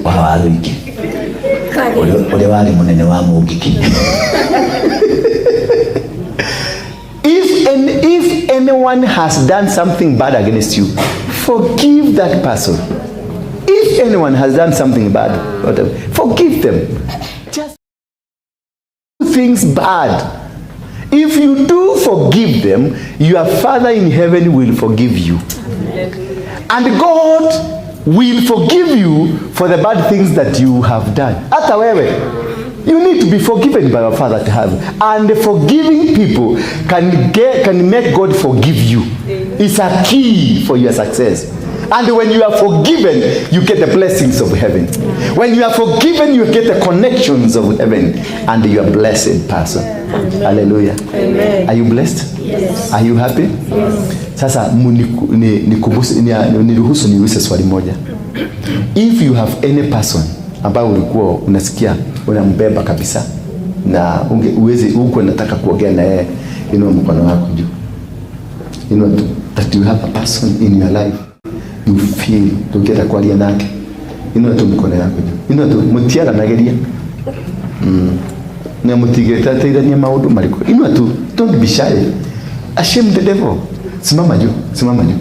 Wa Waruingi. Ũrĩa warĩ mũnene wa Mũngĩkĩ. If anyone has done something bad against you, forgive that person. If anyone has done something bad, whatever, forgive them. Just do things bad. If you do forgive them, your Father in heaven will forgive you. And God will forgive you for the bad things that you have done. Hata wewe, you need to be forgiven by your Father to have. And forgiving people can make God forgive you. It's a key for your success. And when you are forgiven, you get the blessings of heaven. When you are forgiven, you get the connections of heaven. And you are a blessed person. Amen. Hallelujah. Amen. Are you blessed? Yes. Are you happy? Yes. Sasa niruhusu niulize swali moja. If you have any person ambaye ulikuwa unasikia unambeba kabisa na uwezi huko nataka kuongea na yeye, inua mkono wako juu. Inua tu, that you have a person in your life you feel tungĩenda kwaria nake. Inua tu mkono yako juu. Inua tu mutiaranageria. Na mutigetateithania maundu mariku. Inua tu, don't be shy. Ashame the devil. Simama juu, simama juu.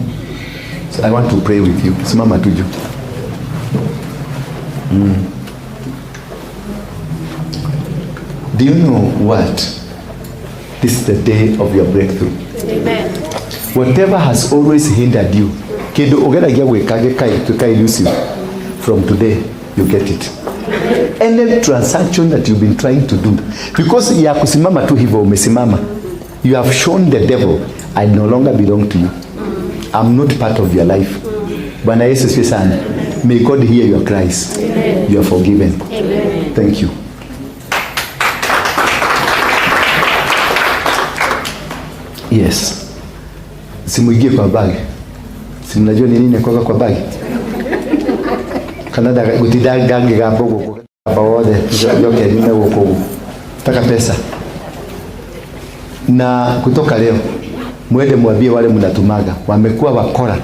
So I want to pray with you. Simama tu juu. Do you know what? This is the day of your breakthrough. Amen. Whatever has always hindered you, kindu ugeragia gwika gika elusive, from today you get it. Any transaction that you've been trying to do, because ya kusimama tu hivyo umesimama, you have shown the devil, I no longer belong to you. I'm not part of your life. Bwana Yesu asifiwe sana. May God hear your cries. Amen. You are forgiven. Amen. Thank you. Yes. Simuingie kwa bag. Si mnajua ni nini kwa kwa bag? Kanada gutida gange gambo guku. Ba wothe yoke ni guku. Taka pesa. Na kutoka leo mwende mwambie wale mnatumaga wamekuwa wakora.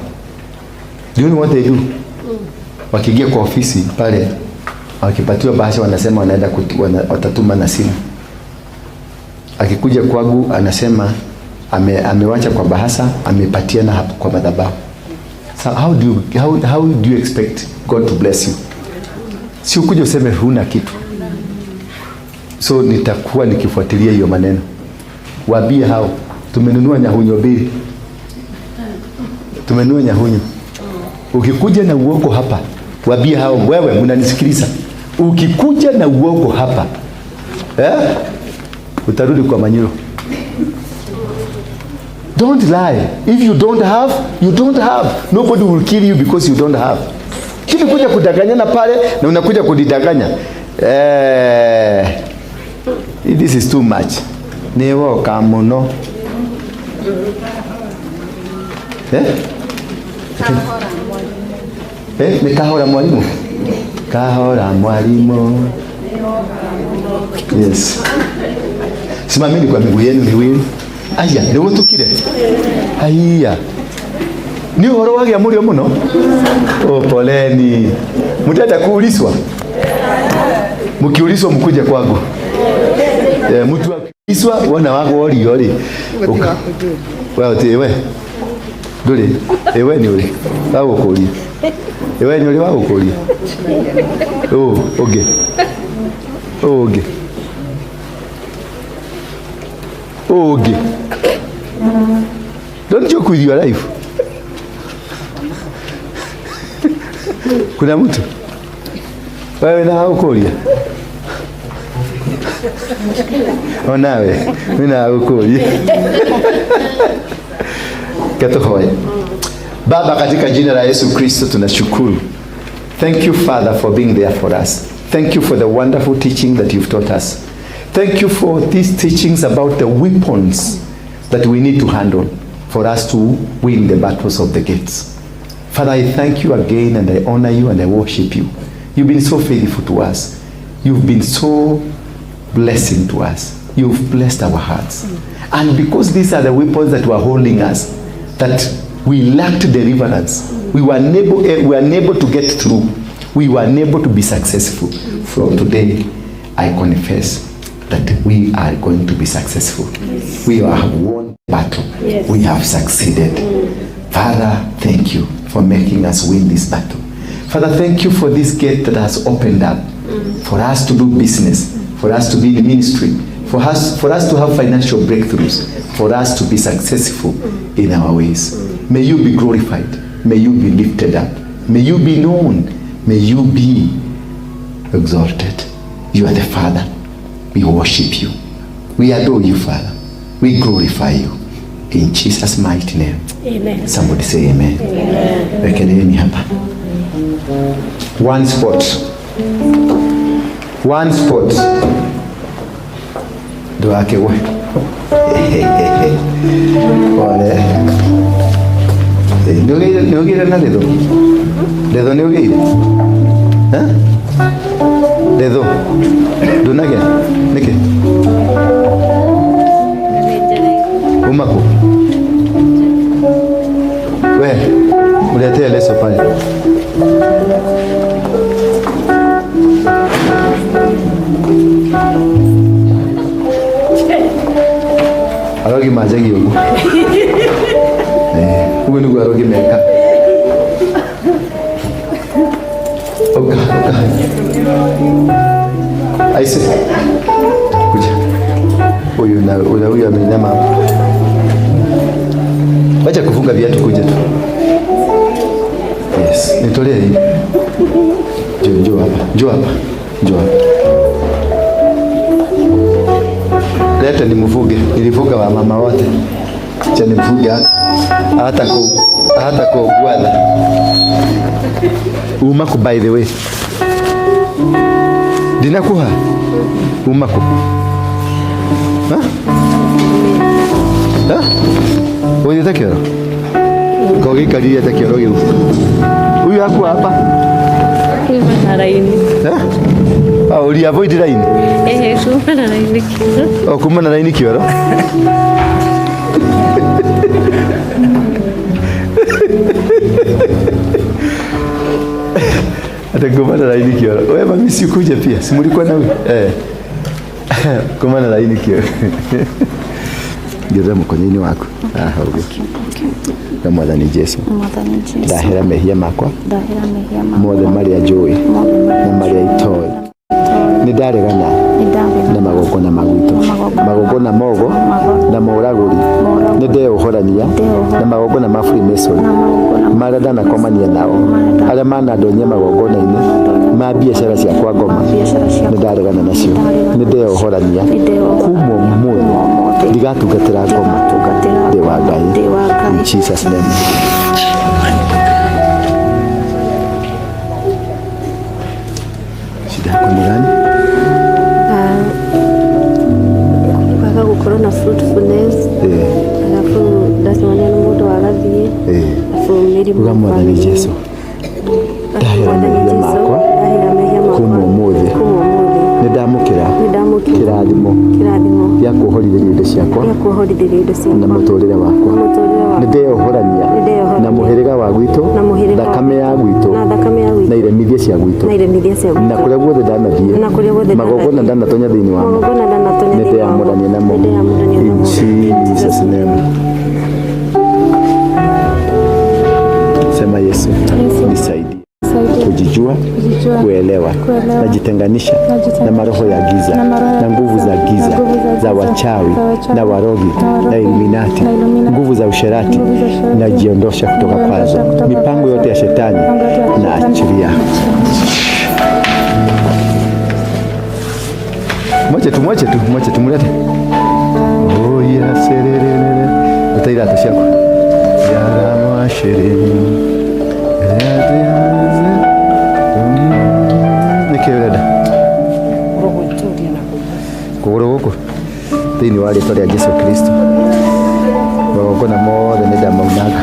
Do you know what they do? Wakiingia kwa ofisi pale wakipatiwa bahasha wanasema wanaenda watatuma na simu. Akikuja kwangu anasema amewacha kwa bahasha, amepatiana hapo kwa madhabahu. So how do you expect God to bless you? Si ukuje useme huna kitu. So nitakuwa nikifuatilia hiyo maneno. Waambie hao tumenunua nyahunyo mbili. Tumenunua nyahunyo. Ukikuja na uongo hapa, waambie hao, wewe mnanisikiliza. Ukikuja na uongo hapa, utarudi kwa manyuro. Don't lie. If you don't have, you don't have. Nobody will kill you because you don't have. Kini kuja kudanganyana pale na unakuja kudidanganya. This is too much. Ni woka muno. Ni kahora mwalimu. Kahora mwalimu. Yes. Simameni kwa miguu yenu miwili. Aya, nĩ gũtukire. Aya. Nĩ ũhoro wagĩa mũrio mũno? Oh, poleni. Mtenda kuulizwa? Mkiulizwa mkuje kwangu. Eh, mtu akiulizwa wona wagwo rio rĩ. Wewe ti we. Ndũrĩ. Ĩ we nĩ ũrĩ. Wa gũkũria. Ĩ we nĩ ũrĩ wa gũkũria. Ũ ũngĩ. Ũ ũngĩ. Ũ ũngĩ. Don't joke with your life. Kuna mtu? Wewe na gũkũria? Onawe, wĩna gũkũria. Katuhoye. Baba, katika jina la Yesu Kristo tunashukuru. Thank you, Father, for being there for us. Thank you for the wonderful teaching that you've taught us. Thank you for these teachings about the weapons that we need to handle for us to win the battles of the gates. Father, I thank you again and I honor you and I worship you. You've been so faithful to us. You've been so blessing to us. You've blessed our hearts. And because these are the weapons that were holding us, that we lacked deliverance, we were unable to get through, we were unable to be successful. From today, I confess that we are going to be successful. We have won battle. We have succeeded. Father, thank you for making us win this battle. Father, thank you for this gate that has opened up for us to do business, for us to be in ministry, for us to have financial breakthroughs, for us to be successful in our ways. May you be glorified. May you be lifted up. May you be known. May you be exalted. You are the Father. We worship you. We adore you, Father. We glorify you. In Jesus' mighty name. Amen. Somebody say amen. Wekeleeni hapa. One spot. One spot. Ndwake we. Pole. Nĩ ũgĩire na ritho? Ritho nĩ ũgĩire? Eh? Ritho? Ndũnagĩa? Nĩkĩ? Uma kũ? We, mletee leso pale. Arogi manjagia ũguo. Eh, ũguo nĩguo arogi meka. Ũka, ũka. Aise. Kuja. Huyu na huyu ameinama hapa. Wacha kufunga viatu, kuja tu. Yes, nitolee hii. Njoo, njoo hapa. Njoo hapa. Njoo hapa. Leta nimvuge. Nilivuga wa mama wote. Acha nimvuge hata hata kugwatha. Uma ku, by the way. Ndinakuha. Uma ku. Ha? Ha? Ũthiĩte kĩoro? Ko gĩikarire ta kĩoro gĩu. Huyu hakuwa hapa? Kuma na raini. Eh? Ah, uli avoid line? Eh, kuma na raini kĩoro. Oh, kuma na raini kĩoro. Ata kuma na raini kĩoro. Wewe mami si ukuje pia? Si mlikuwa na huyu? Eh. Kuma na raini kĩoro. Gerera mũkonyo-inĩ waku. Haha ũguo. Na Mwathani Jesu. Mwathani Jesu. Ndahera mehia makwa. Ndahera mehia makwa. Mothe marĩa njũĩ. Mothe marĩa Na marĩa itoĩ. Nĩ ndaregana Nĩ ndaregana na magongona ma gwitũ. Na magongona Magongona mogo Magongona na moragũri. Moragũri. Nĩ ndeyohorania Ndeyohorania na magongona ma Freemason Na magongona ma marĩa ndanakomania nao Marĩa arĩa manandonyia magongona-inĩ ma biacara ciakwa ngoma biacara ciakwa nĩ ndaregana nacio. Nĩ Nĩ ndeyohorania Nĩ ndeyohorania kuma ũmũthĩ kuma ũmũthĩ ndigatungatĩra ngoma. Ndigatungatĩra Ndĩ wa Ngai. Ndĩ wa Ngai. In Jesus' name. Shida yako ni gani? Kwaga gũkorwo na fruitfulness. Alafu ndacemania na mũndũ agathiĩ. Alafu mĩrimũ Uga Mwathani family. Jesu, ndahera Mwathani mehia Jesu, makwa ndahera mehia Kuohorithĩria indo ciakwa Gĩa kuohorithĩria indo ciakwa na mũtũrĩre wakwa. Na mũtũrĩre wakwa. Nĩ ndeyohorania Nĩ ndeyohorania na mũhĩrĩga wa gwitũ, Na mũhĩrĩga wa thakame ya gwitũ, na thakame ya gwitũ, na iremithia cia gwitũ, na iremithia cia na gwitũ, kũrĩa guothe ndanathiĩ, Na kũrĩa guothe magongona ndanathiĩ, ndanatonya thĩinĩ wamo, magongona ndanatonya nĩ thĩinĩ wamo, ndeyamũrania namo nĩ ndeyamũrania in namo. Jesus name. Sema Yesu, nisaidie Nisaidie kujijua, kujijua, kuelewa, kuelewa, najitenganisha najitenganisha na maroho ya giza na maroho ya na nguvu giza, za giza na nguvu za za giza, wachawi za wachawi, na warogi na warogi, na iluminati, na Illuminati, nguvu za usherati, nguvu za usherati, najiondosha kutoka najiondosha kwazo, kutoka mipango kwazo, yote ya shetani mipango yote ya shetani, naachilia. Mwache tu, mwache tu, mwache tu, mlete. Oh ya sererere. Uta iratũ ciakwa. Yaramwashere. Nĩkĩ ũrenda? Kũgũrũ gũkũ thĩinĩ wa rĩtwa rĩa Jesu Kristo, magongona mothe nĩ ndamaunanga.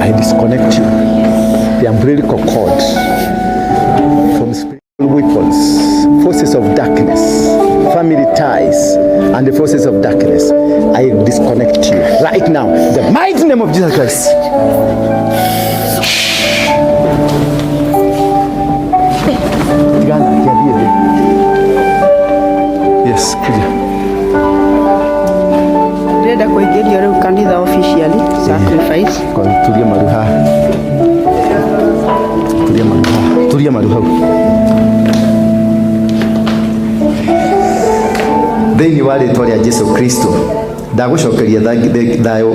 I disconnect you, the umbilical cord, from spiritual weapons, forces of darkness, family ties, and the forces of darkness. I disconnect you right now. In the mighty name of Jesus Christ. Tigana, kiambie thĩ. Yes, kuja. Ndĩrenda kũingĩrio rĩu kanitha officially sacrifice. Kwa tulia maru haha. Tulia maru haha. Tulia maru hau. Thĩinĩ wa rĩtwa rĩa Jesu Kristo, ndagũcokeria thayũ,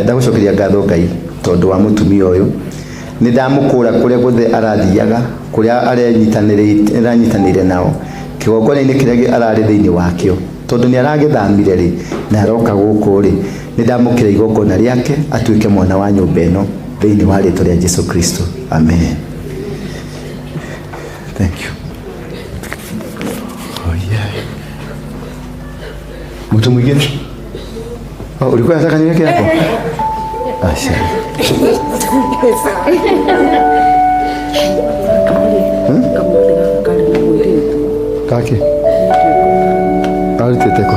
ndagũcokeria ngatho Ngai tondũ wa mũtumia ũyũ. Nĩ ndamũkũra kũrĩa guothe arathiaga, kũrĩa aranyitanĩire nao, kĩgongona-inĩ kĩrĩa ararĩ thĩinĩ wakĩo, tondũ nĩ aragĩthamire rĩ na aroka gũkũ rĩ, nĩ ndamũkĩra igongona rĩake atuĩke mwana wa nyũmba ĩno thĩinĩ wa rĩtwa rĩa Jesu Kristo, amen. Thank you. Oh yeah. Mtu mwingine? Oh, ulikuwa unataka niweke hapo? Asha. Hmm? Kake. Arutĩte kũ?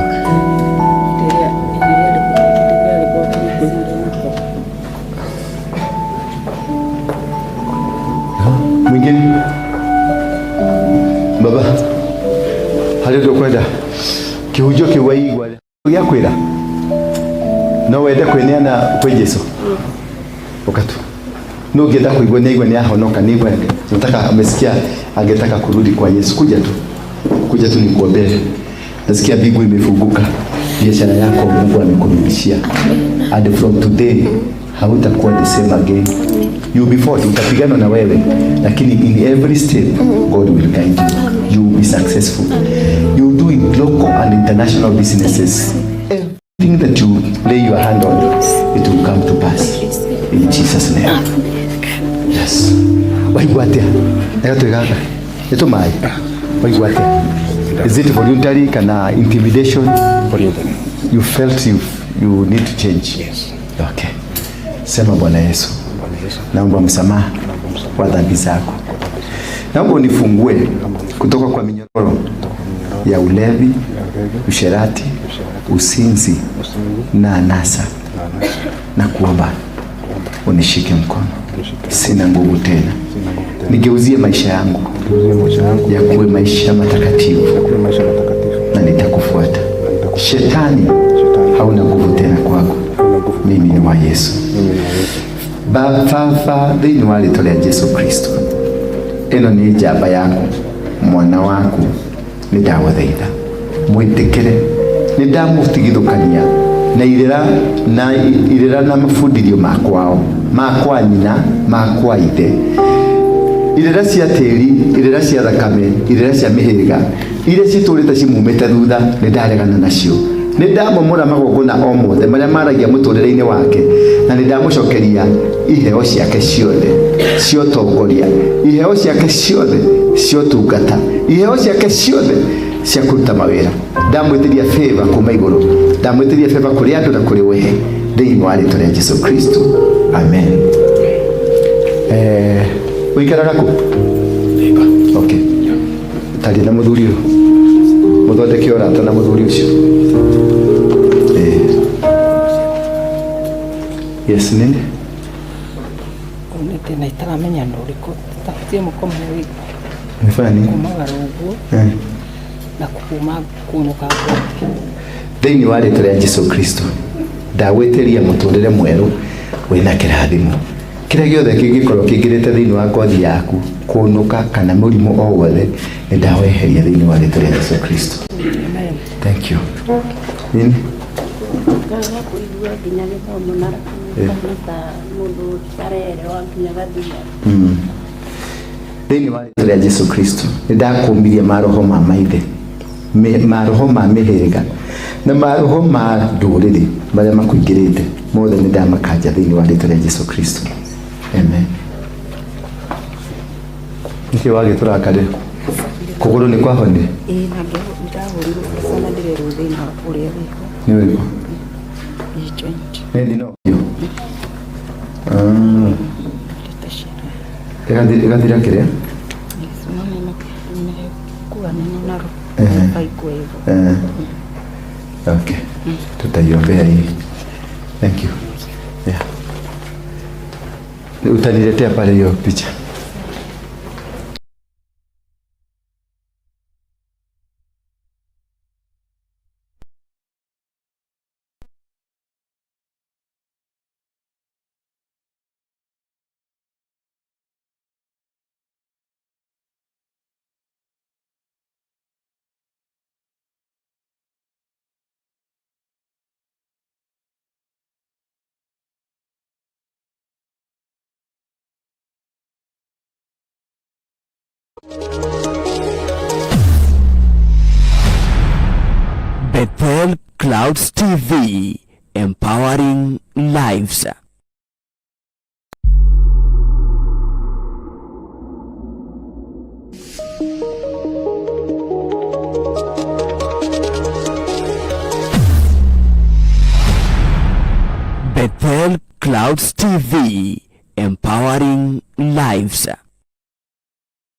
Mwingine? Baba. Harĩ ũndũ ũkwenda? Kĩhunjio kĩu waigua gĩa kwĩra? No wende kwĩneana kwĩ Jesu? Ũka tu. No ũngĩenda kũigua nĩ aigua nĩ ahonoka, nĩ aigua nataka, amesikia angetaka kurudi kwa Yesu. Kuja tu. Kuja tu nikuombee. Nasikia mbingu imefunguka. Biashara yako Mungu amekurudishia. And from today hautakuwa the same again. You will be fought, utapigana na wewe, lakini in every step God will guide you. You will be successful. You will do in local and international businesses. Everything that you lay your hand on, it will come to pass. In Jesus' name. Yes. Waigua atia? Ega gaka. Nĩ tũmaĩ. Waigua atia? Is it voluntary kana intimidation? Voluntary. You felt you need to change? Yes. Okay. Sema Bwana Yesu, Bwana Yesu, naomba msamaha naomba msamaha wa dhambi zako. Naomba unifungue kutoka kwa minyororo ya ulevi, ya ulevi, usherati, usherati, usinzi usinzi na anasa, na anasa. Na kuomba unishike mkono. Unishike. Sina nguvu tena, Sina nguvu tena. nigeuzie maisha yangu Nigeuzie maisha yangu yakuwe maisha matakatifu, yakuwe maisha matakatifu na nitakufuata. Na nitakufuata. Shetani, Shetani, hauna nguvu tena kwako. Hauna nguvu. Mimi ni wa Yesu. Mimi ni wa Yesu. Baba, thĩinĩ wa rĩtwa rĩa Jesu Kristo, ĩno nĩ njamba yaku, mwana waku, nĩ ndagũthaitha mwĩtĩkĩre, nĩ ndamũtigithũkania na irĩra na irĩra na mabundithio ma kwao, ma kwa nyina, ma kwa ithe, irĩra cia tĩri, irĩra cia thakame, irĩra cia mĩhĩrĩga iria citũrĩte cimumĩte thutha, nĩ ndaregana nacio. Nĩ ndamomora magongona o mothe marĩa maragia mũtũrĩre-inĩ wake, na nĩ ndamũcokeria iheo ciake ciothe cia ũtongoria, iheo ciake ciothe cia ũtungata, iheo ciake ciothe cia kũruta mawĩra. Ndamwĩtĩria favor kuma igũrũ, ndamwĩtĩria favor kũrĩ andũ na kũrĩ we, thĩinĩ wa rĩtwa rĩa Jesu Kristo, amen. Ũikaraga kũ? Okay. Taria na mũthuri ũyũ. Mũthondeke ũrata na mũthuri ũcio. Yes, nini? Nĩ na itaramenya nĩ ũrĩkũ tabatie mũkomane Umefanya nini? kumagara ũguo na kuma kunũka ngothi. Thĩinĩ wa rĩtwa rĩa Jesu Kristo, ndagwĩtĩria mũtũrĩre mwerũ wĩna kĩrathimo. Kĩrĩa gĩothe kĩngĩkorwo kĩingĩrĩte thĩinĩ wa ngothi yaku, kũnũka kana mũrimũ o wothe, nĩ ndaweheria thĩinĩ wa rĩtwa rĩa Jesu Kristo. Thank you. Nini? Ngaga kũigua nginya gĩthomo na kana ta mũndũ ũtarerewa nginya gathia. Thĩinĩ wa rĩtwa rĩa Jesu Kristo, nĩ ndakũmirie maroho ma maithe, maroho ma mĩhĩrĩga na maroho ma ndũrĩrĩ marĩa makũingĩrĩte mothe, nĩ ndamakanja thĩinĩ wa rĩtwa rĩa Jesu Kristo. Amen. Nĩkĩ wagĩtũrakarĩra? Kũgũrũ nĩ kwahonire? Ĩĩ, na ndahũrirwo sana, ndĩrerwo thĩna ũrĩa wĩho. Nĩ ũrĩkũ? Nĩ joint. Nĩ thino. Ndĩte ciana. Ĩgathira kĩrĩa? Kuwa neno naro. Haikuwa hivyo. Okay. Tutaiombea hii. Thank you. Yeah. Utaniletea pale hiyo picha. Bethel Clouds TV, empowering lives. Bethel Clouds TV, empowering lives.